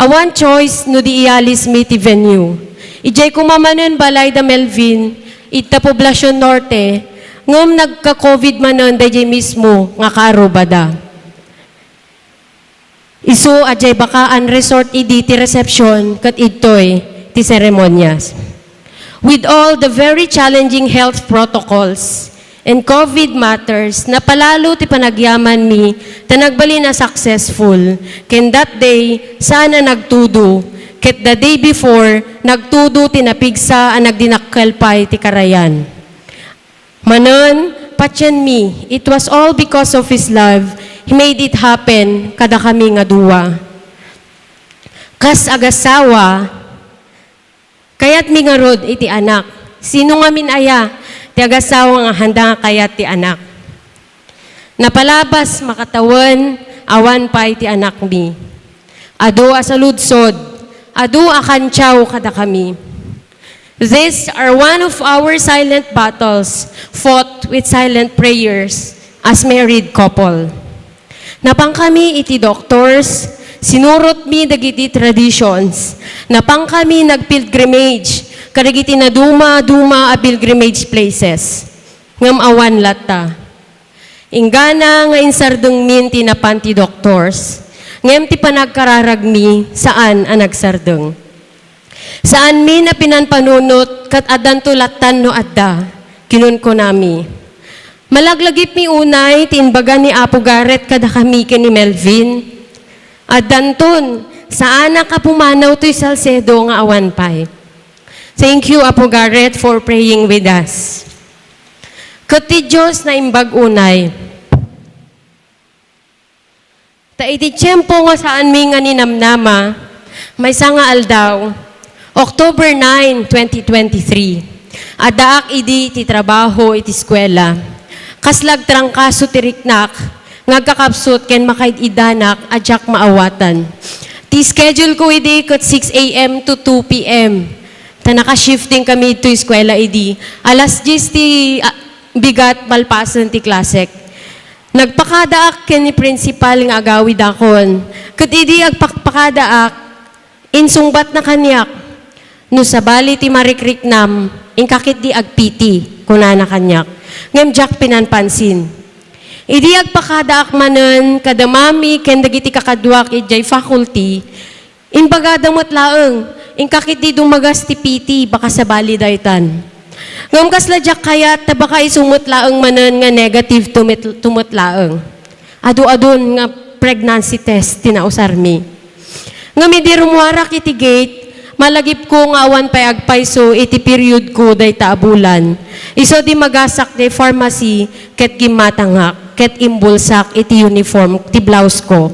Awan choice no di iyalis mi ti venue. Idiay koma manen balay da Melvin, ita Poblacion Norte, ngem nagka-covid manen daydiay mismo nga kaarrubada. Isu a diay Bakaan Resort idi ti reception ket idtoy ti seremonyas. With all the very challenging health protocols and covid matters, napalalo ti panagyamanmi ta nagbalin a successful. Ken that day, saan a nagtudo. Ket the day before, nagtudo ti napigsa a nagdinakkel pay ti karayan. Manen, patienmi, it was all because of His love. He made it happen kadakami nga dua. Kas agassawa, kayatmi ngarud iti anak. Sino ngamin aya ti agassawa nga handa nga kayat ti anak? Napalabas makatawen, awan pay ti anakmi. Adu a saludsod, adu a kantiaw kadakami. These are one of our silent battles fought with silent prayers as married couple. Napangkami iti doctors, sinurotmi dagiti traditions, napangkami nagpilgrimage kadagiti naduma-duma a pilgrimage places. Ngem awan latta. Inggana nga insardengmin ti napan ti doctors, ngem ti panagkararagmi saan a nagsardeng. Saanmin a pinanpanunot ket addanto lattan no adda, kinunkunami. Malaglagipmi unay ti imbaga ni Apo Garrett kadakami ken ni Melvin. Addanton, saanak a pumanaw toy Salcedo nga awan pay. Thank you, Apo Garrett, for praying with us. Ket ti Dios naimbag unay. Ta iti tiempo nga saanmi nga ninamnama, maysa nga aldaw, October nine, twenty twenty-three, addaak idi ti trabaho iti eskuela. Kasla agtrangkaso ti riknak nga agkakapsut ken makaid-iddanak a diak maawatan. Ti schedule ko idi ket six A M to two P M. Ta naka-shifting kami iti eskuela idi alas dies ti, ah, bigat malpasen ti klasek. Nagpakadaak ken ni principal nga agawidakon. Ket idi agpakpakadaak, insungbatna kaniak, "No sabali ti marikriknam, inka ketdi agpiti," kunana kaniak. Ngem diak pinanpansin. Idi agpakadaak manen kada mami ken dagiti kakaduak idiay faculty, imbagada met laeng, "Inka ketdi dumagas ti P T, baka sabali daytan." Ngem kasla diak kayat, ta baka isu met laeng manen nga negative to met, to met laeng. Adu-adun nga pregnancy test ti nausarmi. Ngem idi rummuarak iti gate, malagipko nga awan pay agpayso iti period ko dayta a bulan. Isu di magasak ti pharmacy ket gimmatangak, ket imbulsak iti uniform ti blouse ko.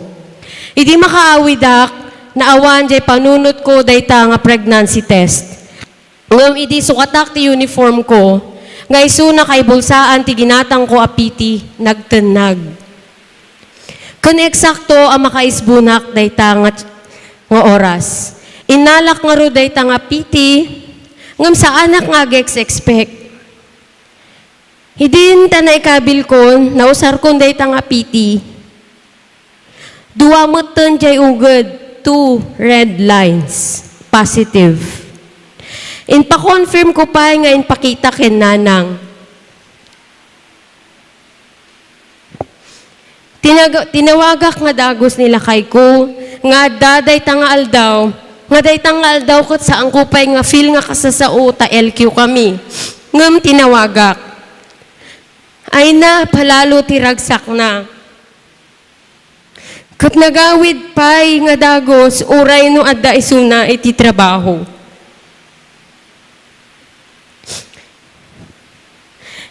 Idi makaawidak, naawan diay panunotko dayta nga pregnancy test. Ngem idi sukatak ti uniform ko, nga isuna kaibulsaan ti ginatangko a P T, nagtennag. Ken eksakto a makaisbunak dayta nga, nga oras. Innalak ngarud dayta nga P T, ngem saanak nga ag-expect. Idin ta naikabilkon, nausarkon dayta nga P T. Dua metten diay uged, two red lines, positive. Inpa-confirm ko pay nga inpakita ken nanang. Tinag-, tinawagak nga dagus ni lakayko nga adda dayta nga aldaw, nga dayta nga aldaw ket saanko pay nga feel nga kasasao ta L Q kami. Ngem tinawagak. Ayna, palalo ti ragsakna. Ket nagawid pay nga dagus uray no adda isuna iti trabaho.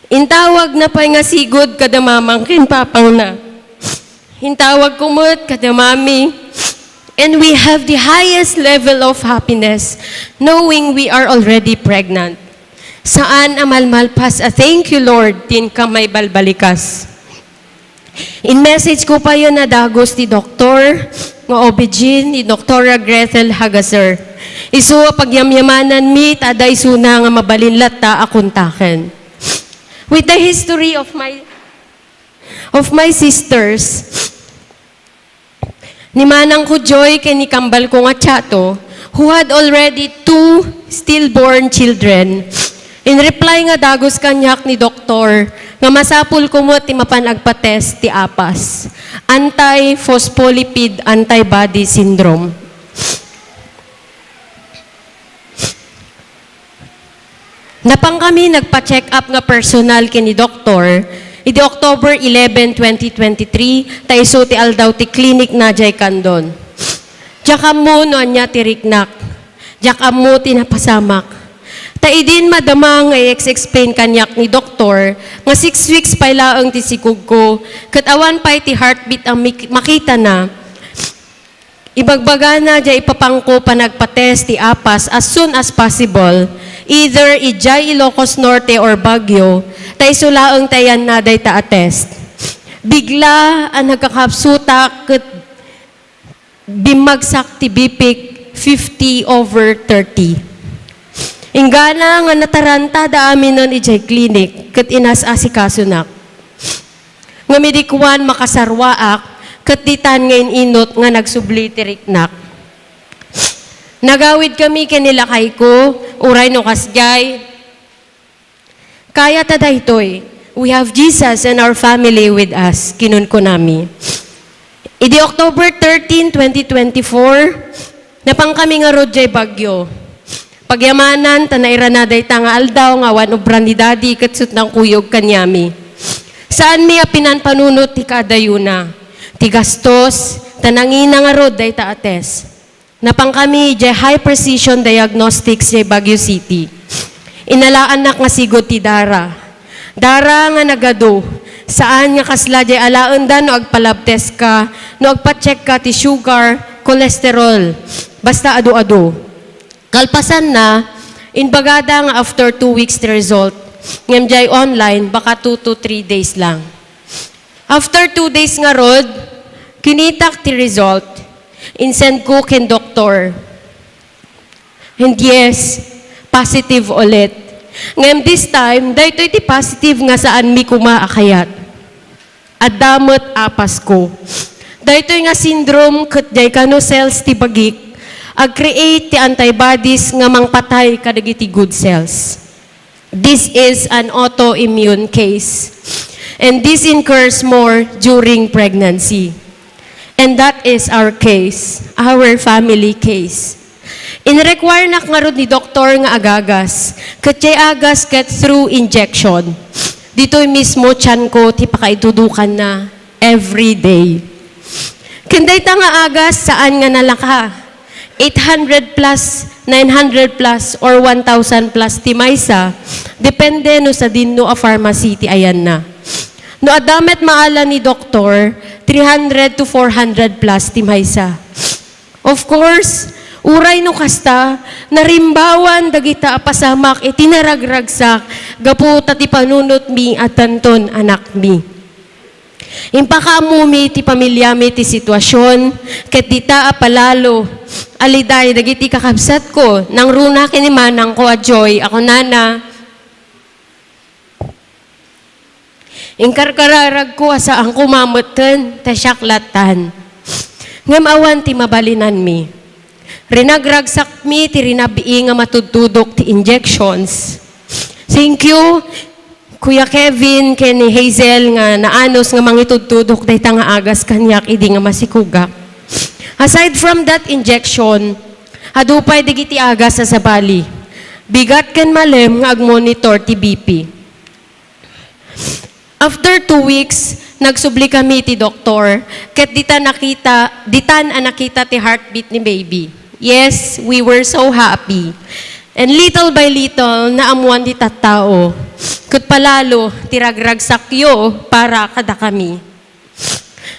Intawagna pay nga sigud kada mamang ken papangna. Intawagko met kada mami. And we have the highest level of happiness knowing we are already pregnant. Saan a malmalpas a, "Thank you, Lord," ti inka maibalbalikas. In-message ko payen a dagus ti doktor nga O B G N, ni Doktora Grethel Hagaser. Isu a pagyamyamananmi ta adda isuna nga mabalin latta a kontaken. With the history of my, of my sisters, Ni manangko Joy ken ni kambalko nga Chato, who had already two stillborn children, in reply nga dagus kaniak ni doktor nga masapulko met ti mapan agpa-test ti apas, anti-phospholipid antibody syndrome. Napankami nagpa-check-up nga personal ken ni doktor idi October eleven, twenty twenty-three, ta isu ti aldaw ti klinikna jay Candon. Diak ammo no ania ti riknak. Diak ammo ti napasamak. Ta idin madama nga i-explain kaniak ni doktor nga six weeks pay laeng ti sikogko ket awan pay ti heartbeat a mik-, makitana. Ibagbagana jay ipapangko panagpa-test ti apas as soon as possible, either idiay Ilocos Norte or Baguio, ta isu laeng ti ayanna dayta a test. Bigla a nagkakapsutak ket bimmagsak ti bipik fifty over thirty. Inggana nga natarantada aminen idiay klinik ket inas-asikasunak. Ngem idi kuan makasarwaak, ket ditan nga in-inut nga nagsubli ti riknak. Nagawidkami ken ni lakayko, uray no kasdiay, "Kayata daytoy. We have Jesus and our family with us," kinunkunami. Idi October thirteen, twenty twenty-four, napankami ngarud jay Baguio. Pagyamanan ta nairana dayta nga aldaw nga awan obra ni Daddy ket sut nangkuyog kaniami. Saanmi a pinanpanunot ti kaadayona, ti gastos, ta nangina ngarud dayta a test. Napankami jay high precision diagnostics jay Baguio City. Inalaannak nga sigud ti dara. Dara nga nagadu, saan nga kasla jay alaenda no agpa-lab test ka, no agpa-check ka ti sugar, cholesterol. Basta adu-adu. Kalpasanna, imbagada nga after two weeks ti result. Ngem jay online, baka two to three days lang. After two days ngarud, kinitak ti result. Insend ko ken doktor. And yes, positive ulit. Ngem this time, daytoy ti positive nga saanmi koma a kayat. Adda met apasko. Daytoy nga syndrome ket jay kano cells ti bagik, ag-create ti antibodies nga mangpatay kadagiti good cells. This is an autoimmune case. And this incurs more during pregnancy. And that is our case, our family case. In-requirenak ngarud ni doktor nga agagas, ket jay agas ket through injection. Ditoy mismo tiyanko ti pakaitudokanna every day. Ken dayta nga agas, saan nga nalaka. Eight hundred plus, nine hundred plus, or one thousand plus ti maysa, depende no sadinno a pharmacy ti ayanna. No adda met maala ni doktor, three hundred to four hundred plus ti maysa. Of course, uray no kasta, narimbawan dagita a pasamak iti naragragsak gapu ta ti panunotmi a tanton anakmi. Impakaammomi ti pamiliami ti situasion, ket dita a palalo, aliday dagiti kakabsatko, nangruna ken ni manangko a Joy a kunana, "Inkarkararagko a saan koma metten ta siak lattan." Ngem awan ti mabalinanmi. Rinagragsakmi ti rinab-i nga matudtudok ti injections. Thank you, Kuya Kevin, ken ni Hazel nga naanus nga mangitudtudok dayta nga agas kaniak idi nga masikogak. Aside from that injection, adu pay dagiti agas a sabali. Bigat ken malem nga agmonitor ti B P. After two weeks, nagsubli kami ti doktor, ket dita nakita, ditan a nakita ti heartbeat ni baby. Yes, we were so happy. And little by little, naammuan ti tattao. Ket palalo, ti ragragsakyo para kadakami.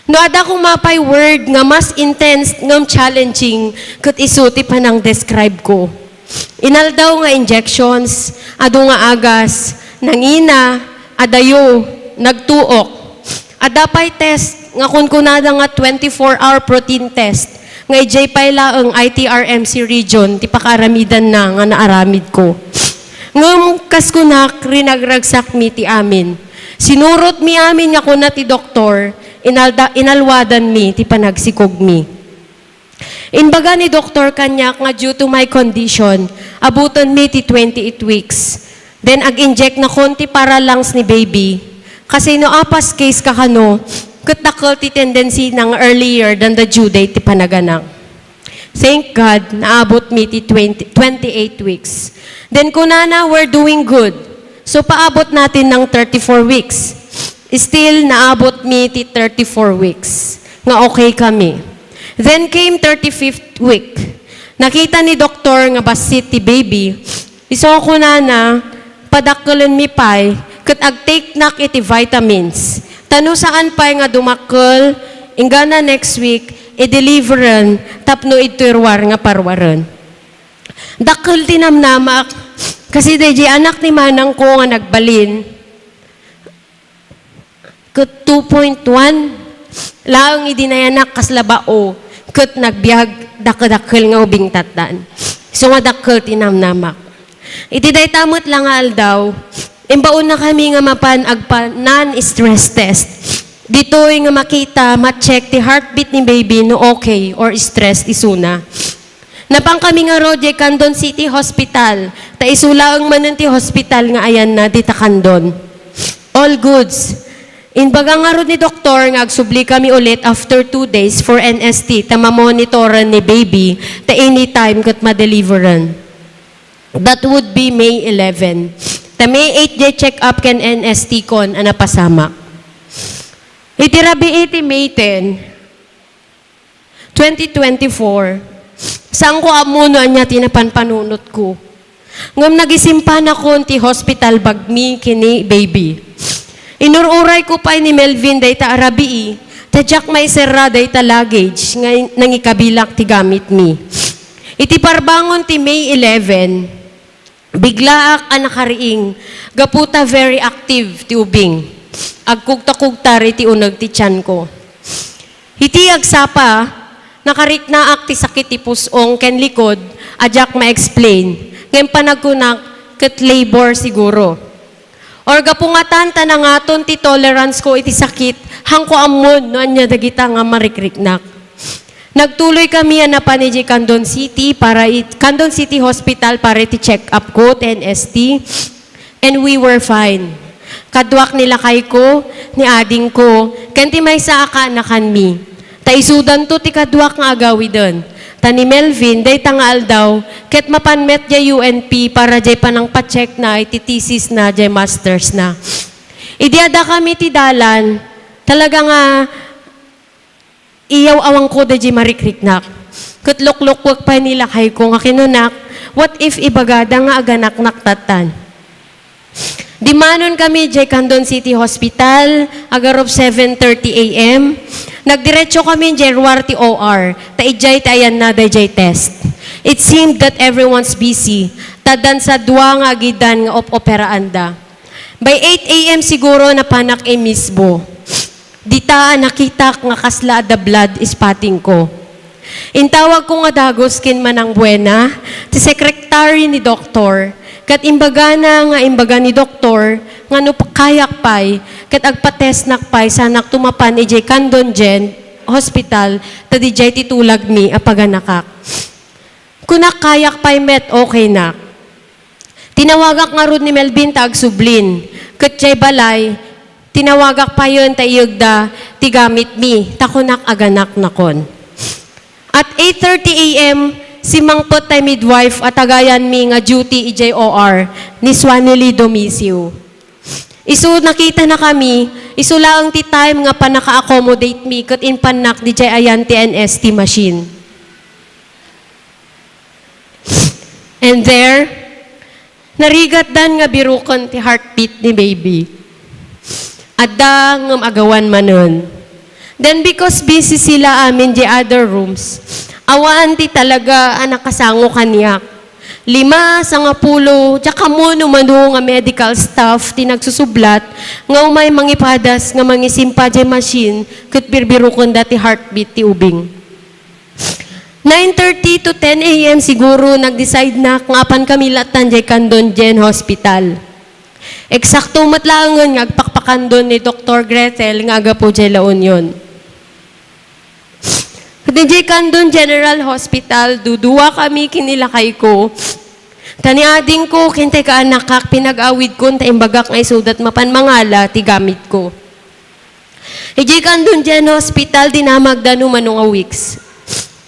No adda koma pay word nga mas intense ngem challenging ket isu ti panang-describe ko. Inaldaw nga injections, adu nga agas, nangina, adayo, nagtuok. Adda pay test nga kunkunada nga twenty-four hour protein test nga idiay pay laeng I T R M C region ti pakaaramidanna nga naaramidko. Ngem kas kunak, rinagragsakmi ti amin. Sinurotmi amin nga kuna ti doktor, inalda-, inalwadanmi ti panagsikogmi. Imbaga ni doktor kaniak nga due to my condition, abutenmi ti twenty-eight weeks. Then ag-inject nakon ti paralungs ni baby. Kasi no apas case ka kano, ket dakkel ti tendency na nga earlier than the due date ti panaganak. Thank God, naabot mi ti twenty, twenty-eight weeks. Then kunana, "We're doing good." So paabot natin ng thirty-four weeks. Still, naabot mi ti thirty-four weeks nga okay kami. Then came thirty-fifth week. Nakita ni doktor nga bassit ti baby. Isu kunana, padakkelenmi pay, ket agtake-nak iti vitamins. Ta no saan pay nga dumakkel, inggana next week, i-deliveren tapno idtoy ruar nga paruaren. Dakkel ti namnamak, kasi daydi anak ni manangko nga nagbalin, ket two point one laeng idi nayanak kasla bao, ket nagbiag dakdakkel nga ubing tattan. Isu nga dakkel ti namnamak. Iti dayta met la nga aldaw, imbaonna kami nga mapan agpa non-stress test. Ditoy nga makita, ma-check ti heartbeat ni baby no okay or stress isuna. Napan kami ngarud jay Candon City Hospital, ta isu laeng manen ti hospital nga ayanna dita Candon. All goods. Imbaga ngarud ni doktor nga agsubli kami ulit after two days for N S T ta mamonitoran ni baby ta anytime ket madeliveren. That would be May eleven. Ta May eight jay check-up ken N S T kon a napasamak. Iti rabii ti May ten, twenty twenty-four, saanko ammo no ania ti napanpanunotko. Ngem nagisimpanakon ti hospital bagmi ken ni baby. Inur-urayko pay ni Melvin dayta a rabii, ta diak maiserra dayta luggage nga in-, nangikabilak ti gamitmi. Iti parbangon ti May eleven, biglaak a nakariing gapu ta very active ti ubing. Agkugta-kugtar iti uneg ti tianko. Iti agsapa, nakariknaak ti sakit ti pus-ong ken likod a diak ma-explain, ngem panagkunak ket labor siguro. Or gapu ngatan ta nangaton ti tolerance ko iti sakit, haanko ammon no ania dagita nga marikriknak. Nagtuloy kami a napan idiay Candon City para it-, Candon City Hospital para iti check-up ko, ti N S T, and we were fine. Kaduak ni lakayko, ni adingko, ken ti maysa a kaanakanmi. Ta isudanto ti kaduak nga agawiden. Ta ni Melvin, dayta nga aldaw, ket mapan met diay U N P para diay panangpa-check na iti thesis na, diay masters na. Idi adda kami ti dalan, talaga nga iyaw-awangko daydiay marikriknak. Ket luklukwek pay ni lakayko nga kinunak, "What if ibagada nga aganaknak tattan?" Dimmanon kami diay Candon City Hospital, agarup seven thirty A M. Nagdiretso kami diay ruar ti O R, ta idiay ti ayanna daydiay test. It seemed that everyone's busy, ta addan sa dua nga agidan nga op-operaanda. By eight A M siguro napanak imismo. Dita a nakitak nga kasla adda blood spotting ko. Intawag ko nga dagus ken Manang Buena, ti secretary ni doktor, ket imbagana nga imbaga ni doktor nga no kayak pay, ket agpatestnak pay sanak tumapan idiay Candon Gen Hospital, ta didiay ti tulagmi a paganakak. Kunak kayak pay met, okaynak. Tinawagak ngarud ni Melvin ta agsublin. Ket diay balay, tinawagak payen ta iyegda ti gamitmi, ta kunak aganaknakon. At eight thirty A M, simmangpet tay midwife a tagayanmi nga duty idiay O R ni Swanily Domicio. Isu nakitanakami, isu laeng ti time nga pannaka-accommodate mi ket impannak didiay ayan ti N S T machine. And there, narigatdan nga biruken ti heartbeat ni baby. Adda ngem agawan manen. Then because busy sila amin diay other rooms, awan ti talaga a nakasango kaniak. Lima, sangapulo, diak ammo no mano nga medical staff ti nagsusublat nga umay mangipadas nga mangisimpa diay machine ket birbirukenda ti heartbeat ti ubing. Nine thirty to ten A M siguro, nagdecidenak nga apankami lattan diay Candon Gen Hospital. Eksakto met laengen nga agpakpakandon ni Doktor Gretel nga agapu diay La Union. Iti Candon General Hospital, duduakami ken ni lakayko. Ta ni adingko ken ti kaanakak, pinag-awidkon ta imbagak nga isudat mapan mangala ti gamitko. Idiay Candon Gen Hospital, dinamagda no mano nga weeks.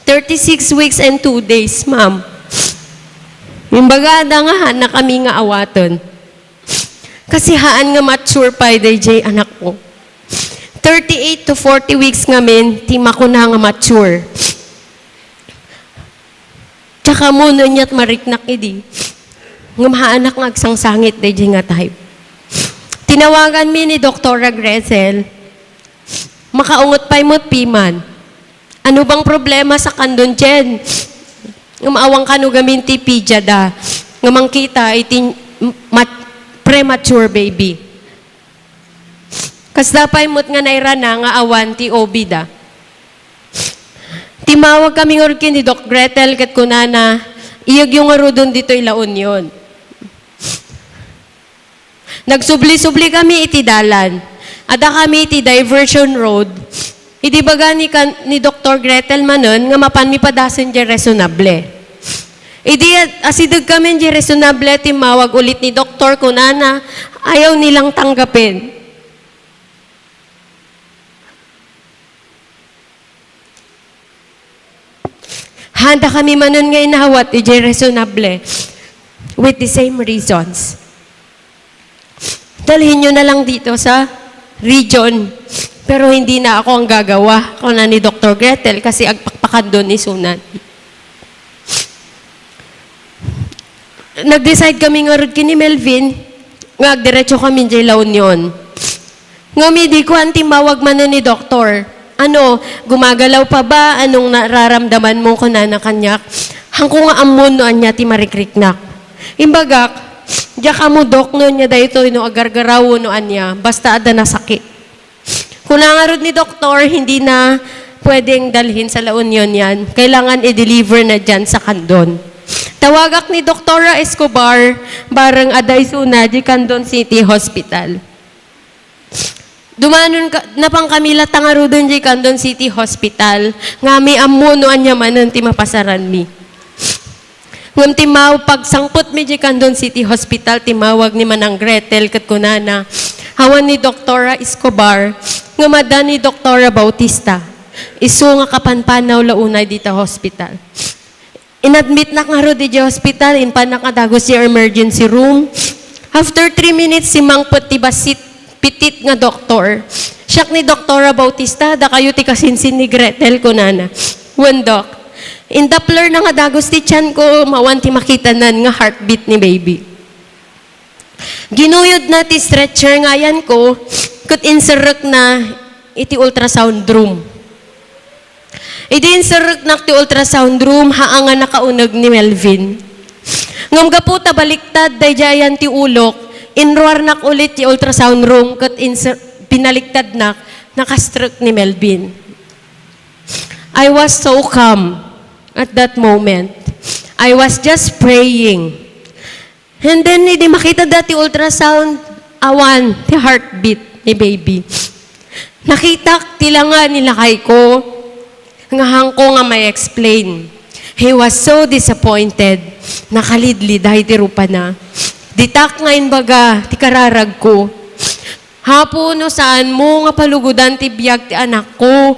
Thirty-six weeks and two days, ma'am. Imbagada nga haanna kami nga awaten. Kasi haan nga mature pay daydiay anakko. Thirty-eight to forty weeks ngamin ti makuna nga mature. Diak ammo no aniat mariknak idi. Ngem haanak nga agsangsangit daydiay nga type. Tinawaganmi ni Doktora Gretel. Makaunget pay met piman. Ano bang problema sa Candon Gen? Ngem awan kano gamin ti pediada nga mangkita iti mat-, premature baby. Kasta pay met nga nairana nga awan ti O B da. Timmawag kami ngarud ken ni Doc Gretel ket kunana, "Iyegyo ngaruden ditoy La Union." Nagsubli-subli kami iti dalan. Adda kami iti diversion road. Idi baga ni kan-, ni Doktor Gretel manen nga mapanmi padasen diay resonable. Idi ad-, asideg kami diay resonable, timmawag ulit ni Doktor, kunana, "Ayaw nilang tanggapen." Haanda kami manen nga inawat idiay resonable with the same reasons. "Dalhin niyo na lang dito sa region. Pero hindi na ako ang gagawa," kuna ni Doktor Gretel, kasi agpakpakandon isunan. Nag-decide kami ngarud ken ni Melvin nga agdiretso kami diay La Union. Ngem idi kuan, timmawag manen ni Doktor. "Ano, gumagalaw pa ba? Anong nararamdaman mo?" kunana kaniak. Haanko nga ammon no ania ti marikriknak. Imbagak, "Diak ammo, Dok, no ania daytoy, no agargaraw wenno ania, basta adda nasakit." Kuna ngarud ni Doktor, "Hindi na pwedeng dalhin sa La Union yan. Kailangan i-deliver na dyan sa Candon." Tawagak ni Doktora Escobar, bareng adda isuna diay Candon City Hospital. Dumanon ka, napan kami latta ngaruden diay Candon City Hospital, ngem ammom no ania manen ti mapasaranmi. Ngem timmaw-, pagsangpetmi diay Candon City Hospital, timmawag ni Manang Gretel ket kunana, awan ni Doktora Escobar, ngem adda ni Doktora Bautista. Isu nga kapanpanaw la unay dita hospital. Inadmitnak ngarud idiay hospital, impannak nga dagus idiay emergency room. After three minutes, simmangpet ti bassit, pitit nga doktor. "Siak ni Doktora Bautista, dakayo ti kasinsin ni Gretel," kunana. "Wen, Dok." Indoppler na nga dagus ti tianko, awan ti makitanan nga heartbeat ni baby. Ginuyodna ti stretcher nga ayanko, ket inserrekna iti ultrasound room. Idi inserreknak ti ultrasound room, haan nga nakauneg ni Melvin. Ngem gapu ta baliktad daydiay ayan ti ulok, inruarnak ulit ti ultrasound room ket inser-, binaliktadnak, nakastrek ni Melvin. I was so calm at that moment. I was just praying. And then, idi makitada ti ultrasound, awan ti heartbeat ni baby. Nakitak ti langa ni lakayko nga haanko nga ma-explain. He was so disappointed. Nakalidliday ti rupana. Ditak nga imbaga ti kararagko, "Apo, no saanmo nga palugodan ti biag ti anakko,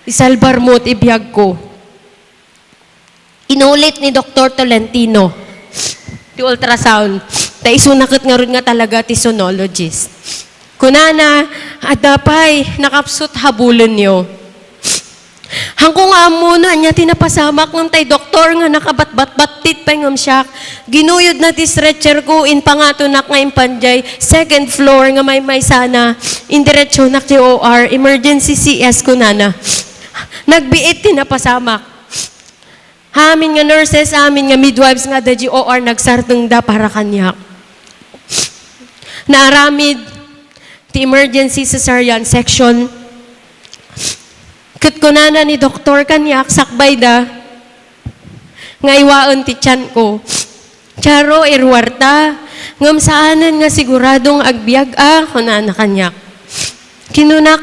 isalbarmo ti biagko." Inulit ni Doktor Tolentino ti ultrasound. Ta isuna ket ngarud nga talaga ti sonologist. Kunana, "Adda pay, nakapsut habulenyo." Haanko nga ammo no ania ti napasamak ngem tay doktor nga nakabatbatbattit pay ngem siak. Ginuyodna ti stretcher ko, impangatonak nga impan diay second floor nga maymaysana. Indiretsonak ti O R, emergency C S kunana. Nagbiit ti napasamak. Amin nga nurses, amin nga midwives nga adda diay O R, nagsardengda para kaniak. Naaramid ti emergency cesarean section. Ket kunana ni doktor kaniak, sakbayda, nga iwaen ti tianko. "Charo, iruarta, ngem saanen nga sigurado nga agbiag a," kunana kaniak. Kinunak,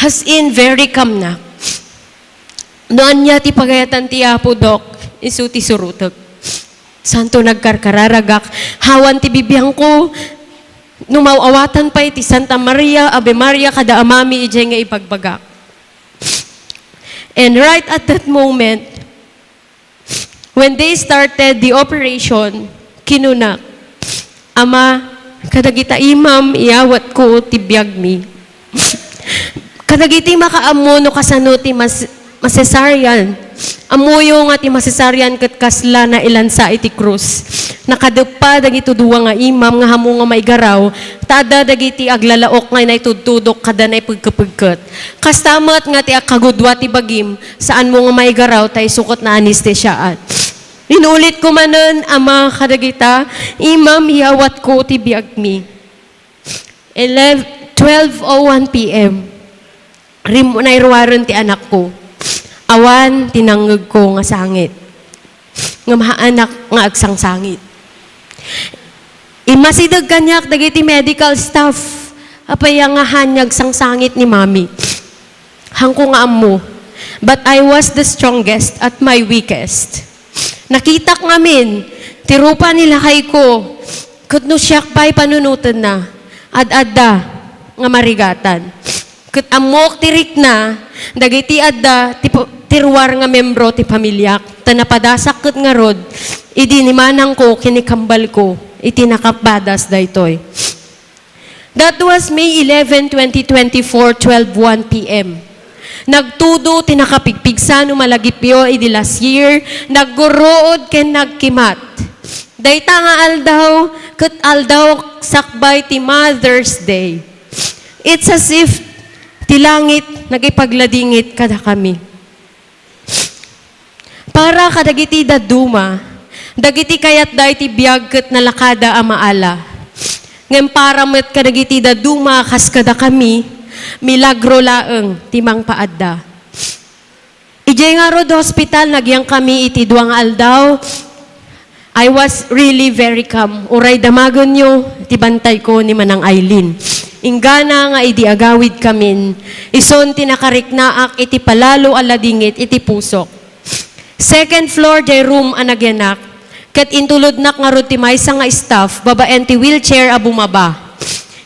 as in, very calm na. No ania ti pagayatan ti Apo, Dok, isu ti surotek. Santo, nagkarkararagak. Awan ti bibiangko. No maaw-awatan pay ti Santa Maria, Ave Maria, kada amami, idiay nga ibagbagak. And right at that moment, when they started the operation, kinuna, "Ama, kadagita imam, iyawatko ti biagmi." Kadagiti makaammo no kasano ti mas-, macesarean. Ammoyo nga ti macesarean ket kasla nailansa iti krus. Nakadeppa dagito dua nga imam nga ammo nga maigaraw, ta adda dagiti aglalaok nga naitudtudok kada naipegkepegket. Kasta met nga ti agkagudua ti bagim, saanmo nga maigaraw ta isu ket naanestesiaat. Inulitko manen, "Ama, kadagita imam, iyawatko ti biagmi." Eleven, twelve oh one P M. Rim-, nairuaren ti anakko. Awan ti nangngegko nga sangit. Ngem haanak nga agsangsangit. Immasideg kaniak dagiti medical staff. Apay a nga haan nga agsangsangit ni Mami? Haanko nga ammo. But I was the strongest at my weakest. Nakitak ngamin ti rupa ni lakayko, ket no siak pay panunotenna, ad-adda nga marigatan. Ket ammok ti rikna dagiti adda ti pa-, ti ruar nga membro ti pamiliak, ta napadasak ket ngarud idi ni manangko ken ni kambalko iti nakapadas daytoy. That was May eleven, twenty twenty-four, twelve one P M. Nagtudo ti nakapigpigsa no malagipyo idi last year, nagguruod ken nagkimat. Dayta nga aldaw, ket aldaw sakbay ti Mother's Day. It's as if ti langit nagipagladingit kadakami. Para kadagiti dadduma, dagiti kayatda iti biag ket nalakada a maala. Ngem para met kadagiti dadduma a kas kadakami, milagro laeng ti mangpaadda. Idiay ngarud hospital, nagyangkami iti dua nga aldaw. I was really very calm. Uray damagenyo ti bantayko ni Manang Aileen. Inggana nga idi agawidkamin, isun ti nakariknaak iti palalo a ladingit iti pusok. Second floor diay room a nagyanak, ket intulodnak ngarud ti maysa nga staff babaen ti wheelchair a bumaba.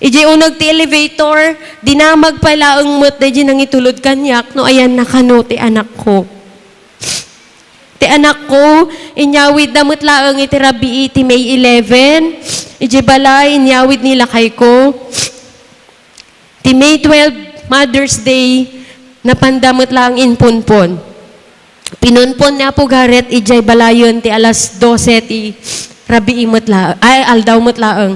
Idiay uneg ti elevator, dinamag pay laeng met daydi nangitulod kaniak no ayanna kano ti anakko. Ti anakko, inyawidda met laeng iti rabii ti May eleven. Idiay balay, inyawid ni lakayko. Ti May twelve, Mother's Day, napanda met laeng impunpon. Pinunpon ni Apo Garrett idiay balayen ti alas dose ti rabii met la-, ay, aldaw met laeng.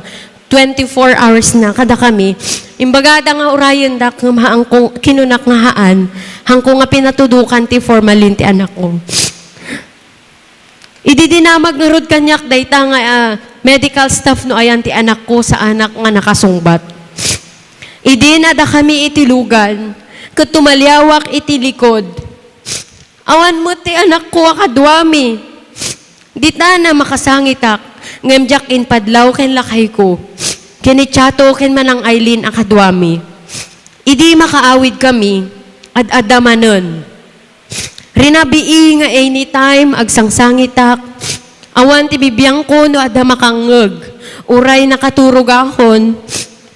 Twenty-four hours na kadakami. Imbagada nga urayendak ngem haanko, kinunak nga haan, haanko nga pinatudokan ti formalin ti anakko. Idi dinamag ngarud kaniak dayta nga, ah, medical staff no ayan ti anakko, saanak nga nakasungbat. Idi nadakami iti lugan, ket tumaliawak iti likod, awan met ti anakko a kaduami. Dita na makasangitak, ngem diak impadlaw ken lakayko, ken ni Chato ken Manang Aileen a kaduami. Idi makaawidkami, ad-adda manen. Rinabii nga anytime agsangsangitak, awan ti bibiangko no adda makangngeg, uray nakaturogakon,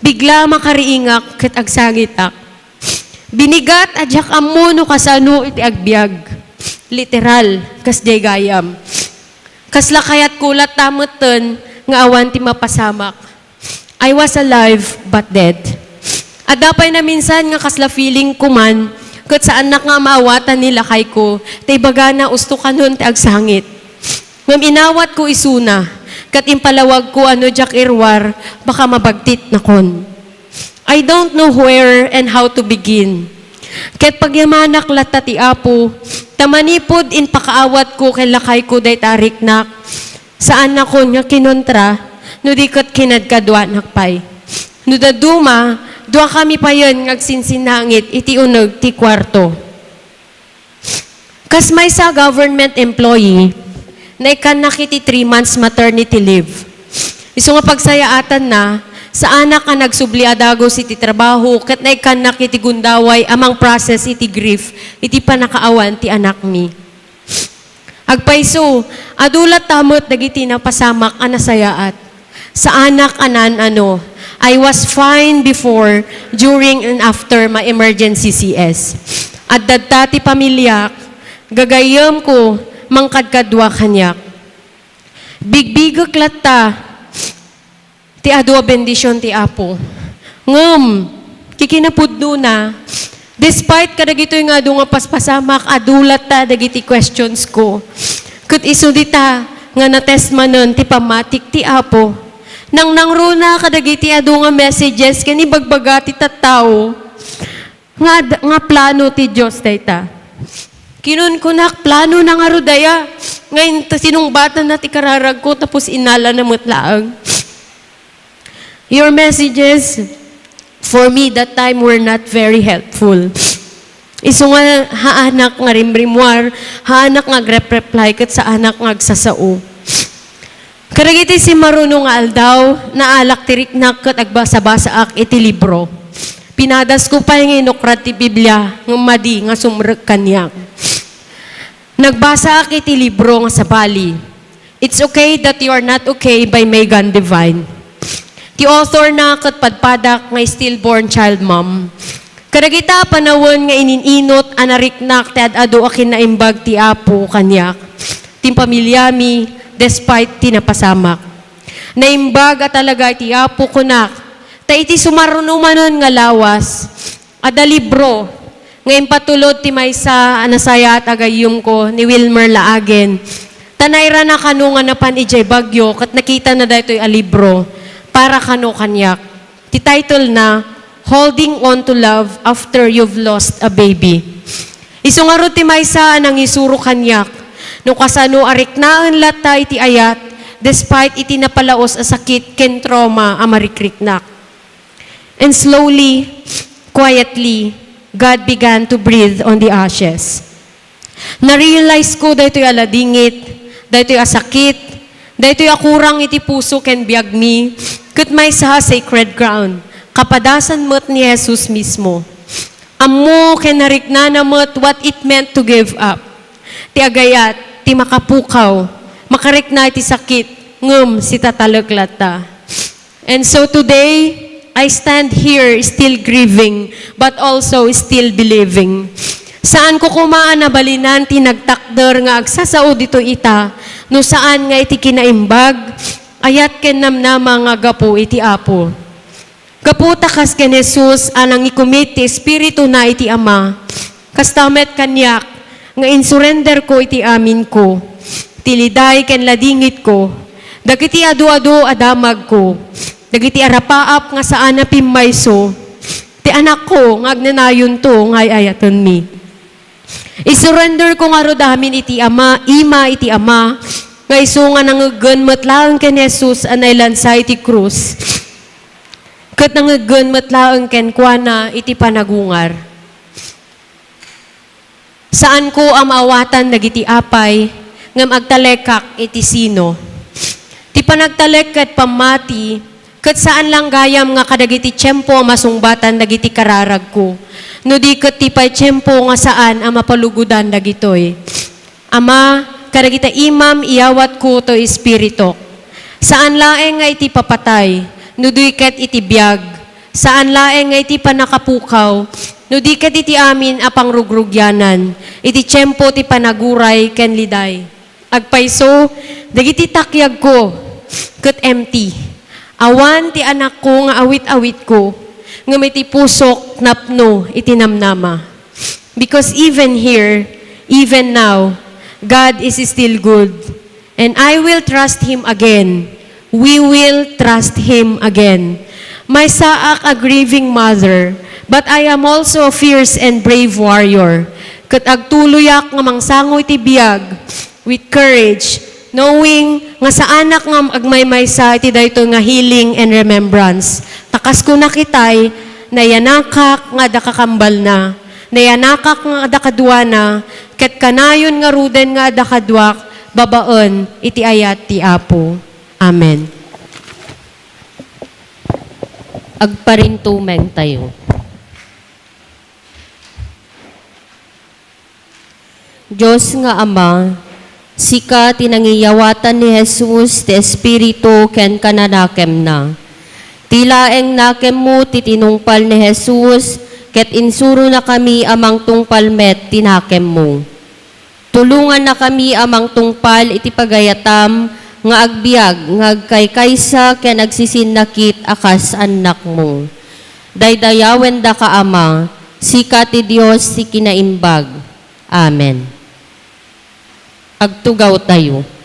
bigla makariingak ket agsangitak. Binigat a diak ammo no kasano iti agbiag. Literal, kas diay gayam. Kasla kayatko latta metten nga awan ti mapasamak. I was alive but dead. Adda pay naminsan nga kasla feeling ko man, ket saannak nga maawatan ni lakayko, ta ibagana ustokanon ti agsangit. Ngem inawatko isuna, ket impalawagko a no diak iruar, baka mabagtitnakon. I don't know where and how to begin. Ket pagyamanak latta ti Apo, ta manipud impakaawatko ken lakayko dayta a riknak, saannakon nga kinontra no di ket kinadkaduanak pay. No dadduma, duakami payen nga agsinsinangit iti uneg ti kuarto. Kas maysa a government employee, naikkannak iti three months maternity leave. Isu nga pagsayaatanna, Saanak a nagsubli a dagus iti trabaho ket naikkannak iti gundaway a mangprocess iti grief iti pannakaawan ti anakmi. Agpayso, adu latta met dagiti napasamak a nasayaat. Saanak a naan-ano. I was fine before, during, and after my emergency C S. Adda ta ti pamiliak, gagayyemko, mangkadkadua kaniak. Bigbigek latta ti adu a bendision ti Apo. Ngem, kikinapudnona, despite kadagitoy nga adu nga paspasamak, adu latta dagiti questions ko. Ket isu dita nga na-test manen ti pammatik ti Apo. Nangnangruna kadagiti adu nga messages ken ibagbaga ti tattao. Nga ad-, nga plano ti Dios dayta. Kinunkunak, "Planona ngarud aya nga in-, sinungbatanna ti kararagko tapos innalana met laeng." Your messages for me that time were not very helpful. Isu nga haanak nga rimrimmuar, haanak nga agrep-reply, ket saanak nga agsasao. Kadagiti simmaruno nga aldaw, naalak ti riknak ket agbasa-basaak iti libro. Pinadasko pay nga inukrad ti Biblia, ngem madi nga sumrek kaniak. Nagbasaak iti libro nga sabali, It's Okay That You Are Not Okay by Megan Devine. Ti author na ket padpadak nga stillborn child mom. Kadagita a panawen nga ininunot a nariknak ti ad-adu a kinaimbag ti Apo kaniak, ti pamiliami, despite ti napasamak. Naimbag a talaga iti Apo, kunak, ta iti sumaruno manen nga lawas, adda libro nga impatulod ti maysa a nasayaat a gayyemko ni Wilmer Laagen. Ta nairana kano nga napan idiay Baguio ket nakitana daytoy a libro para kano kaniak. Ti title na, Holding On to Love After You've Lost a Baby. Isu ngarud ti maysa a nangisuro kaniak no kasano a riknaen latta iti ayat despite iti napalaos a sakit ken trauma a marikriknak. And slowly, quietly, God began to breathe on the ashes. Na-realize ko daytoy a ladingit, daytoy a sakit, daytoy a kurang iti puso ken biagmi, ket maysa a sacred ground, kapadasan met ni Jesus mismo. Ammo ken nariknana met what it meant to give up. Ti agayat, ti makapukaw, makarikna iti sakit, ngem sitatalek latta. And so today, I stand here still grieving, but also still believing. Saanko koma a nabalinan ti nagtakder nga agsasao ditoy ita, no saan nga iti kinaimbag, ayat ken namnama nga gapu iti Apo. Gapu ta kas ken Jesus a nangikumit ti Espirituna iti Ama, kasta met kaniak nga insurenderko iti aminko, ti liday ken ladingitko, dagiti adu-adu a damagko, dagiti arapaap nga saan a pimmayso, ti anakko nga agnanayonto nga ay-ayatenmi. Isurrender ko ngarud amin iti Ama, ima iti Ama, nga isu nga nangeggen met laeng ken Jesus a nailansa iti krus, ket nangeggen met laeng kenkuana iti panagungar. Saanko a maawatan dagiti apay ngem agtalekak iti sino. Ti panagtalek ket pammati, ket saan lang gayam nga kadagiti tiempo a masungbatan dagiti kararagko, no di ket ti pay tiempo nga saan a mapalugodan dagitoy. Ama, kadagita imam iyawatko toy espirituk. Saan laeng nga iti papatay, no di ket iti biag. Saan laeng nga iti pannakapukaw, no di ket iti amin a pangrugrugianan, iti tiempo ti panaguray ken liday. Agpayso, dagiti takyagko ket empty. Awan ti anakko nga awit-awitko, ngem iti pusok napno iti namnama. Because even here, even now, God is still good. And I will trust Him again. We will trust Him again. Maysaak a grieving mother, but I am also a fierce and brave warrior. Ket agtuloyak nga mangsango iti biag with courage, knowing nga saanak nga agmaymaysa iti daytoy nga healing and remembrance. Ta kas kunak itay, nayanakak nga adda kakambalna, nayanakak nga adda kaduana, ket kanayon ngaruden nga adda kaduak babaen iti ayat ti Apo. Amen. Agparintumeng tayo. Dios nga Ama, sika ti nangiyawatan ni Jesus ti Espiritu ken kananakemna. Ti laeng nakemmo ti tinungpal ni Jesus, ket insuronakami a mangtungpal met ti nakemmo. Tulongannakami a mangtungpal iti pagayatam nga agbiag nga agkaykaysa ken agsisinnakit a kas annakmo. Daydayawendaka, Ama, sika ti Dios ti kinaimbag. Amen. Agtugawtayo.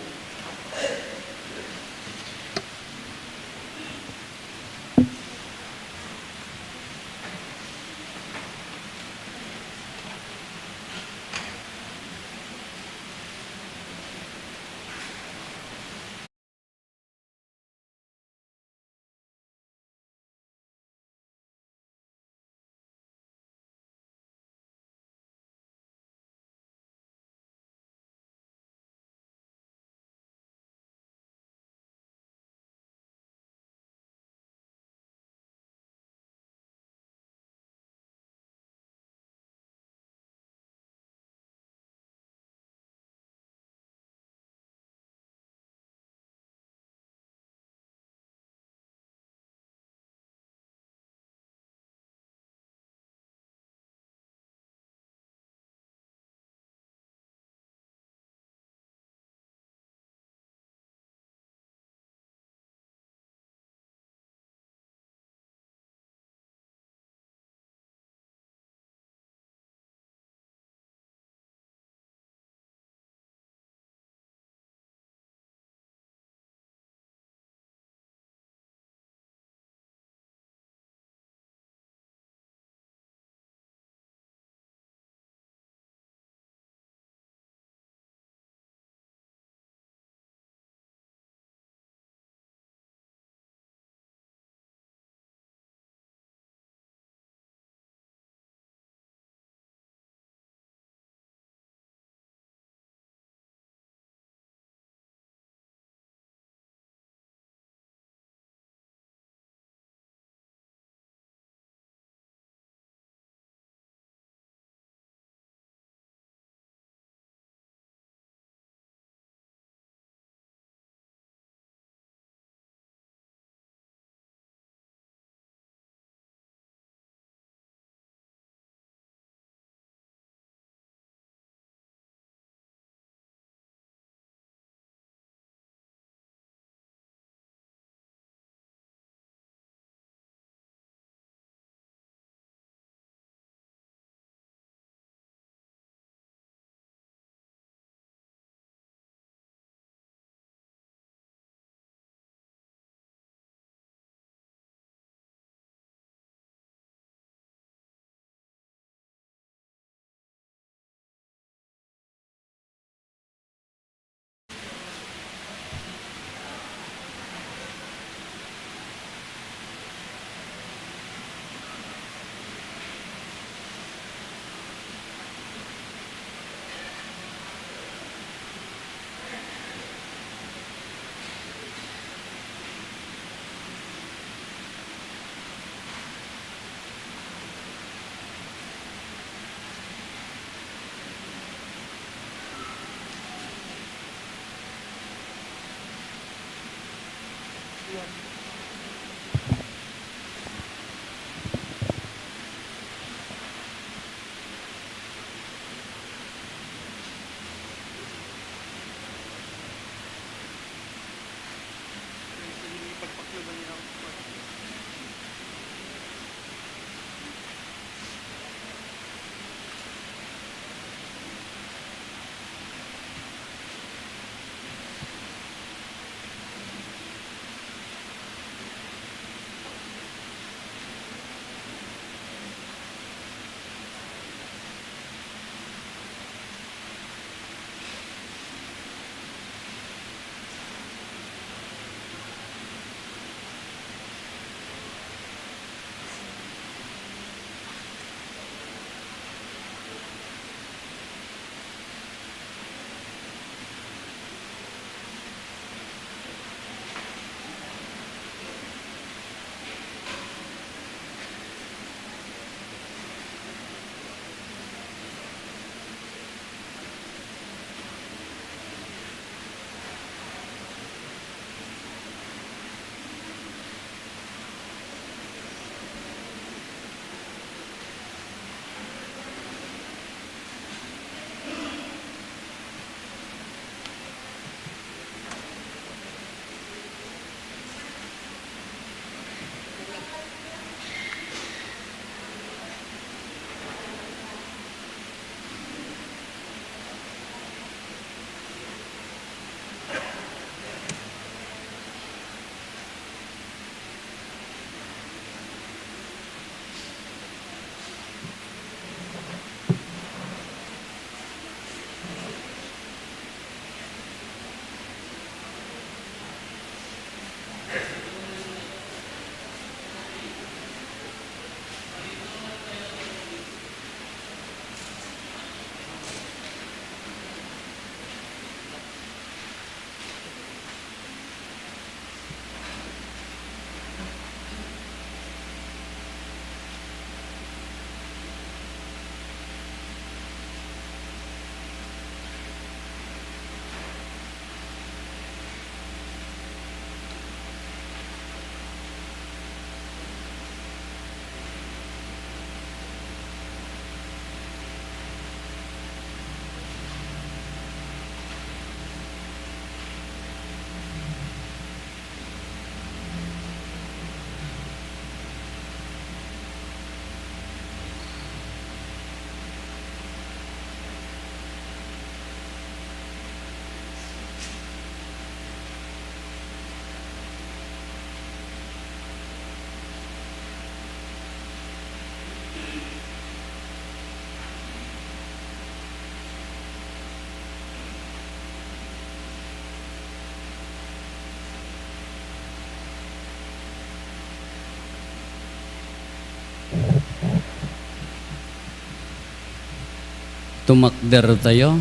Tumakder tayo.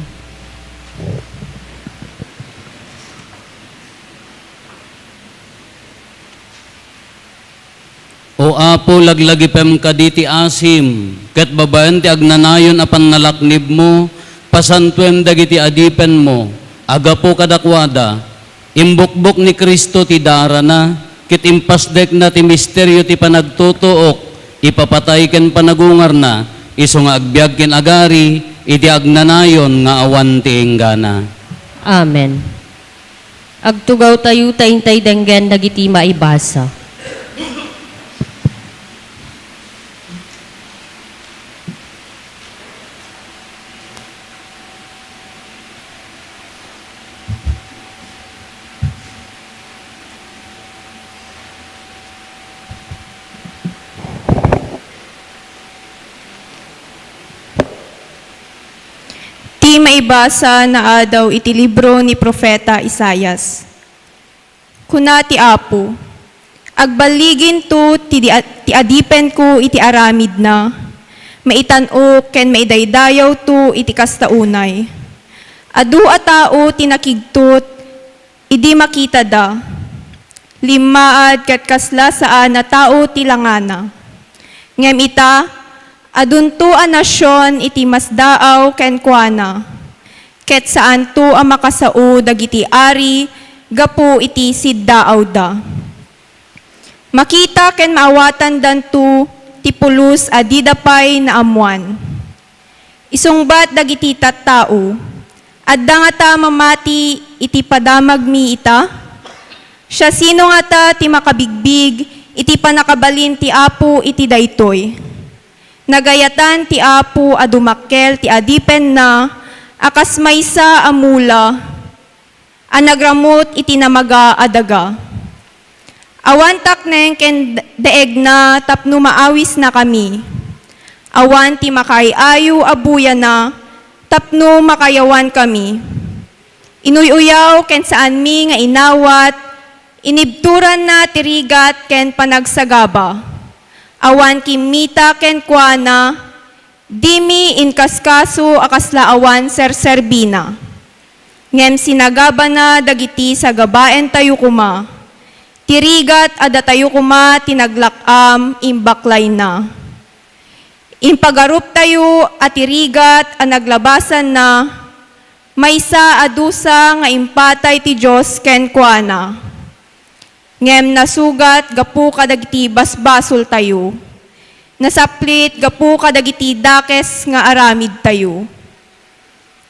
O Apo, laglagipem kadi ti asim, ket babaen ti agnanayon a pannalaknibmo, pasantuem dagiti adipenmo a gapu kadakuada. Imbukbok ni Cristo ti darana, ket impasdekna ti misterio ti panagtutuok, ipapatay ken panagungarna, isu nga agbiag ken agari iti agnanayon nga awan ti inggana. Amen. Agtugawtayo ta intay denggen dagiti maibasa. Ti maibasa naadaw iti libro ni Profeta Isaias. Kuna ti Apo, "Agballiginto ti di-, ti adipenko iti aramidna, maitan-ok ken maidaydayawto iti kasta unay. Adu a tao ti nakigtot idi makitada, limmaad ket kasla saan a tao ti langana. Ngem ita, adunto a nasion iti masdaaw kenkuana, ket saanto a makasao dagiti ari gapu iti siddaawda. Makita ken maawatandanto ti pulos a dida pay naammoan." Isungbat dagiti tattao, "Adda ngata mamati iti padamagmi ita? Siasino ngata ti makabigbig iti pannakabalin ti Apo iti daytoy? Nagayatan ti Apo a dumakkel ti adipenna a kas maysa a mula a nagramut iti namaga a daga. Awan takneng ken deegna tapno maawisnakami. Awan ti makaay-ayo a buyana tapno makayawankami. Inuy-uyaw ken saanmi nga inawat, inibturanna ti rigat ken panagsagaba. Awan kimmita kenkuana, dimi inkaskaso a kasla awan serserbina. Ngem sinagabana dagiti sagabaentayo koma. Ti rigat a datayo koma ti naglak-am, imbaklayna. Impagaruptayo a ti rigat a naglabasanna, maysa a dusa nga impatay ti Dios kenkuana. Ngem nasugat gapu kadagiti basbasoltayo. Nasaplit gapu kadagiti dakes nga aramidtayo.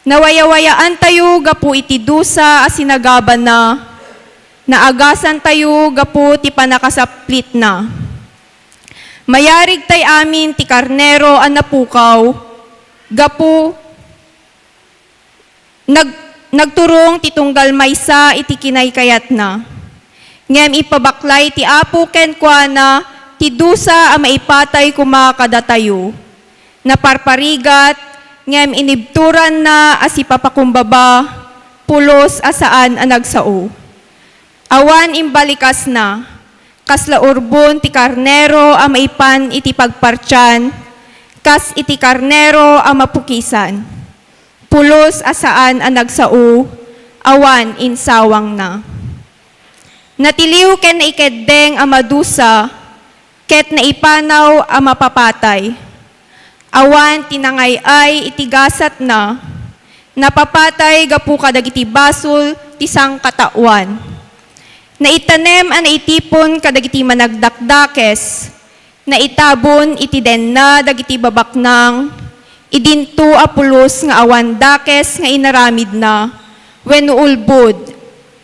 Nawayawayaantayo gapu iti dusa a sinagabana, naagasantayo gapu ti pannakasaplitna. Mayarigtay amin ti karnero a napukaw, gapu nag-, nagturong ti tunggal maysa iti kinaykayatna. Ngem ipabaklay ti Apo kenkuana ti dusa a maipatay koma kadatayo. Naparparigat, ngem inibturanna a sipapakumbaba, pulos a saan a nagsao. Awan imbalikasna, kasla urbon ti karnero a maipan iti pagpartian, kas iti karnero a mapukisan. Pulos a saan a nagsao, awan insawangna. Natiliw ken naikeddeng a madusa, ket naipanaw a mapapatay. Awan ti nangay-ay iti gasatna, napapatay gapu kadagiti basol ti sangkataoan. Naitanem a naitipon kadagiti managdakdakes, naitabon iti denna dagiti babaknang, idinto a pulos nga awan dakes nga inaramidna wenno ulbod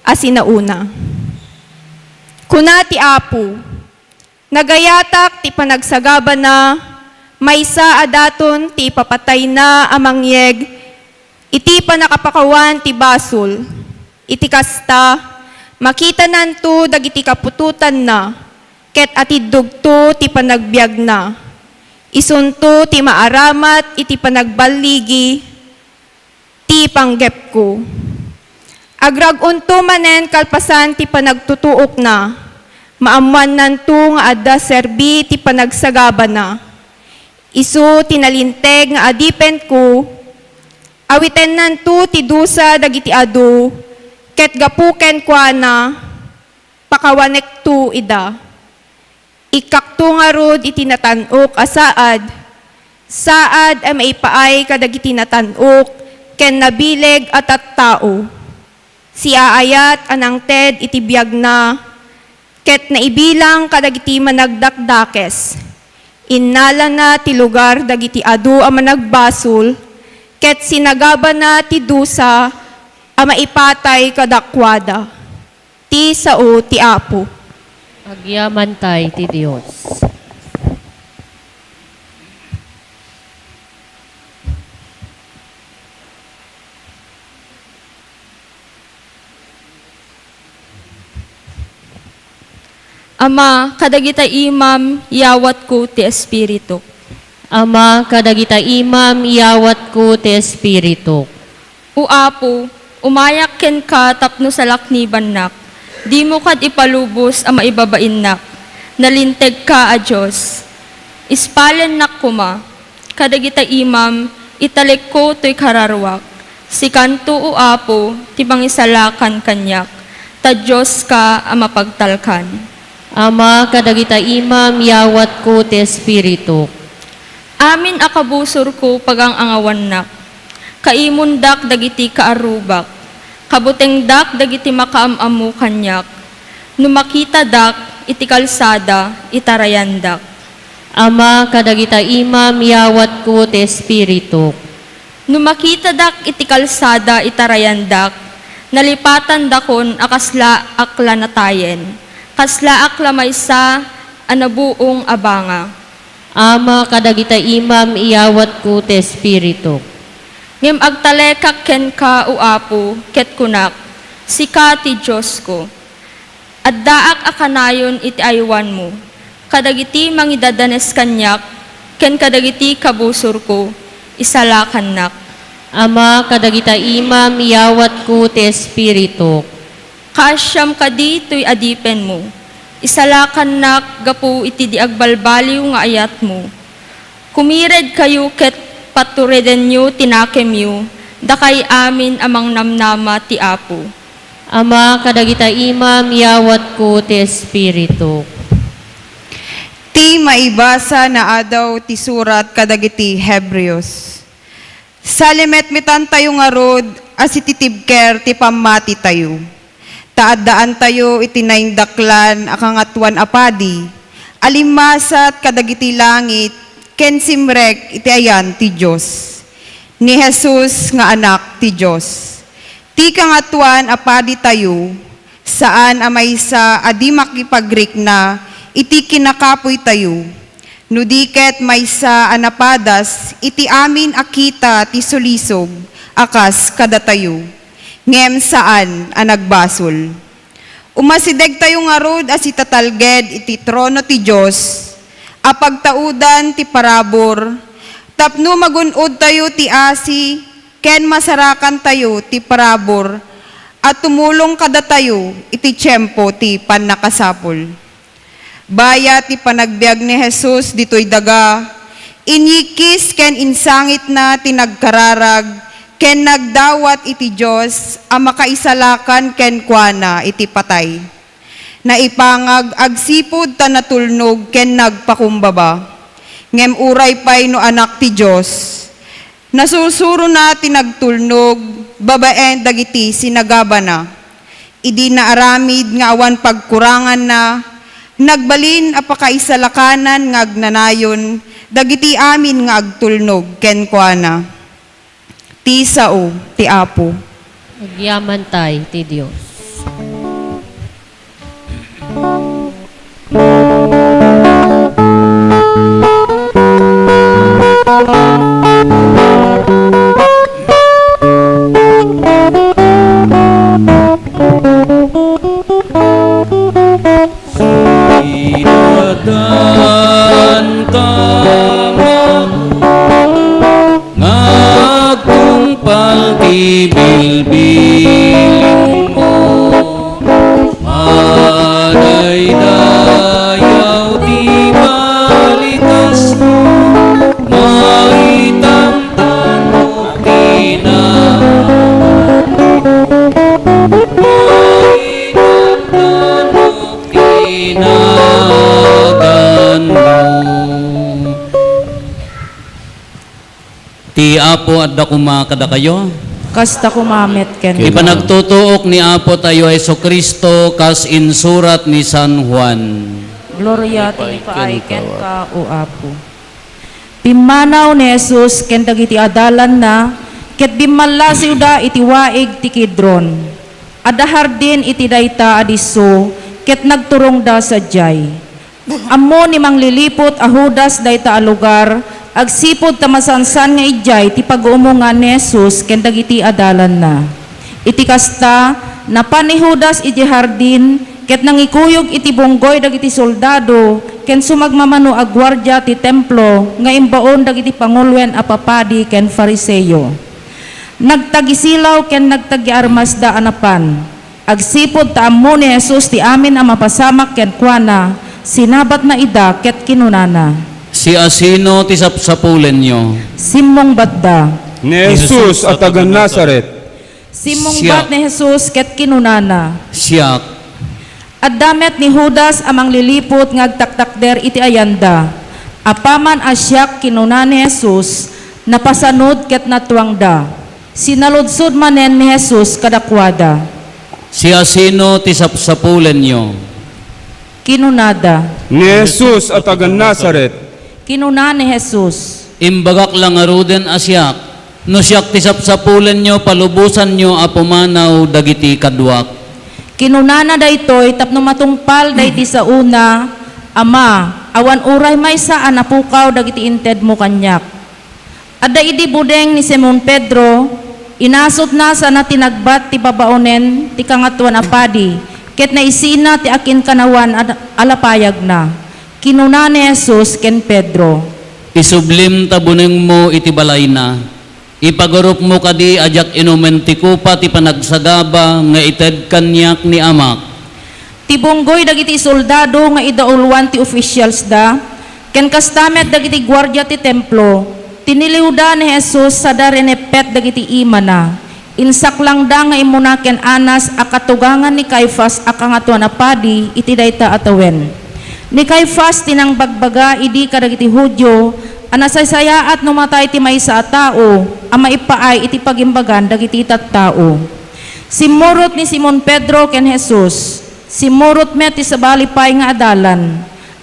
a sinaona. Kuna ti Apo, "Nagayatak ti panagsagabana, maysa a daton ti ipapatayna a mangyeg iti pannakapakawan ti basol. Iti kasta, makitananto dagiti kaputotanna, ket atiddogto ti panagbiagna. Isunto ti maaramat iti panagballigi ti panggepko. Agrag-onto manen kalpasan ti panagtutuokna, maammoannanto nga adda serbi ti panagsagabana. Isu ti nalinteg nga adipenko, Awitennanto ti dusa dagiti adu, ket gapu kenkuana, pakawanekto ida. Ikkakto ngarud iti natan-ok a saad, saad a maipaay kadagiti natan-ok ken nabileg a tattao. Siaayat a nangted iti biagna, ket naibilang kadagiti managdakdakes. Innalana ti lugar dagiti adu a managbasol, ket sinagabana ti dusa a maipatay kadakuada. Ti sao ti Apo. Agyamantay ti Dios. Ama, kadagita imam, iyawatko ti Espirituk. Ama, kadagita imam, iyawatko ti Espirituk. O Apo, umayak kenka tapno salaknibannak. Dimo kad ipalubos a maibabainnak. Nalintegka a Dios. Ispalennak koma. Kadagita imam, italekko toy kararuak. Sikanto, O Apo, ti mangisalakan kaniak, ta Dioska a mapagtalkan. Ama, kadagita imam, iyawatko ti Espirituk. Amin a kabusorko, pagang-angawannak. Kaimondak dagiti kaarrubak. Kabutengdak dagiti makaam-ammo kaniak. No makitadak iti kalsada, itarayandak. Ama, kadagita imam, iyawatko ti Espirituk. No makitadak iti kalsada, itarayandak, nalipatandakon a kaslaak la natayen, kaslaak la maysa a nabuong a banga. Ama, kadagita imam, iyawatko ti Espirituk. Ngem agtalekak kenka, O Apo, ket kunak, Sika ti Diosko. Addaak a kanayon iti aywanmo, kadagiti mangidadanes kaniak, ken kadagiti kabusorko, isalakannak. Ama, kadagita imam, iyawatko ti Espirituk. Kaasiam kadi toy adipenmo, isalakannak gapu iti di agbalbaliw nga ayatmo. Kumiredkayo ket paturidenyo ti nakemyo, dakay amin a mangnamnama ti Apo. Ama, kadagita imam, iyawatko ti Espirituk. Ti maibasa naadaw ti surat kadagiti Hebreos. Salimetmetantayo ngarud a sititibker ti pammatitayo. Ta addaantayo iti naindaklan a Kangatoan a Padi a limmasat kadagiti langit ken simrek iti ayan ti Dios, ni Jesus nga Anak ti Dios. Ti Kangatoan a Paditayo, saan a maysa a di makipagrikna iti kinakapoytayo, no di ket maysa a napadas iti amin a kita ti sulisog a kas kadatayo, ngem saan a nagbasol. Umasidegtayo ngarud a sitatalged iti trono ti Dios a pagtaudan ti parabur, tapno magun-odtayo ti asi ken masarakantayo ti parabur a tumulong kadatayo iti tiempo ti pannakasapul. Bayat ti panagbiag ni Jesus ditoy daga, inyikkis ken insangitna ti nagkararag ken nagdawat iti Dios a makaisalakan kenkuana iti patay. Naipangag agsipud ta natulnog ken nagpakumbaba. Ngem uray pay no Anak ti Dios, nasursurona ti nagtulnog babaen dagiti sinagabana. Idi naaramid nga awan pagkuranganna, nagbalin a pakaisalakanan nga agnanayon dagiti amin nga agtulnog kenkuana. Ti sao ti Apo. Agyamantay ti Dios. Sinadanka nga agtungpal ti bilbilinmo. Madaydayaw ti balikas mo, mai- Ti Apo adda koma kadakayo. Kasta koma met kenka. Ti panagtutuok ni Apo tayo Jesu-Cristo kas insurat ni San Juan. Gloria ti ipaay kenka, O Apo. Pimmanaw ni Jesus ken dagiti adalanna, ket bimmallasiwda iti waig ti Kidron. Adda hardin iti dayta a disso, ket nagturongda sadiay. Ammo ni mangliliput a Judas dayta a lugar, agsipud ta masansan nga idiay ti paguumongan ni Jesus ken dagiti adalanna. Iti kasta, napan ni Judas idiay hardin, ket nangikuyog iti bunggoy dagiti soldado ken sumagmamano a guardia ti Templo nga imbaon dagiti panguloen a papadi ken Fariseo. Nagtagisilaw ken nagtagiarmasda a napan. Agsipud ta ammo ni Jesus ti amin a mapasamak kenkuana, sinabatna ida ket kinunana, "Siasino ti sapsapulenyo?" Simmungbatda, "Ni Jesus a taga-Nazaret." Simmungbat Siak. ni Jesus ket kinunana, "Siak." Adda met ni Judas a mangliliput nga agtaktakder iti ayanda. Apaman a "Siak," kinuna ni Jesus, napasanud ket natuangda. Sinaludsod manen ni Jesus kadakuada, "Siasino ti sapsapulenyo?" Kinunada, "Ni Jesus a taga-Nazaret." Kinuna ni Jesus, "Imbagak la ngaruden a siak. No siak ti sapsapulenyo, palubosanyo a pumanaw dagiti kaduak." Kinunana daytoy tapno matungpal daydi saona, "Ama, awan uray maysa a napukaw dagiti intedmo kaniak." Adda idi budeng ni Simon Pedro, inasutna sana tinagbat ti babaonen ti Kangatoan a Padi, ket naisina ti akinkanawan a, a lapayagna. Kinuna ni Jesus ken Pedro, "Isublim ta bunengmo iti balayna. Ipagarupmo kadi a diak inumen ti kopa ti panagsagaba nga ited kaniak ni Amak." Ti bunggoy dagiti soldado nga idauluan ti ofisialsda, ken kasta met dagiti guardia ti Templo, tiniliwda ni Jesus sada rineppet dagiti imana. Insaklangda nga immuna ken Anas a katugangan ni Caifas a Kangatoan a Padi iti dayta a tawen. Ni Caifas ti nangbagbaga idi kadagiti Judio a nasaysayaat no matay ti maysa a tao a maipaay iti pagimbagan dagiti tattao. Simmurot ni Simon Pedro ken Jesus. Simmurot met ti sabali pay nga adalan.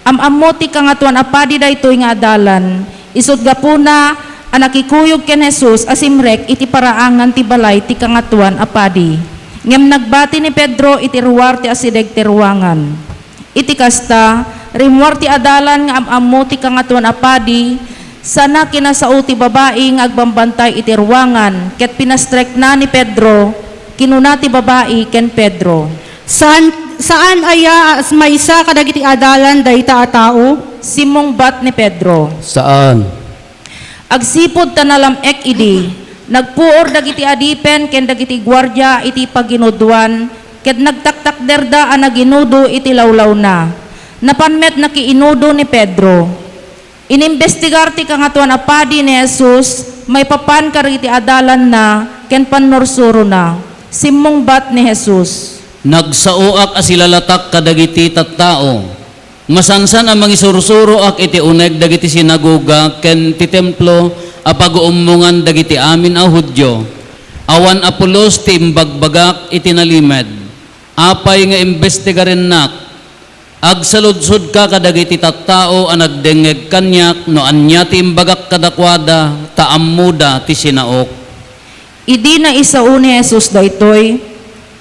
Am-ammo ti Kangatoan a Padi daytoy nga adalan, isut' gapuna a nakikuyog ken Jesus a simrek iti paraangan ti balay ti Kangatoan a Padi. Ngem nagbati ni Pedro iti ruar ti asideg ti ruangan. Iti kasta, rimmuar ti adalan nga am-ammo ti Kangatoan a Padi, sana kinasao ti babai nga agbambantay iti ruangan, ket pinastrekna ni Pedro. Kinuna ti babai ken Pedro, "Saan, saan aya a maysa kadagiti adalan dayta a tao?" Simmungbat ni Pedro, "Saan." Agsipud ta nalam-ek idi, nagpuor dagiti adipen ken dagiti guardia iti paginudoan, ket nagtaktakderda a naginudo iti lawlawna. Napan met nakiinudo ni Pedro. Inimbestigar ti Kangatoan a Padi ni Jesus maipapan kadagiti adalanna ken pannursurona. Simmungbat ni Jesus, "Nagsaoak a silalatak kadagiti tattao. Masansan a mangisursuroak iti uneg dagiti sinagoga ken ti Templo a paguummongan dagiti amin a Judio. Awan a pulos ti imbagbagak iti nalimed. Apay nga imbestigarennak? Agsaludsodka kadagiti tattao a nagdengngeg kaniak no ania ti imbagak kadakuada, ta ammoda ti sinaok." Idi naisao ni Jesus daytoy,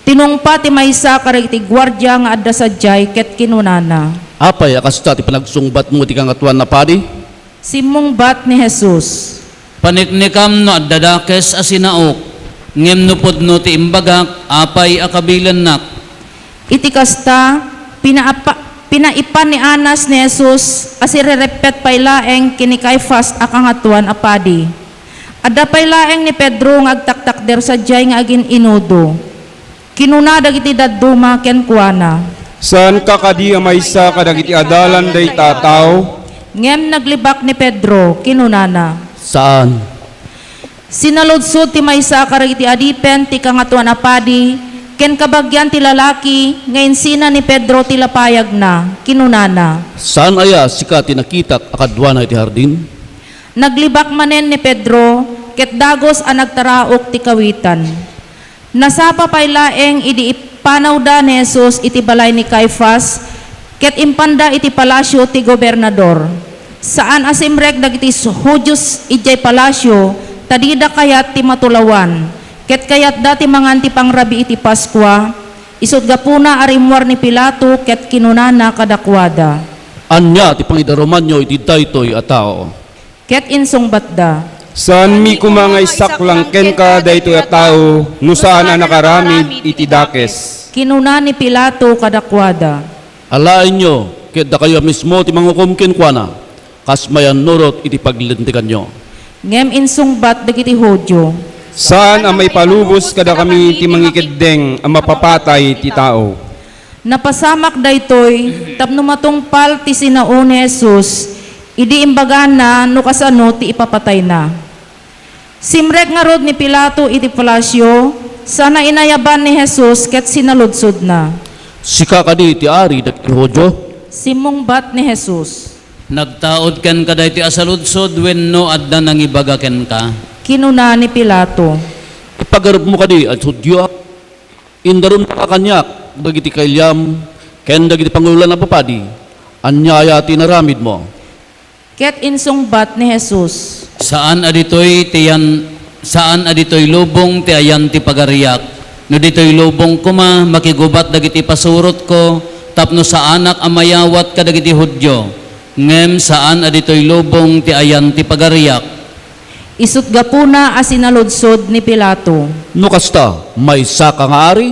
tinungpa ti maysa kadagiti guardia nga adda sadiay ket kinunana, "Apay a kasta ti panagsungbatmo iti Kangatoan a Padi?" Simmungbat ni Jesus, "Paniknikam no adda dakes a sinaok, ngem no pudno ti imbagak, apay a kabilennak?" Iti kasta, pinaapa-, pinaipan ni Anas ni Jesus a sirereppet pay laeng ken ni Caifas a Kangatoan a Padi. Adda pay laeng ni Pedro nga agtaktakder sadiay nga agin-inudo. Kinuna dagiti dadduma kenkuana, "Saanka kadi a maysa kadagiti adalan dayta a tao?" Ngem naglibak ni Pedro, kinunana, "Saan." Sinaludsod ti maysa kadagiti adipen ti Kangatoan a Padi ken kabagian ti lalaki nga insina ni Pedro ti lapayagna. Kinunana, "Saan aya sika ti nakitak a kaduana iti hardin?" Naglibak manen ni Pedro, ket dagus a nagtaraok ti kawitan. Nasapa pay laeng idi ipanawda ni Jesus iti balay ni Caifas, ket impanda iti palasio ti gobernador. Saan a simrek dagiti Judio idiay palasio, ta dida kayat ti matulawan, ket kayatda ti mangan ti pangrabii ti Paskua. Isut' gapuna a rimmuar ni Pilato ket kinunana kadakuada, "Ania ti pangidarumanyo iti daytoy a tao?" Ket insungbatda, "Saanmi koma nga isaklang kenka daytoy a tao no saan a nakaramid iti dakes." Kinuna ni Pilato kadakuada, "Alaenyo, ket dakayo a mismo ti mangukom kenkuana, kas mayannurot iti paglinteganyo." Ngem insungbat dagiti Judio, "Saan a maipalubos kadakami ti mangikeddeng a mapapatay ti tao." Napasamak daytoy tapno matungpal ti sinao ni Jesus idi imbagana no kasano ti ipapatayna. Simrek ngarud ni Pilato iti palasio, sana inayaban ni Jesus ket sinaludsodna, "Sika kadi ti ari dagiti Judio?" Simmungbat ni Jesus, "Nagtaud kenka daytoy a saludsod wenno adda nangibaga kenka?" Kinuna ni Pilato, "Ipagarupmo kadi a Judio? Indarumka kaniak dagiti kailiam ken dagiti panguloan a papadi. Ania aya ti inaramidmo?" Ket insungbat ni Jesus, "Saan a ditoy ti yan, saan a ditoy lubong ti ayan ti pagariak. No ditoy lubong koma, makigubat dagiti pasurotko tapno saanak a mayawat kadagiti Judio. Ngem saan a ditoy lubong ti ayan ti pagariak." Isut' gapuna a sinaludsod ni Pilato, "No kasta, maysaka nga ari?"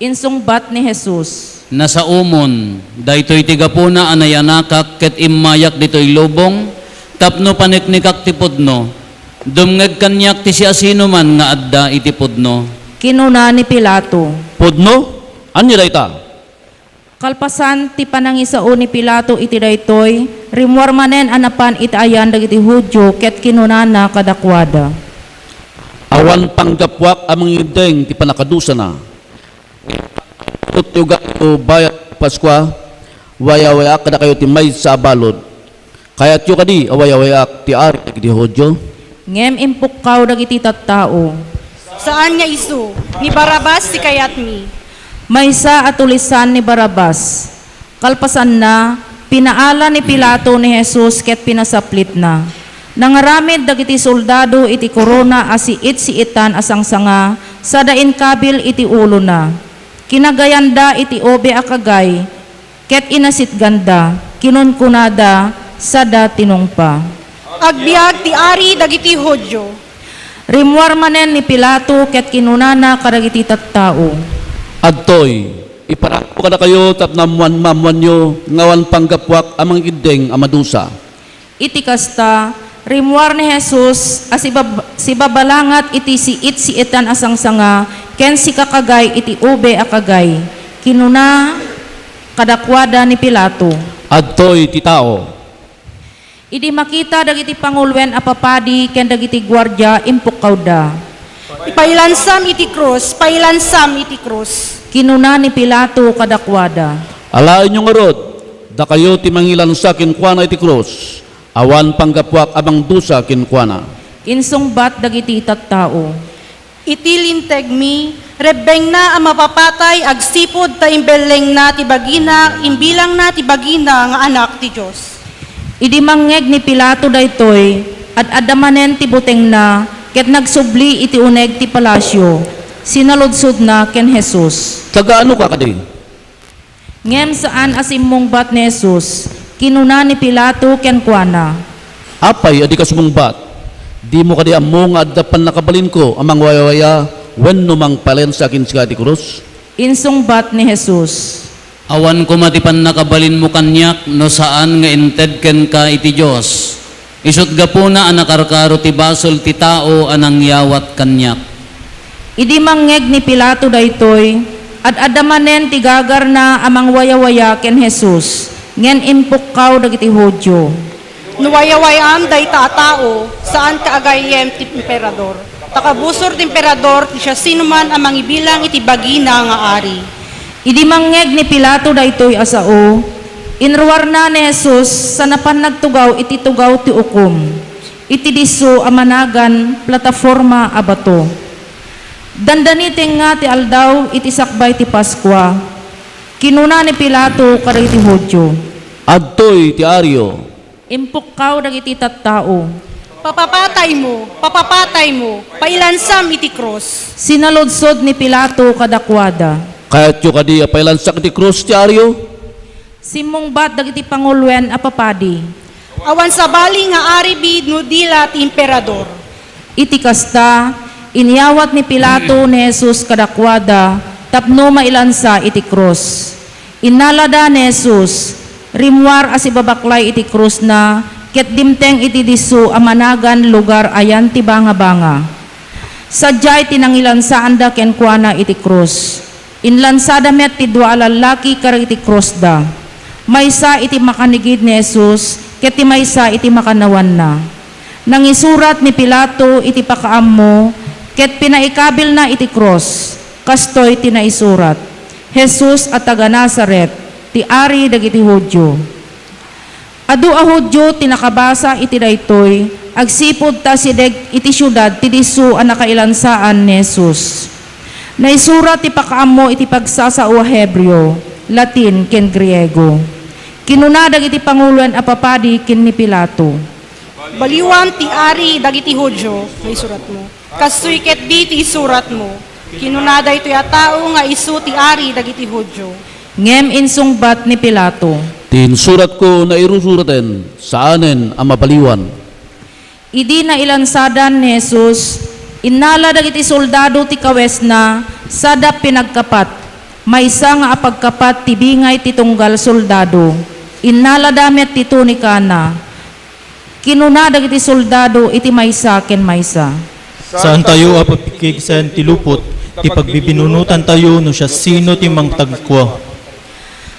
Insungbat ni Jesus, "Nasaomon, daytoy ti gapuna a nayanakak ket immayak ditoy lubong tapno paniknikak ti pudno. Dumngeg kaniak ti siasinoman nga adda iti pudno." Kinuna ni Pilato, "Pudno? Ania dayta?" Kalpasan ti panangisao ni Pilato iti daytoy, rimmuar manen a napan iti ayan dagiti Judio ket kinunana kadakuada, "Awan panggapuak a mangiddeng ti pannakadusana. Ti ugayo bayat Paskua, wayawayaak kadakayo ti maysa a balud. Kayatyo kadi a wayawayaak ti ari dagiti Judio?" Ngem impukkaw dagiti tattao, "Saan nga isu, ni Barrabas ti kayatmi." Maysa a tulisan ni Barrabas. Kalpasanna, pinaala ni Pilato ni Jesus ket pinasaplitna. Nangaramid dagiti soldado iti korona a siit-siitan a sangsanga sada inkabil iti ulona. Kinagayanda iti ube a kagay ket inasitganda. Kinunkunada sada tinungpa, "Agbiag ti ari dagiti Judio." Rimmuar manen ni Pilato ket kinunana kadagiti tattao, "Adtoy, iparanko kadakayo tapno ammuan-, maammuanyo nga awan panggapuak a mangiddeng a madusa." Iti kasta, rimmuar ni Jesus a sibab-, sibabalangat iti siit-siitan a sangsanga ken sikakagay iti ube a kagay. Kinuna kadakuada ni Pilato, "Adtoy ti tao." Idi makita dagiti panguloen a papadi ken dagiti guardia, impukkawda, "Ipailansam iti krus! Pailansam iti krus!" Kinuna ni Pilato kadakuada, "Alaenyo ngarud, dakayo ti mangilansa kenkuana iti krus. Awan panggapuak a mangdusa kenkuana." Insungbat dagiti tattao, "Iti lintegmi, rebbengna a mapapatay agsipud ta imbellengna ti bagina, imbilangna ti bagina nga Anak ti Dios." Idi mangngeg ni Pilato daytoy, ad-adda manen ti butengna ket nagsubli iti uneg ti palasio. Sinaludsodna ken Jesus, "Taga-anoka kadi?" Ngem saan a simmungbat ni Jesus. Kinuna ni Pilato kenkuana, "Apay a dika sumungbat? Dimo kadi ammo nga adda pannakabalinko a mangwayawaya wenno mangpailansa kenka iti krus?" Insungbat ni Jesus, "Awan koma ti pannakabalinmo kaniak no saan nga inted kenka iti Dios. Isut' gapuna a nakarkaro ti basol ti tao a nangyawat kaniak." Idi mangngeg ni Pilato daytoy, ad-adda manen ti gagarna a mangwayawaya ken Jesus, ngem impukkaw dagiti Judio, "No wayawayam dayta a tao, saanka a gayyem ti emperador. Ta kabusor ti emperador ti siasinoman a mangibilang iti bagina nga ari." Idi mangngeg ni Pilato daytoy a sao, inruarna ni Jesus sa napan nagtugaw iti tugaw ti ukom. iti disso a managan plataforma a bato. Dandaniteng nga ti aldaw iti sakbay ti Paskua. Kinuna ni Pilato kadagiti Judio, "Adtoy ti ario." Impukkaw dagiti tattao. "Papapataymo! Papapataymo! Pailansam iti krus!" Sinaludsod ni Pilato kadakuada, "Kayatyo kadi a pailansak iti krus ti ario?" Simmungbat dagiti panguloen a papadi, "Awan sabali nga ari bi no di la ti emperador." Iti kasta, inyawat ni Pilato ni Jesus kadakuada tapno mailansa iti krus. Innalada ni Jesus, rimmuar a sibabaklay iti krusna, ket dimteng iti disso a managan Lugar a Yan ti Bangabanga. Sadiay ti nangilansaanda kenkuana iti krus. Inlansada met ti dua a lallaki kadagiti krusda, maysa iti makanigid ni Jesus ket ti maysa iti makanawanna. Nangisurat ni Pilato iti pakaammo ket pinaikabilna iti krus. Kastoy ti naisurat, "Jesus a taga-Nazaret, ti Ari dagiti Judio." Adu a Judio ti nakabasa iti daytoy agsipud ta asideg iti siudad ti disso a nakailansaan ni Jesus. Naisurat ti pakaammo iti pagsasao a Hebreo, Latin, ken Griego. Kinuna dagiti panguloen a papadi ken ni Pilato, "Baliwan ti Ari dagiti Judio nga isuratmo. Kastoy ketdi ti isuratmo, 'Kinuna daytoy a tao nga isu ti Ari dagiti Judio.'" Ngem insungbat ni Pilato, "Ti insuratko nairusuraten, saanen a mabaliwan." Idi nailansadan ni Jesus, innala dagiti soldado ti kawesna sada pinagkapat, maysa nga apagkapat ti bingay ti tunggal soldado. Innalada met ti tunikana. Kinuna dagiti soldado iti maysa ken maysa, "Saantayo a papikigsen ti lupot ti pagbibinunotantayo no siasino ti mangtagkua."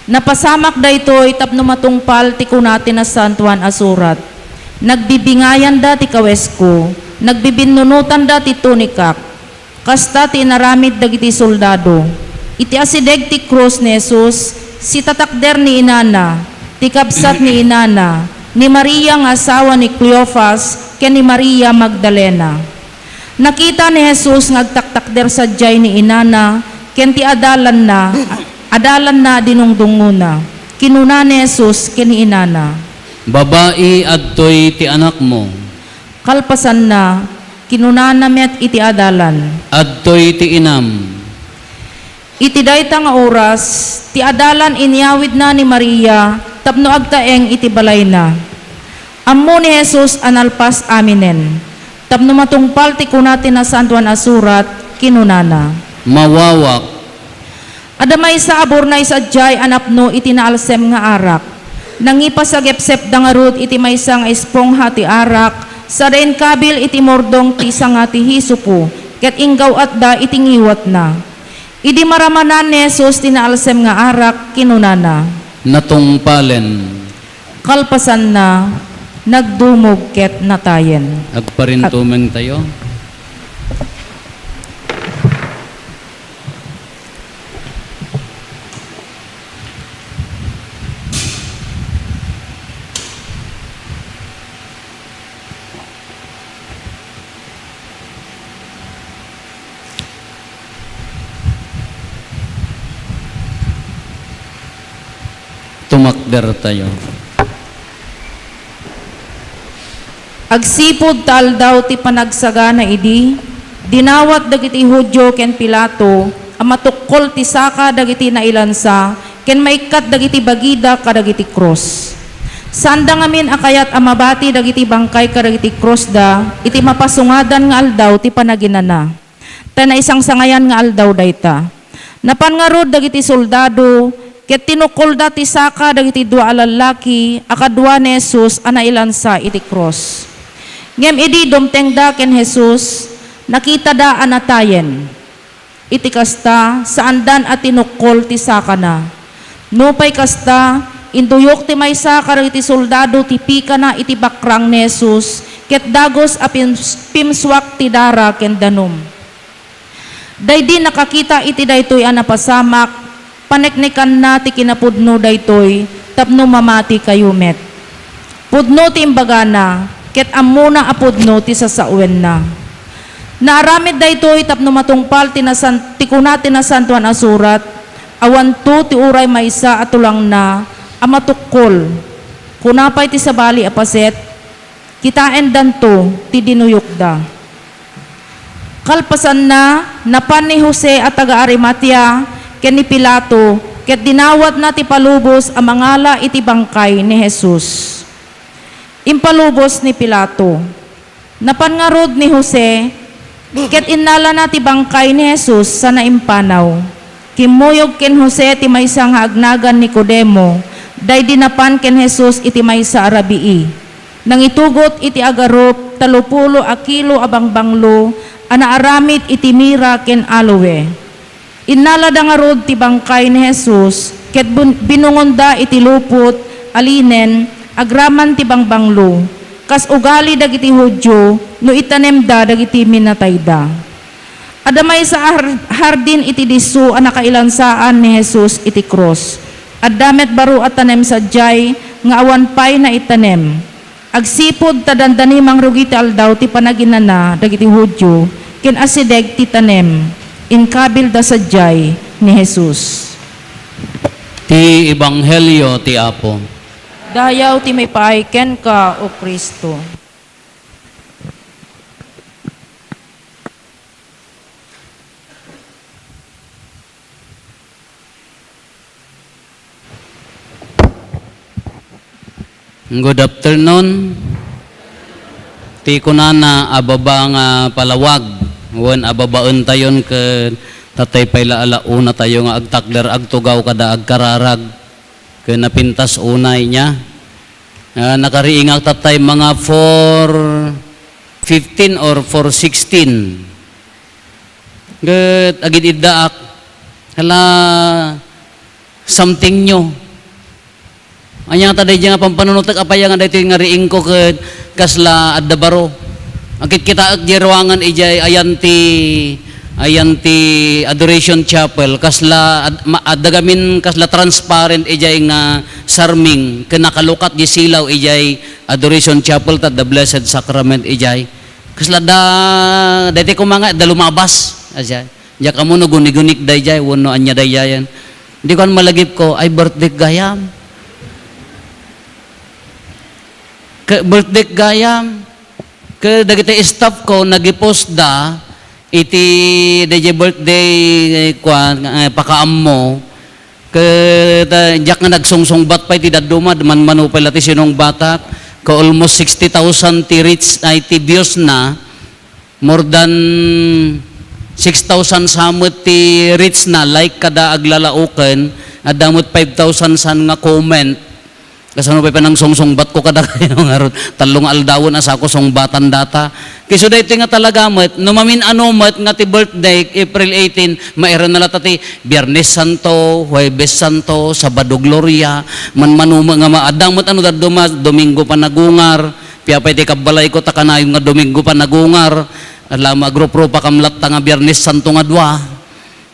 Napasamak daytoy tapno matungpal ti kuna ti Nasantoan a Surat, "Nagbibingayanda ti kawesko, nagbibinnunotanda ti tunikak." Kasta ti inaramid dagiti soldado. Iti asideg ti krus ni Jesus, sitatakder ni inana, ti kabsat ni inana, ni Maria nga asawa ni Cleofas ken ni Maria Magdalena. Nakita ni Jesus nga agtaktakder sadiay ni inana ken ti adalanna, adalanna a dinungdungngona. Kinuna ni Jesus ken ni inana, "Babai, adtoy ti anakmo." Kalpasanna, kinunana met iti adalan, "Adtoy ti inam." Iti dayta nga oras, ti adalan inyawidna ni Maria tapno agtaeng iti balayna. Ammo ni Jesus a nalpas aminen. Tapno matungpal ti kuna ti Nasantoan a Surat, kinunana, "Mawawak." Adda maysa a burnay sadiay a napno iti naalsem nga arak. Nangipasagepsepda ngarud iti maysa nga espongha ti arak, sada inkabil iti murdong ti sanga ti hisopo, ket inggaw-atda iti ngiwatna. Idi maramanan ni Jesus ti naalsem nga arak, kinunana, "Natungpalen." Kalpasanna, nagdumog ket natayen. Agparintumengtayo. Tumakdertayo. Agsipud ta aldaw ti panagsagana idi, dinawat dagiti Judio ken Pilato a matukkol ti saka dagiti nailansa ken maikkat dagiti bagida kadagiti krus. Saanda ngamin a kayat a mabati dagiti bangkay kadagiti krusda iti mapasungadan nga aldaw ti panaginana. Ta naisangsangayan nga aldaw dayta. Napan ngarud dagiti soldado ket tinukkolda ti saka dagiti dua a lallaki a kadua ni Jesus a nailansa iti krus. Ngem idi dumtengda ken Jesus, nakitada a natayen. Iti kasta, saandan a tinukkol ti sakana. Nupay kasta, induyok ti maysa kadagiti soldado ti pikana iti bakrang ni Jesus, ket dagus a pims-, pimsuak ti dara ken danum. Daydi nakakita iti daytoy a napasamak, paneknekanna ti kinapudno daytoy tapno mamatikayo met. Pudno ti imbagana, ket ammona a pudno ti sasawenna. Naaramid daytoy tapno matungpal ti nasan-, ti kuna ti Nasantoan a Surat, "Awanto ti uray maysa a tulangna a matukkol." Kuna pay ti sabali a paset, "Kitaendanto ti dinuyokda." Kalpasanna, napan ni Jose a taga-Arimatea ken ni Pilato, ket dinawatna ti palubos a mangala iti bangkay ni Jesus. Impalubos ni Pilato. Napan ngarud ni Jose, ket innalana ti bangkay ni Jesus sana impanaw. Kimmuyog ken Jose ti maysa nga agnagan Nicodemo, daydi napan ken Jesus iti maysa a rabii. Nangitugot iti agarup tallopulo a kilo a bangbanglo a naaramid iti mira ken aloe. Innalada ngarud ti bangkay ni Jesus ket bun-, binungonda iti lupot a linen agraman ti bangbanglo, kas ugali dagiti Judio no itanemda dagiti minatayda. Adda maysa a har-, hardin iti disso a nakailansaan ni Jesus iti krus. Adda met baro a tanem sadiay nga awan pay naitanem. Agsipud ta dandani mangrugi ti aldaw ti panaginana dagiti Judio ken asideg ti tanem, inkabilda sadiay ni Jesus. Ti Ebanghelio ti Apo. Dayaw ti maipaay kenka, O Cristo. Good afternoon. Ti kunana a baba nga palawag, wen a babaentayon ket tatay pay la a launatayo nga agtakder, agtugaw kada agkararag. Ken napintas unay nia. Ah, nakariingak tatay mga four fifteen or four sixteen. Ket agid-iddaak, hala, something new. Ania ngata daydiay nga pampanunotek? Apay nga daytoy nga riingko ket kasla adda baro? Akitkitaek diay ruangan idiay ayan ti, ayan ti Adoration Chapel. Kasla ad-, ma-, adda gamin kasla transparent idiay nga sarming ken nakalukat diay silaw idiay Adoration Chapel ta adda Blessed Sacrament idiay. Kasla da, daytoy koma nga adda lumabas. Asya. Diak ammo no guni-gunik daydiay wenno ania daydiayen. Di kuan, malagipko, ay birthdayk gayam. Ke, birthdayk gayam. Ke dagiti staff ko, nagipostda iti daydiay birthday, eh, kuan, eh, pakaammo. Ket, ah, diak nga nagsungsungbat pay ti dadduma, manmano pay la ti sinungbatak. Ket almost sixty thousand ti reach, ay, ti views na. More than six thousand sa met ti reach na, like, kada aglalaoken, adda met five thousand san nga comment. Kasano pay panangsungsungbatko kadakayo ngarud? Tallo nga aldawen a sako sungbatan data. Ket isu daytoy nga talaga met, no mamin-ano met nga ti birthday, April eighteen, mairana latta ti Biernes Santo, Huwebes Santo, Sabado Gloria, manmano met nga ma-, adda met ano dadduma, Domingo Panagungar, piapay ti kabbalayko ta kanayon nga Domingo Panagungar, ala, agruprupa kam latta nga Biernes Santo nga dua.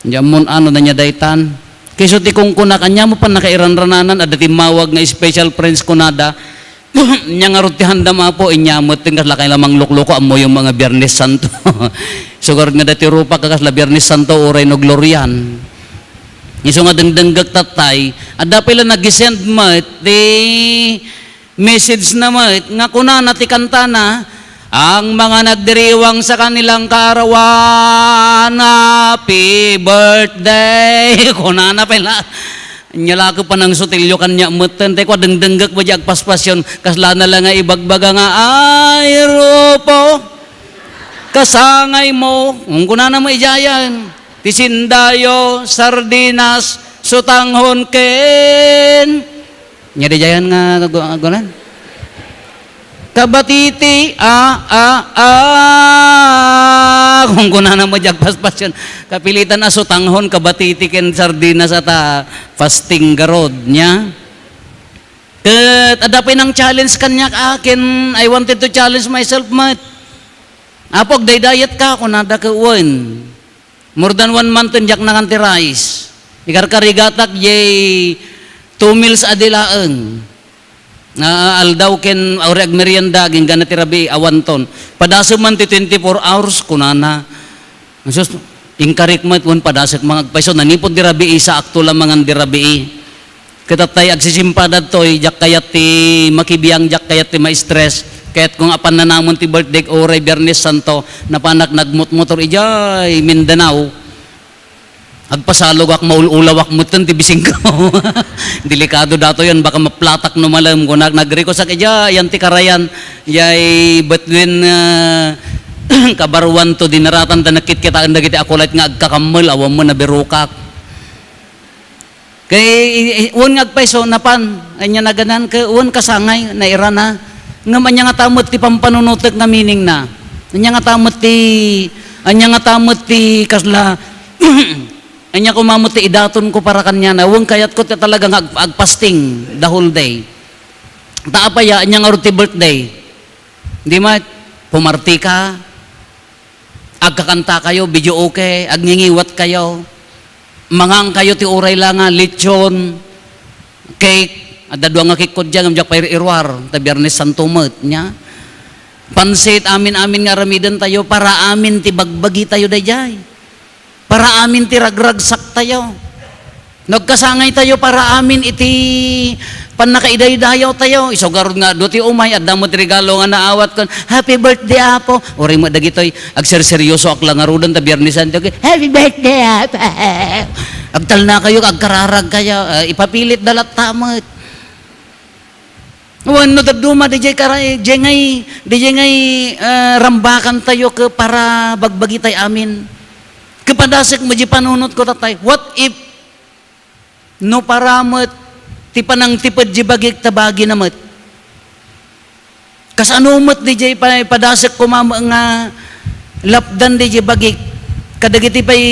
Di ammon ano na nia daytan. Ket isu ti kunkunak, ania mo pan nakairanrananan, adda timmawag nga special friends kunada. Nia ngarud ti handam, Apo, inia met ti kasla kay la manglukloko, ammoyo nga Biernes Santo. Sugarud nga daytoy rupak kasla Biernes Santo, uray no Glorian. Isu nga dengdenggek tatay, adda pay la nagisend met ti message na met nga kunana ti kantana, "Ang mga nagdiriwang sa kanilang kaarawan, happy birthday." Kunana pay la. Nia la ket panangsutilyo kaniak metten, tay kua, dengdenggek met diay agpaspasion, kasla na la nga ibagbaga nga, "Ay, rupo, kasangay mo." Kunkunana met idiayen, ti sindayo, sardinas, sutanghon ken Nia daydiayen nga gu-, gunan? Kabatiti, a, a, a. Kunkunana met diay agpaspasion. Kapilitan a sutanghon, kabatiti ken sardinas ta fasting garud, nia. Ket adda pay nang-challenge kaniak, a, ken I wanted to challenge myself met. "Apo, agdaydayetka?" kunada ket, "Wen." More than one month diak nakan ti rice. Ikarkarigatak diay two meals a day laeng. Nga aldaw ken awan agmerienda, agingga ti rabii, awanton. Padasem man ti twenty-four hours, kunana. Jesus, inkarik met, wen padasek man nga agpayso. Nanipod di rabii, saakto la mangan di rabii. Ket tay agsisimpada ditoy, diak kayat ti makibiang, diak kayat ti ma-stress. Kayatko nga apan nanamen ti birthday, uray Biernes Santo, napanak nagmotmotor idiay Mindanao. Agpasalogak, maul-ulawak metten ti bisingko. Delikado datoyen, baka maplatak no malem. Kunak, nag-request ak, "Idiay, ayan ti karayan. Idiay between, ah, Kabaruan to Dinaratan ta nakitkitaen dagiti Acolyte nga agkakammel, awan met nabirokak." Kay, i-, i-, wen nga agpayso, napan, ania naganan, ke, wen kasangay, nairana. Ngem ania ngata met ti pampanunotek nga meaning na? Ania ngata met ti, ania ngata met ti kasla, ania koma met ti idatonko para kaniana? Wen kayatko ti talaga nga ag-, agpasting the whole day. Ta apay a, ania ngarud ti birthday? Di met, pumartika, agkakantakayo, videoke, agngingiwatkayo, mangankayo ti uray la nga lechon, cake, adda dua nga cake ko diay, ngem diak pay ir-iruar, ta Biernes Santo met, nia. Pansit, amin-amin nga aramidentayo, para amin ti bagbagitayo daydiay. Para amin ti ragragsaktayo. No agkasangaytayo para amin iti pannakaidaydayawtayo. Isu garud nga adu ti umay, adda met regalo nga naawat ken, "Happy birthday, Apo." Uray met dagitoy, agserseryosoak la ngaruden ta Biernes Santo, "Happy birthday, Apo." Agtalnakayo, agkararagkayo, eh, ipapilitda latta met. Wenno dadduma, diay kara-, diay ngay, diay ngay, eh, rambakantayo ke para bagbagitay amin. Ke padasek met diay panunotko, tatay. What if no para met ti panangtiped diay bagik ta bagina met? Kasano met diay pa-, padasek koma nga lapdan diay bagik kadagiti pay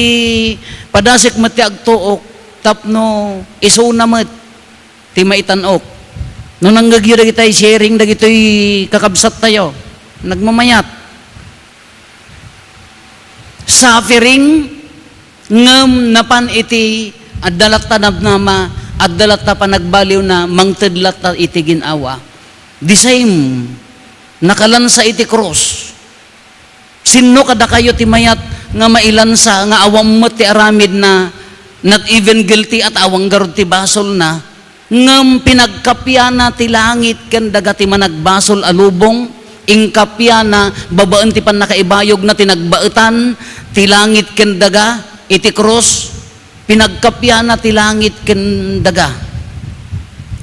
padasek met ti agtuok tapno isuna met ti maitan-ok. No nangngegyo dagitay sharing dagitoy kakabsattayo, nagmamayat. Suffering, ngem napan iti adda latta namnama, adda latta panagbaliwna, mangted latta iti gin-awa. The same, nakalansa iti krus. Sinno kadakayo ti mayat nga mailansa nga awan met ti aramidna, not even guilty at awan garud ti basolna, ngem pinagkappiana ti langit ken daga ti managbasol a lubong, inkappiana babaen ti pannakaibayogna ti nagbaetan ti langit ken daga iti krus. Pinagkappiana ti langit ken daga.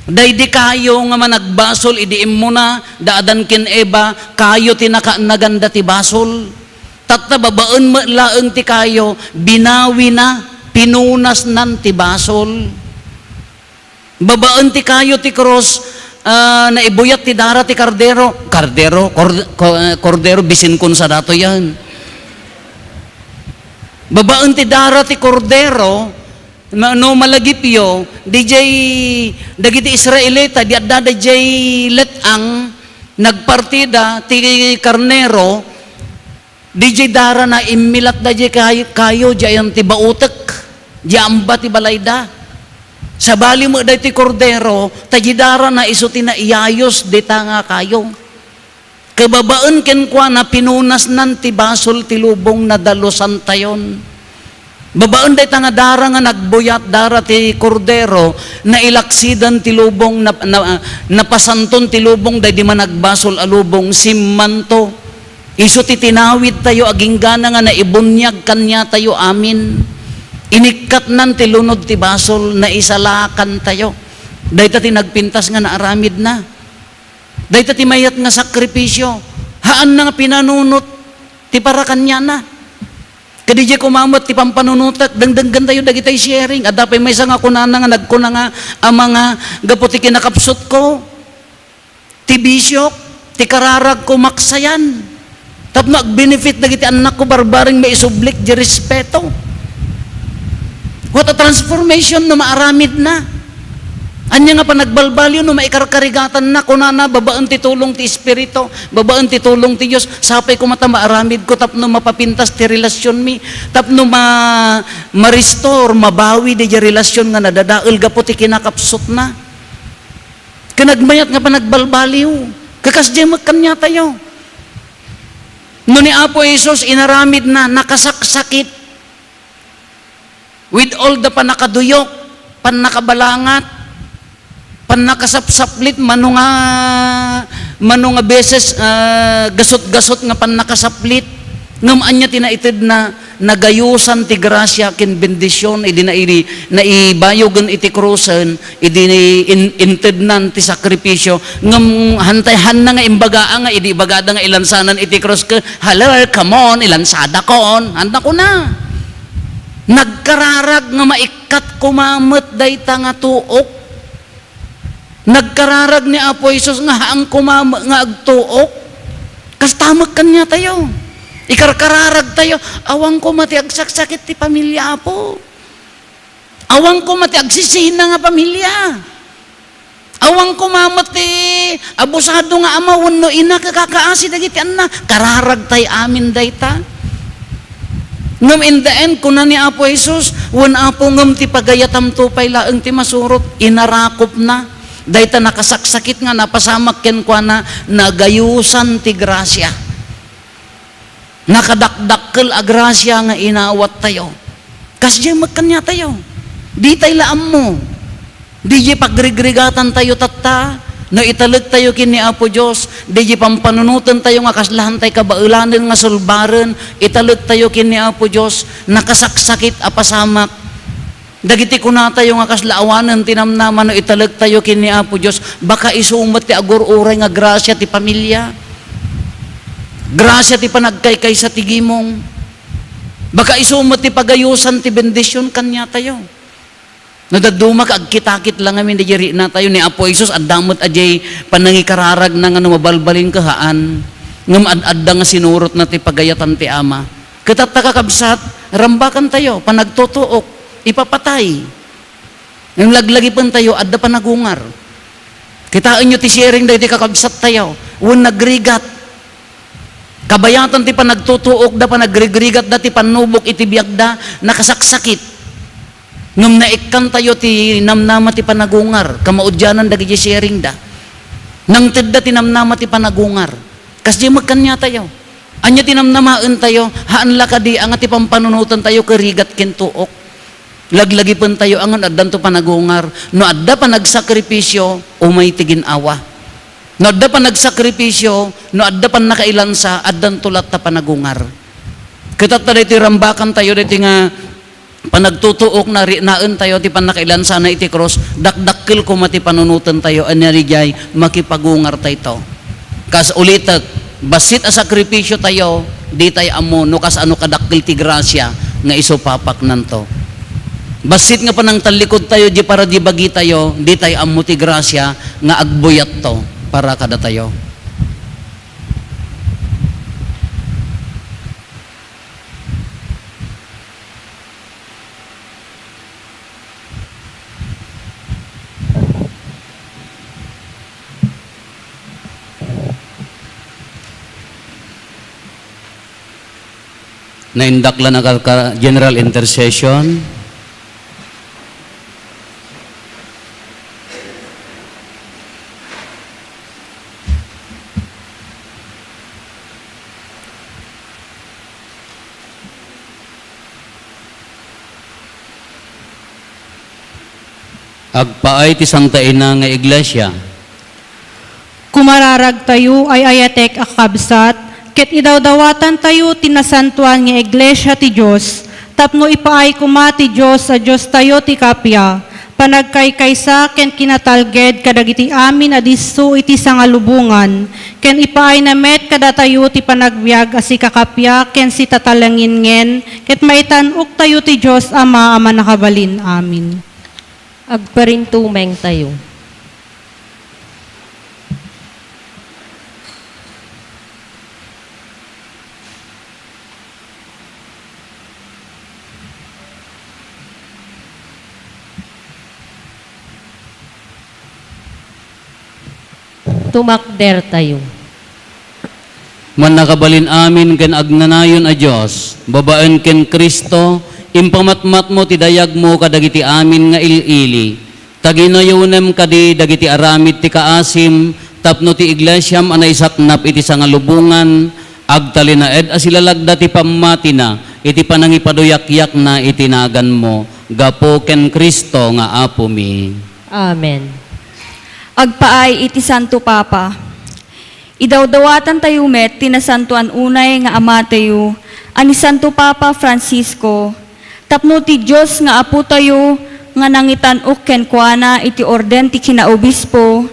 Daydi kayo nga managbasol idi immuna da Adan ken Eva, kayo ti nakaannaganda ti basol. Tatta, babaen met laeng ti kayo, binawina, pinunasnan ti basol. Babaen ti kayo ti krus, ah, naibuyat ti dara ti kardero. Kardero, kor-, ko-, eh, kordero, bisin kunsa datoyen. Babaen ti dara ti kordero, ma-, no malagipyo, diay dagiti Israelita, di adda diay let-ang, nagpartida ti karnero, diay darana immilatda diay kay-, kayo, diay ayan ti bautek, diay amba ti balayda. Sabali met daytoy kordero, ta diay darana isu ti naiyayos dita nga kayo. Ket babaen kenkuana, pinunasnan ti basol ti lubong, nadalusantayon. Babaen dayta nga dara nga nagbuyat, dara ti kordero, nailaksidan ti lubong, na, na, napasanton ti lubong, daydi managbasol a lubong, simmanto. Isu ti tinawidtayo, aginggana nga naibuniag kaniatayo amin. Inikkatnan ti lunod ti basol, naisalakantayo. Dayta ti nagpintas nga naaramidna. Dayta ti mayat nga sakripisio. Haanna nga pinanunot ti para kaniana. Kadi diay koma met ti pampanunotek, dengdenggen tayo dagitay sharing. Adda pay maysa nga kunana nga nagkuna nga, "Ama nga, gapu ti kinakapsutko, ti bisiok, ti kararagko maksayan. Tapno agbenefit dagiti annakko, barbareng maisublik diay respeto." What a transformation no maaramidna. Ania nga panagbalbaliw no maikarkarigatanna, kunana, babaen ti tulong ti Espiritu, babaen ti tulong ti Dios, sapay koma ta maaramidko tapno mapapintas ti relasionmi, tapno ma-, ma-restore, mabawi diay relasion nga nadadael gapu ti kinakapsutna. Ken agmayat nga panagbalbaliw. Kakasdiay met kaniatayo. No ni Apo Jesus, inaramidna, nakasaksakit. With all the pannakaduyok, pannakabalangat, pannakasapsaplit, mano nga, mano nga beses, ah, gasut-gasut nga pannakasaplit. Ngem ania ti naitedna? Nagayusan ti grasia ken bendision idi nai-, naibayogen iti krusen, idi in-, intednan ti sakripisio. Ngem hantay, hanna nga imbagaa nga idi ibagada nga ilansanan iti krus ket, "Hello, come on, ilansadakon." Hanna kuna. Nagkararag nga maikkat koma met dayta nga tuok. Nagkararag ni Apo Jesus nga haan koma met nga agtuok. Kasta met kaniatayo. Ikarkararagtayo, awan koma ti agsaksakit ti pamilia, Apo. Awan koma ti agsisina nga pamilia. Awan koma met ti abusado nga ama wenno ina ket kakaasi dagiti annak. Kararagtay amin dayta. Ngem in the end, kuna ni Apo Jesus, "Wen, Apo, ngem ti pagayatamto pay laeng ti masurot." Inarakopna. Dayta nakasaksakit nga napasamak kenkuana, nagayusan ti grasia. Nakadakdakkel a grasia nga inawattayo. Kasdiay met kaniatayo. Ditay la ammo. Diay pagrigrigatantayo tatta, no italektayo ken ni Apo Dios, diay pampanunotentayo nga kasla hantay kabaelanen nga sulbaren, italektayo ken ni Apo Dios, nakasaksakit a pasamak. Dagiti kunatayo nga kasla awanen ti namnama no italektayo ken ni Apo Dios, baka isu met ti agur-uray nga grasia ti pamilia. Grasia ti panagkaykaysa ti gimong. Baka isu met ti pagayusan ti bendision kaniatayo. No dadduma ket agkitakit la ngamin daydiay riknatayo ni Apo Jesus, adda met a diay panangikararagna nga no mabalbalin ket haan. Ngem ad-adda nga sinurotna ti pagayatan ti Ama. Ket tatta, kakabsat, rambakantayo, panagtutuok, ipapatay. Ngem laglagipentayo, adda panagungar. Kitaenyo ti sharing dagiti kakabsattayo, wen nagrigat. Kabayatan ti panagtutuokda, panagrigrigatda, ti pannubok iti biagda, nakasaksakit. Ngem naikkantayo ti namnama ti panagungar, kamaudianan dagiti sharingda. Nangtedda ti namnama ti panagungar. Kasdiay met kaniatayo. Ania ti namnamaentayo? Haan la kadi a nga ti pampanunotentayo ket rigat ken tuok? Laglagipentayo a ngan addanto panagungar. No adda panagsakripisio, umay ti gin-awa. No adda panagsakripisio, no adda pannakailansa, addanto latta panagungar. Ket tatta daytoy rambakantayo, daytoy nga panagtutuokna, riknaentayo ti pannakailansana iti krus, dakdakkel koma ti panunotentayo, ania ridiay, makipagungartayto. Kas ulitek, bassit a sakripisiotayo, ditay ammo no kasano kadakkel ti grasia nga isupapaknanto. Bassit nga panangtallikudtayo, di para di bagitayo, ditay ammo ti grasia nga agbuyatto para kadatayo. Naindak la nga ka-, ka-, general intercession. Agpaay ti Santa Ina nga Iglesia. Kumararagtayo, ay-ayatek a kakabsat, ket idawdawatantayo ti nasantoan nga Iglesia ti Dios, tapno ipaay koma ti Dios a Diostayo ti kappia, panagkaykaysa ken kinatalged kadagiti amin a disso iti sangalubongan, ken ipaayna met kadatayo ti panagbiag a sikakappia ken sitatalengen, ket maitan-oktayo ti Dios Ama a Mannakabalin. Amin. Agparintumengtayo. Tumakdertayo. Mannakabalin amin ken agnanayon a Dios, babaen ken Cristo, impamatmatmo ti dayagmo kadagiti amin nga il-ili. Taginayonem kadi dagiti aramid ti kaasim tapno ti iglesiam a naisaknap iti sangalubongan, agtalinaed a silalagda ti pammatina iti panangipaduyakyakna iti naganmo, gapu ken Cristo nga Apomi. Amen. Agpaay iti Santo Papa. Idawdawatantayo met ti nasantoan unay nga amatayo a ni Santo Papa Francisco, tapno ti Dios nga Apotayo nga nangitan-ok kenkuana iti orden ti kinaobispo,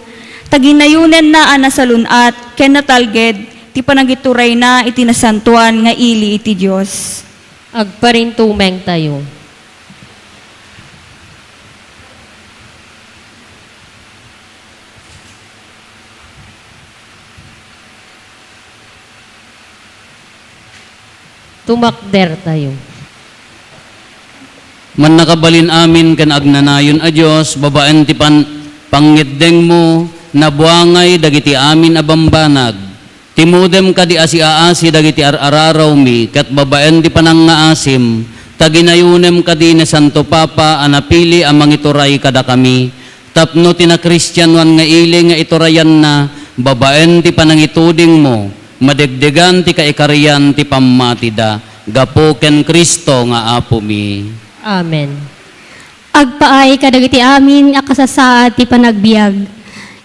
taginayonenna a nasalun-at ken natalged ti panagiturayna iti nasantoan nga ili iti Dios. Agparintumengtayo. Tumakdertayo. Mannakabalin amin ken agnanayon a Dios, babaen ti pan-, pangngeddengmo, nabuangay dagiti amin a bambanag. Timudem kadi a siaasi dagiti ar-ararawmi ket babaen ti panangngaasim, taginayonem kadi ni Santo Papa a napili a mangituray kadakami, tapno ti nakristianoan nga ili nga iturayanna babaen ti panangitudingmo, madegdegan ti kaikarian ti pammatida, gapu ken Cristo nga Apomi. Amen. Agpaay kadagiti amin a kasasaad ti panagbiag.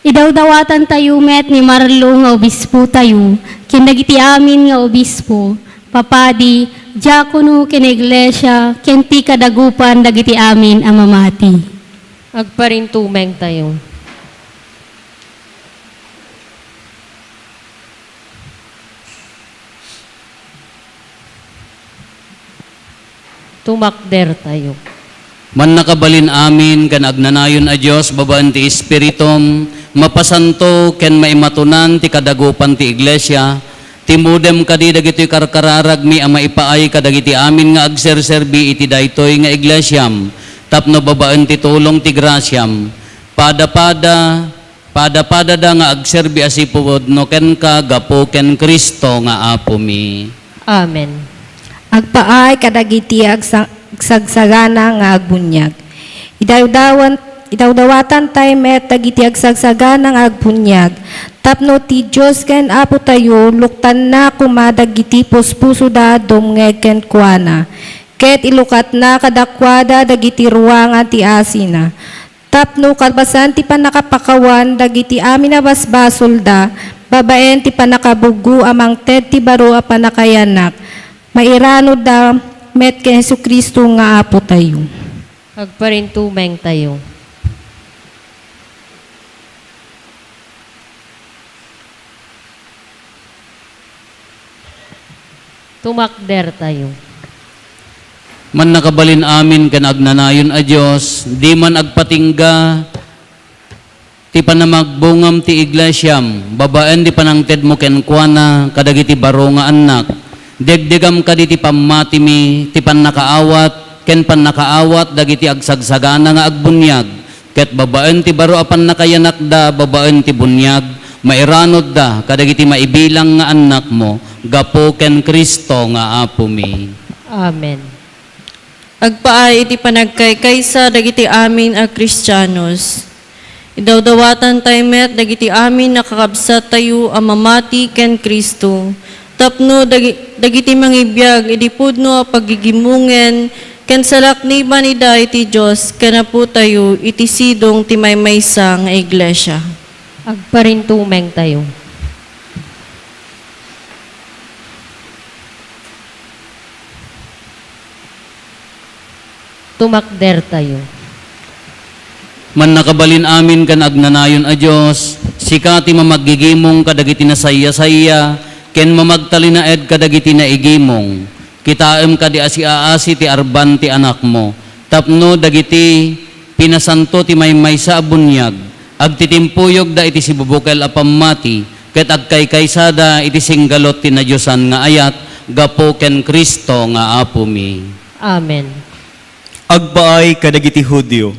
Idawdawatantayo met ni Marlo nga obispotayo, ken dagiti amin nga obispo, papadi, diakono ken iglesia, ken ti kadagupan dagiti amin a mamati. Agparintumengtayo. Tumakdertayo. Mannakabalin amin ken agnanayon a Dios, babaen ti Espiritum, mapasanto ken maimatonan ti kadagupan ti iglesia, timudem kadi dagitoy karkararagmi a maipaay kadagiti amin nga agserserbi iti daytoy nga iglesiam, tapno babaen ti tulong ti grasiam, pada-pada, Pada-padada nga agserbi a sipupudno kenka gapu ken Cristo nga Apomi. Amen. Agpaay kadagiti agsa-, agsagsagana nga agbuniag. Idawdawan-, idawdawatantay met dagiti agsagsagana nga agbuniag, tapno ti Dios ken Apotayo, luktanna koma dagiti puspusoda a dumngeg kenkuana, ket ilukatna kadakuada dagiti ruangan ti asina. Tapno kalpasan ti pannakapakawan dagiti amin a basbasolda babaen ti pannakabuggo a mangted ti baro a pannakayanak, mairanudda met ken Jesu-Cristo nga Apotayo. Agparintumengtayo. Tumakdertayo. Mannakabalin amin ken agnanayon a Dios, diman agpatingga ti panamagbungam ti iglesiam, babaen ti panangtedmo kenkuana kadagiti baro nga annak. Degdegam kadi ti pammatimi, ti pannakaawat, ken pannakaawat dagiti agsagsagana nga agbuniag, ket babaen ti baro a pannakayanakda babaen ti buniag, mairanudda kadagiti maibilang nga annakmo, gapu ken Cristo nga Apomi. Amen. Agpaay iti panagkaykaysa dagiti amin a Kristianos. Idawdawatantay met dagiti amin a kakabsattayo a mamati ken Cristo, tapno dagi-, dagiti mangibiag idi pudno a pagigimongen ken salakniban ida iti Dios ken Apotayo iti sidong ti maymaysa nga iglesia. Agparintumengtayo. Tumakdertayo. Mannakabalin amin ken agnanayon a Dios, sika ti mamaggigimong kadagiti nasayasaya ken mamagtalinaed kadagiti naigimong. Kitaem kadi a siaasi ti arban ti Anakmo, tapno dagiti pinasanto ti maymaysa a buniag, agtitimpuyogda iti sibubukel a pammati, ket agkaykaysada iti singgalot ti nadiosan nga ayat gapu ken Cristo nga Apomi. Amen. Agpaay kadagiti Judio.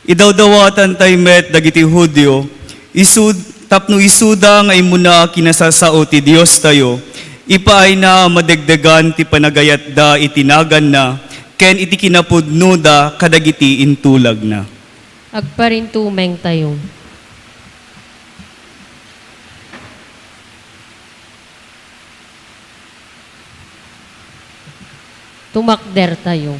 Idawdawatantay met dagiti Judio, isu-, tapno isuda nga immuna a kinasasao ti Diostayo, ipaayna a madegdegan ti panagayatda iti naganna ken iti kinapudnoda kadagiti intulagna. Agparintumengtayo. Tumakdertayo.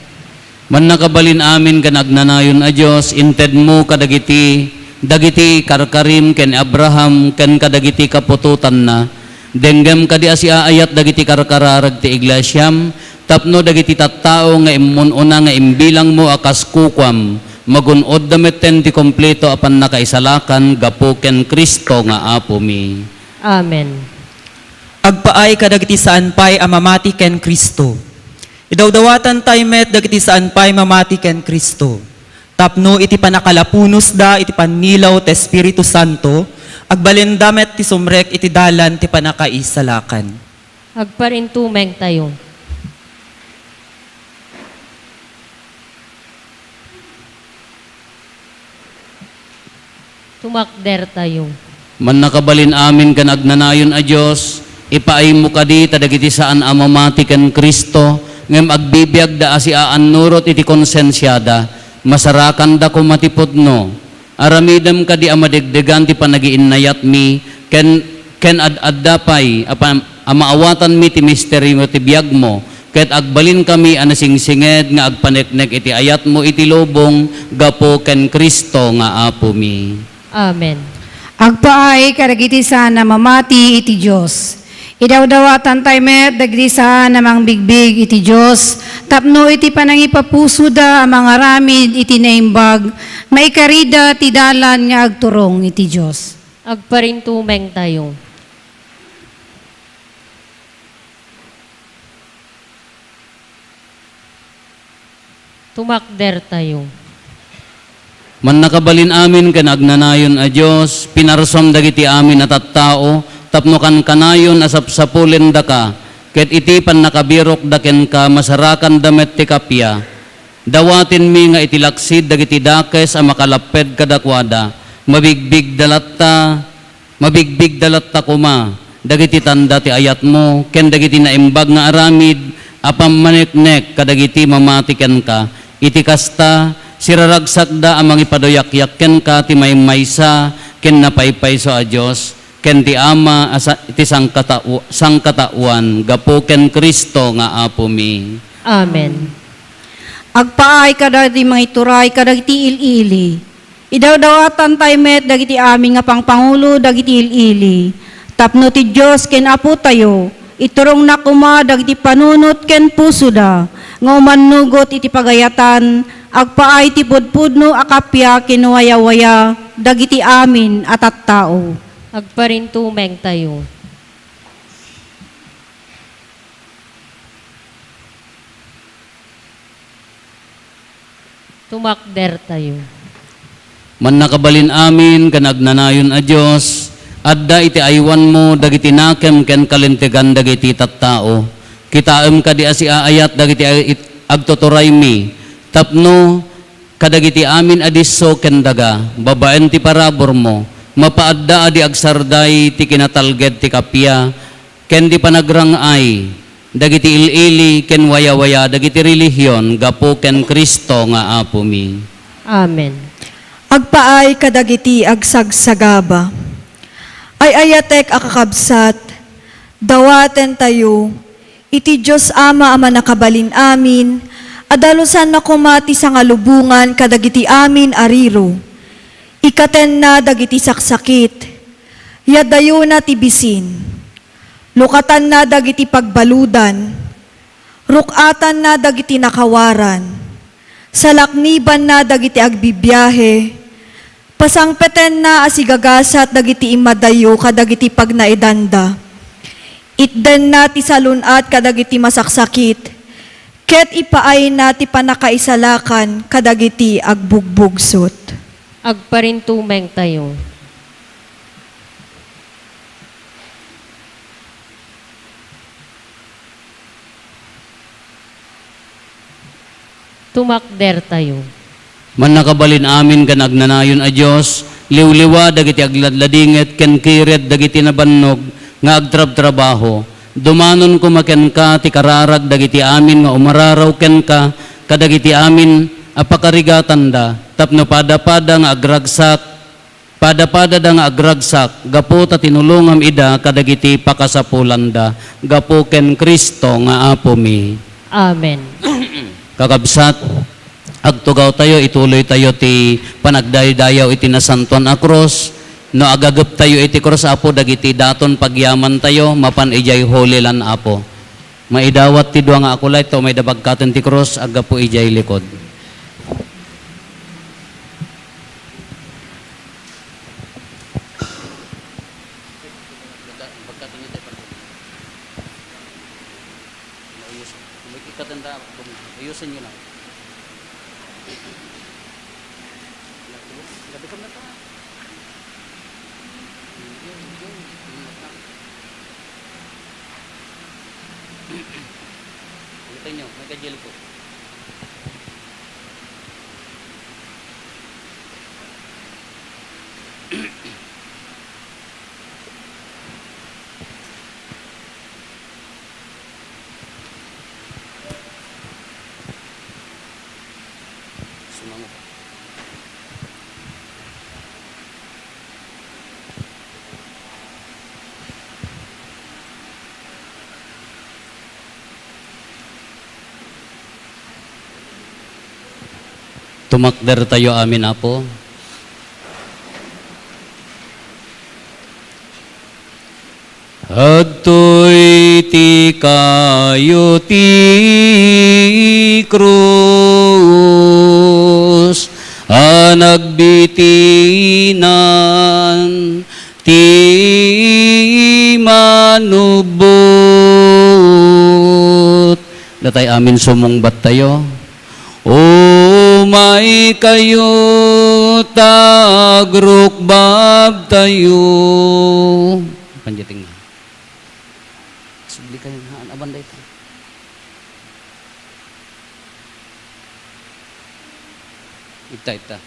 Mannakabalin amin ken agnanayon a Dios, intedmo kadagiti, dagiti karkarim ken Abraham ken kadagiti kaputotanna. Denggem kadi a siaayat dagiti karkararag ti iglesiam, tapno dagiti tattao nga immun-una nga imbilangmo a kas kukuam, magun-odda metten ti kompleto a pannakaisalakan gapu ken Cristo nga Apomi. Amen. Agpaay kadagiti saan pay a mamati ken Cristo. Idawdawatan tay met dagiti saan pay mamati ken Cristo. Tapno iti pannakalapunosda iti pannilaw ti Espiritu Santo, agbalenda met ti sumrek iti dalan ti pannakaisalakan. Agparintumengtayo. Tumakdertayo. Mannakabalin amin ken agnanayon a Dios, ipaaymo kadi ta dagiti saan a mamati ken Cristo, ngem agbibiagda a siaannurot iti konsensiada, masarakanda koma ti pudno. Aramidem kadi a madegdegan ti panagiinnayatmi, ken, ken ad-adda pay a pa-, a maawatanmi ti misterio ti biagmo, ket agbalinkami a nasingsinged nga agpaneknek iti ayatmo iti lubong gapu ken Cristo nga Apomi. Amen. Agpaay kadagiti saan a mamati iti Dios. Idawdawatan tay met dagiti saan a mangbigbig iti Dios, tapno iti panangipapusoda a mangaramid iti naimbag, maikarida ti dalan nga agturong iti Dios. Agparintumengtayo. Tumakdertayo. Mannakabalin amin ken agnanayon a Dios, pinarsuam dagiti amin a tattao tapno kankanayon a sapsapulendaka, ket iti pannakabirokda kenka, masarakanda met ti kappia. Dawatenmi nga iti laksid dagiti dakes a makalapped kadakuada, mabigbigda latta, mabigbigda latta koma dagiti tanda ti ayatmo ken dagiti naimbag nga aramid a pammaneknek kadagiti mamati kenka. Iti kasta, siraragsakda a mangipaduyakyak kenka ti maymaysa ken napaypayso a Dios, ken ti Ama a sa-, ti sangkatao-, sangkataoan gapu ken Cristo nga Apomi. Amen. Agpaay kadagiti mangituray kadagiti il-ili. Idawdawatan tay met dagiti amin nga pangpangulo dagiti il-ili, tapno ti Dios ken Apotayo, iturongna koma dagiti panunot ken pusoda nga umannugot iti pagayatan, agpaay ti pudpudno a kappia ken wayawaya dagiti amin a tattao. Agparintumengtayo. Tumakdertayo. Mannakabalin amin ken agnanayon a Dios, adda iti aywanmo dagiti nakem ken kalintegan dagiti tattao. Kitaem kadi a siaayat dagiti ay-, it-, agtuturaymi, tapno kadagiti amin a disso ken daga, babaen ti paraburmo, mapaadda a di agsarday ti kinatalged ti kappia, ken ti panagrang-ay dagiti il-ili ken wayawaya dagiti relihion gapu ken Cristo nga Apomi. Amen. Agpaay kadagiti agsagsagaba. Ay-ayatek a kakabsat, dawatentayo iti Dios Ama a Mannakabalin-amin a dalusanna koma ti sangalubongan kadagiti amin a riro. Ikkatenna dagiti saksakit, yadayona ti bisin. Lukatanna dagiti pagbaludan, ruk-atanna dagiti nakawaran, salaknibanna dagiti agbibiahe, pasangpetenna a sigagasat dagiti immadayo kadagiti pagnaedanda. Itdenna ti salun-at kadagiti masaksakit, ket ipaayna ti pannakaisalakan kadagiti agbugbugsot. Agparintumengtayo. Tumakdertayo. Mannakabalin-amin ken agnanayon a Dios, liwliwa dagiti agladladinget ken kired dagiti nabannog nga agtrabtrabaho. Dumanon koma kenka ti kararag dagiti amin nga umararaw kenka kadagiti amin a pakarigatanda tapno pada-pada nga agragsak, pada-padada nga agragsak gapu ta tinulongam ida kadagiti pakasapulanda gapu ken Cristo nga Apomi. Amen. Kakabsat, agtugawtayo, ituloytayo ti panagdaydayaw iti Nasantoan a Krus. No agageptayo iti krus, Apo, dagiti daton pagyamantayo mapan idiay Holy Land, Apo. Maidawat ti dua nga acolyte ta umayda bagkaten ti krus, aggapu idiay likod. Ayusin, ayusin nyo lang. Grabe ka na ka. Hindi, hindi, hindi. Kita nyo, may kajil ko. Sumango. Tumakdertayo amin, Apo. Adtoy ti kayo ti krus a nagbitinan ti manubbot. Datay amin sumungbattayo. Umaykayo ta agrukbabtayo. Panjating na. Subli kayo na, aban da ito. Ita, ita.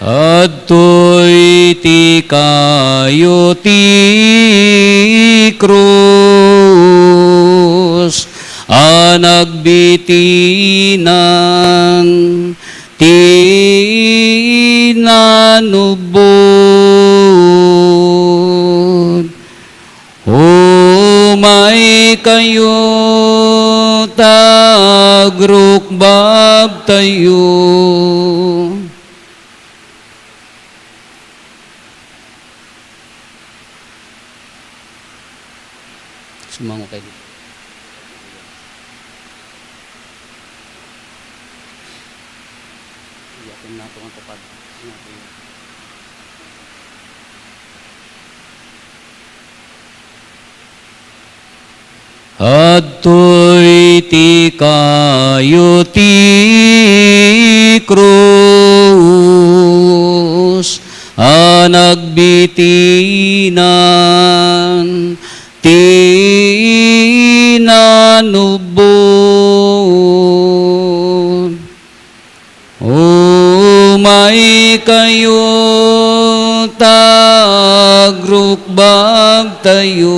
Adtoy ti kayo ti krus a nagbitinan ti nanubbot. Umaykayo ta agrukbabtayo. Sumango kayo dito. Iyakin nato nga tapad. Iyakin. Adtoy ti kayo ti krus a nagbitinan ti nanubbot. Umaykayo ta agrukbabtayo.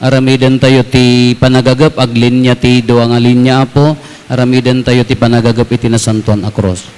Aramidentayo ti panagagep, aglinia ti dua nga linia, Apo. Aramidentayo ti panagagep iti nasantoan a krus.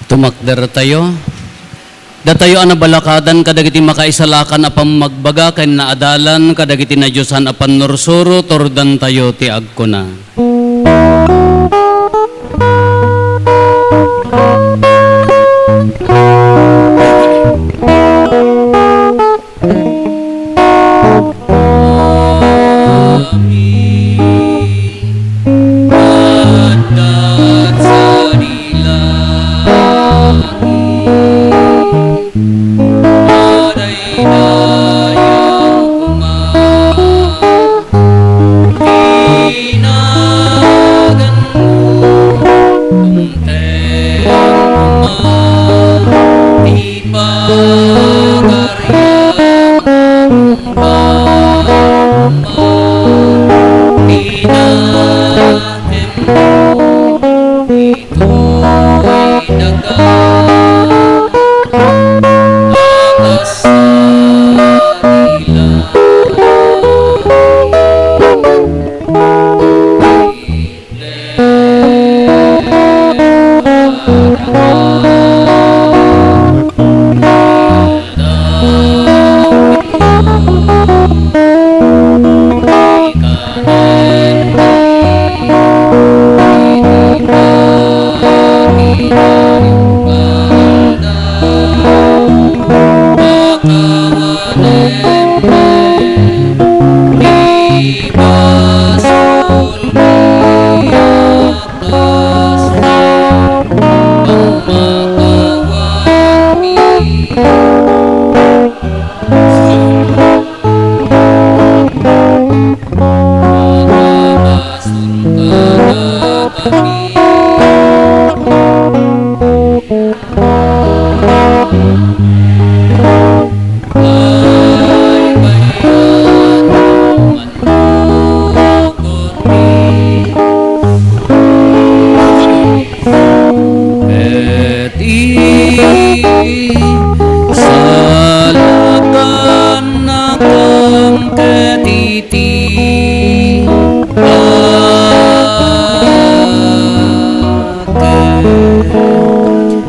Tumakdertayo. Datayo a nabalakadan kadagiti makaisalakan a pammagbaga ken naadalan kadagiti nadiosan a pannursuro, turdantayo ti agkuna. Ket isalakannakam ket iti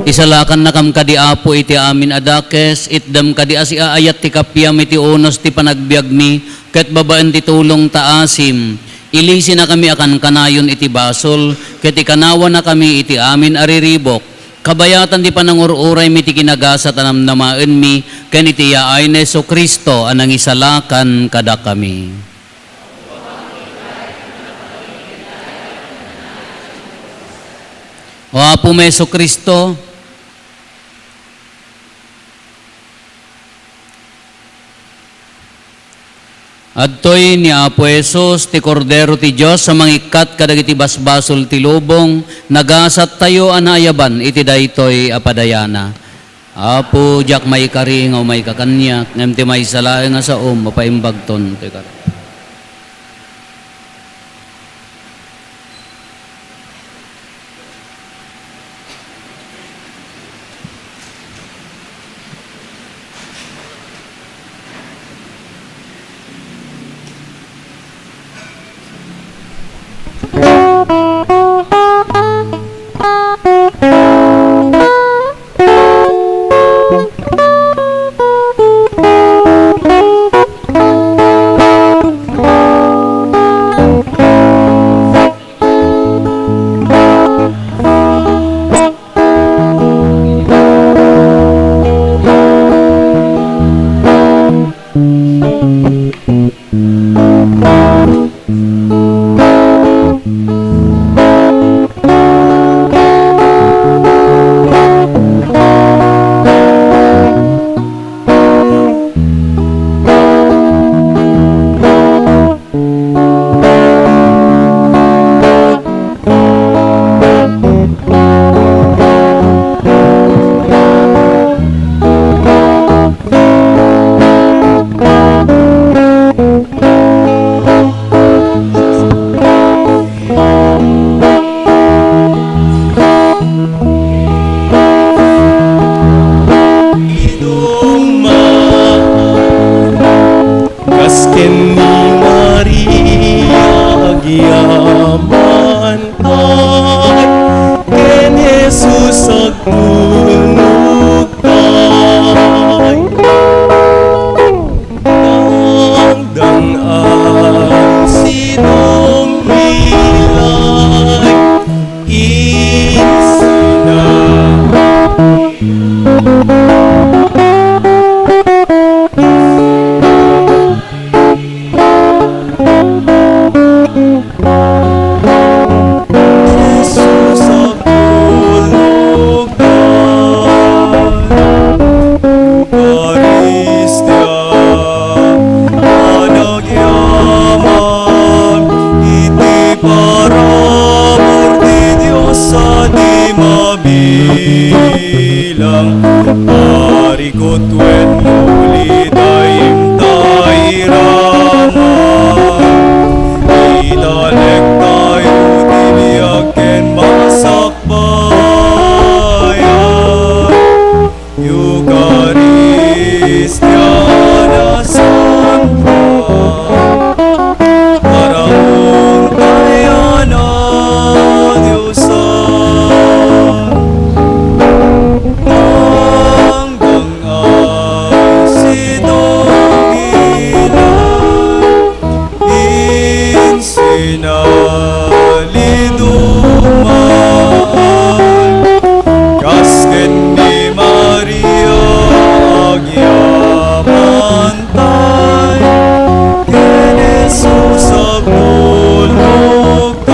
Isalakannakam kadi, Apo, iti amin a dakes, itdam kadi a siaayat ti kapiam iti unos ti panagbiagmi, ket babaen ti tulong ta asim, ilisinakami a kankanayon iti basol, ket ikanawanakami iti amin a riribuk. Kabayatan ti panangur-uraymi ti kinagasat a namnamaenmi, ken iti yaay ni Jesu-Cristo a nangisalakan kadakami. O Apomi Jesu-Cristo, adtoy ni Apo Jesus, ti Kordero ti Dios a mangikkat kadagiti basbasol ti lubong, nagasattayo a naayaban iti daytoy a padayana. Apo, diak maikari nga umayka kaniak, ngem ti maysa laeng a saom, mapaimbagton toy kari. Kas ken ni Maria, agyaman ay ken Jesus, agtultuloy. ti mabilang, parikut wenno liday imta iraman. Italektayo ti biag ken masakbayan. Eukaristia a santa, paraon tayo na Diosan. Tangtang ay sidong ilay, insinaliduman, kas ken ni Maria agyamantay, ken Jesus agtulnogtay.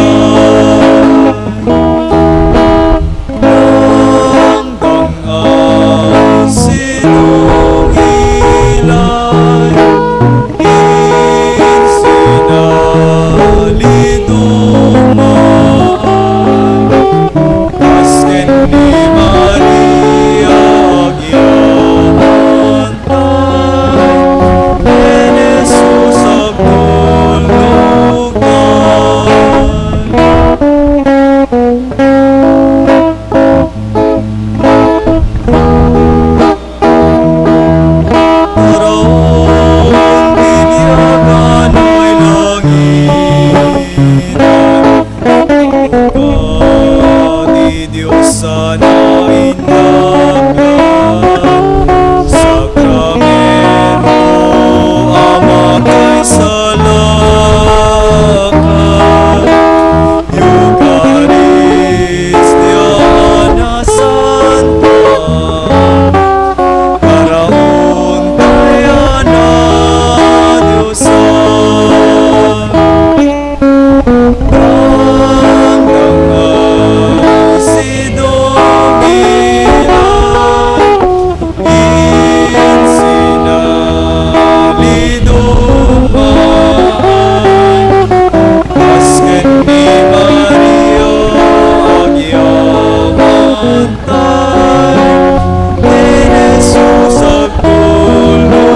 Tangtang ay sidong ilay, insinaliduman, kas ken ni Maria agyamantay, ken Jesus agtulnogtay. Paraon ti biag a nailangitan, ti Dios a naindaklan, sakramento a makaisalakan, Eukaristia a santa, paraon tayo na Diosan. Tangtang ay sidong ilay, insinaliduman, kas ken ni Maria agyamantay, ken Jesus agtulnogtay.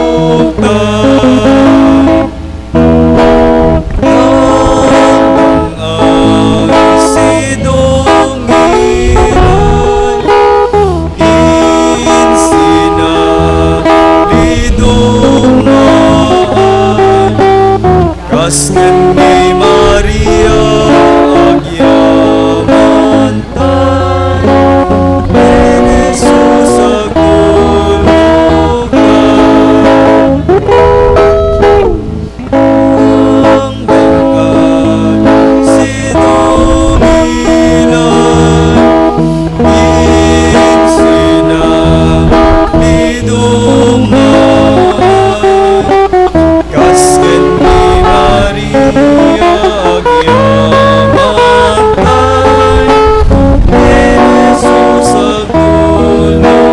Tangtang ay sidong ilay, insinaliduman, kas ken ni Maria agyamantay, ken Jesus agtulnogtay. Tangtang ay sidong ilay, insinaliduman, kas ken ni Maria agyamantay, ken Jesus agtulnogtay.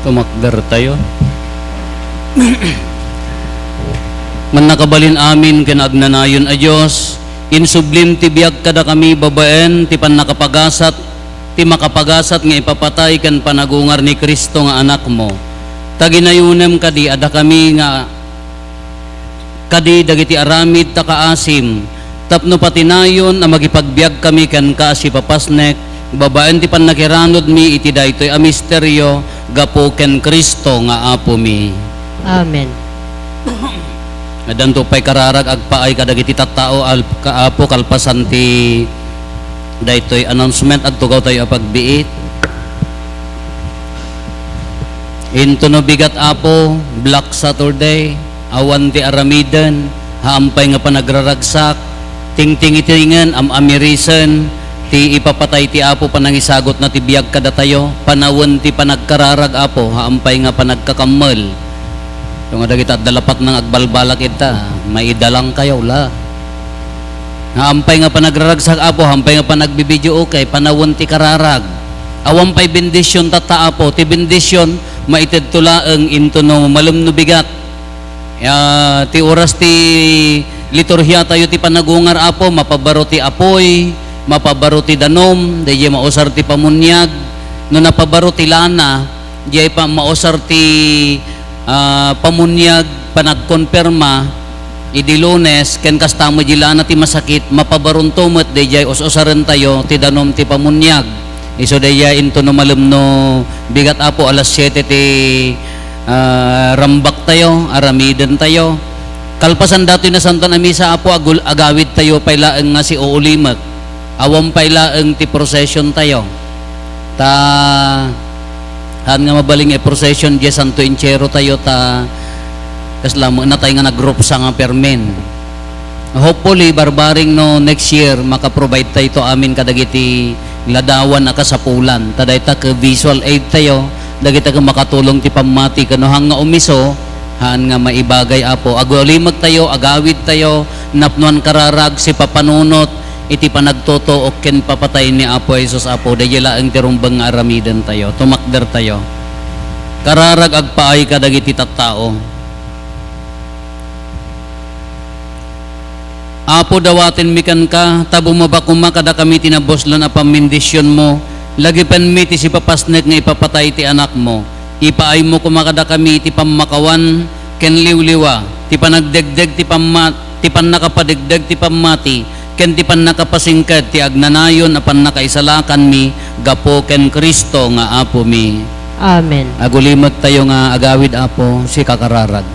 Tumakder tayo. Mannakabalin amin ken agnanayon a Dios, insublim ti biag kadakami babaen ti pannakapagasat ti makapagasat nga ipapatay ken panagungar ni Cristo nga Anakmo. Ta ginayonem kadi a dakami nga kadi dagiti aramid ta kaasim, tapno patinayon a makipagbiagkami kenka a sipapasnek babaen ti pannakiranudmi iti daytoy a misterio gapu ken Cristo nga Apomi. Amen. Addanto pay kararag agpaay kadagiti tattao, al-, ka-, Apo, kalpasan ti daytoy announcement, agtugawtayo a pagbiit. Into no bigat, Apo, Black Saturday, awan ti aramiden, haampay nga panagraragsak, tingtingitingen, am-amirisen, ti ipapatay ti Apo panangisagutna ti biag kadatayo, panawen ti panagkararag, Apo, haampay nga panagkakammel. Ito nga dagita adda lapatna nga agbalbala kenka, maidalankayo la. Haampay nga panagraragsak, Apo, haampay nga panagbibideo, okay, panawen ti kararag. Awan pay bendision tatta, Apo, ti bendision, maitedto laeng into no malem no bigat. Ya, ti oras ti liturhiatayo ti panagungar, Apo, mapabaro ti apuy, mapabaro ti danum, daydiay mausar ti pamuniag. No napabaro ti lana, diay pa mausar ti, ah, pamuniag, panagkonperma, idi Lunes, ken kasta met di lana ti masakit, mapabaronto met daydiay us-usarentayo ti danum ti pamuniag. Isu daydiay into no malem no bigat, Apo, alas siete ti ah, rambaktayo, aramidentayo. Kalpasan datoy Nasantoan a Misa, Apo, agul-, agawidtayo pay laeng nga siuulimek. Awan pay laeng ti prosesiontayo. Ta, haan nga mabalin nga i-procession diay Santo Entierro tayo, ta kasla met natay nga nagrupsa nga permen. Hopefully, barbareng no next year, maka-provide-tayto amin kadagiti ladawan a kasapulan. Ta dayta ket visual aid tayo, dagita ket makatulong ti pammati ken no haan nga umiso, haan nga maibagay, Apo. Agulimektayo, agawidtayo, napnoan kararag, sipapanunot iti panagtutuok ken papatay ni Apo Jesus, Apo. Daydiay laeng ti rumbeng nga aramidentayo. Tumakdertayo. Kararag agpaay kadagiti tattao. Apo, dawatenmi kenka, ta bumaba koma kadakami ti nabuslan a pammendisionmo, lagipenmi ti sipapasnek nga ipapatay ti Anakmo. Ipaaymo koma kadakami ti pammakawan ken liwliwa, ti panagdegdeg ti pamma-, ti pannakapadegdeg ti pammati, ken ti pannakapasingked ti agnanayon a pannakaisalakanmi gapu ken Cristo nga Apomi. Amen. Agulimektayo nga agawid, Apo, sika kararag.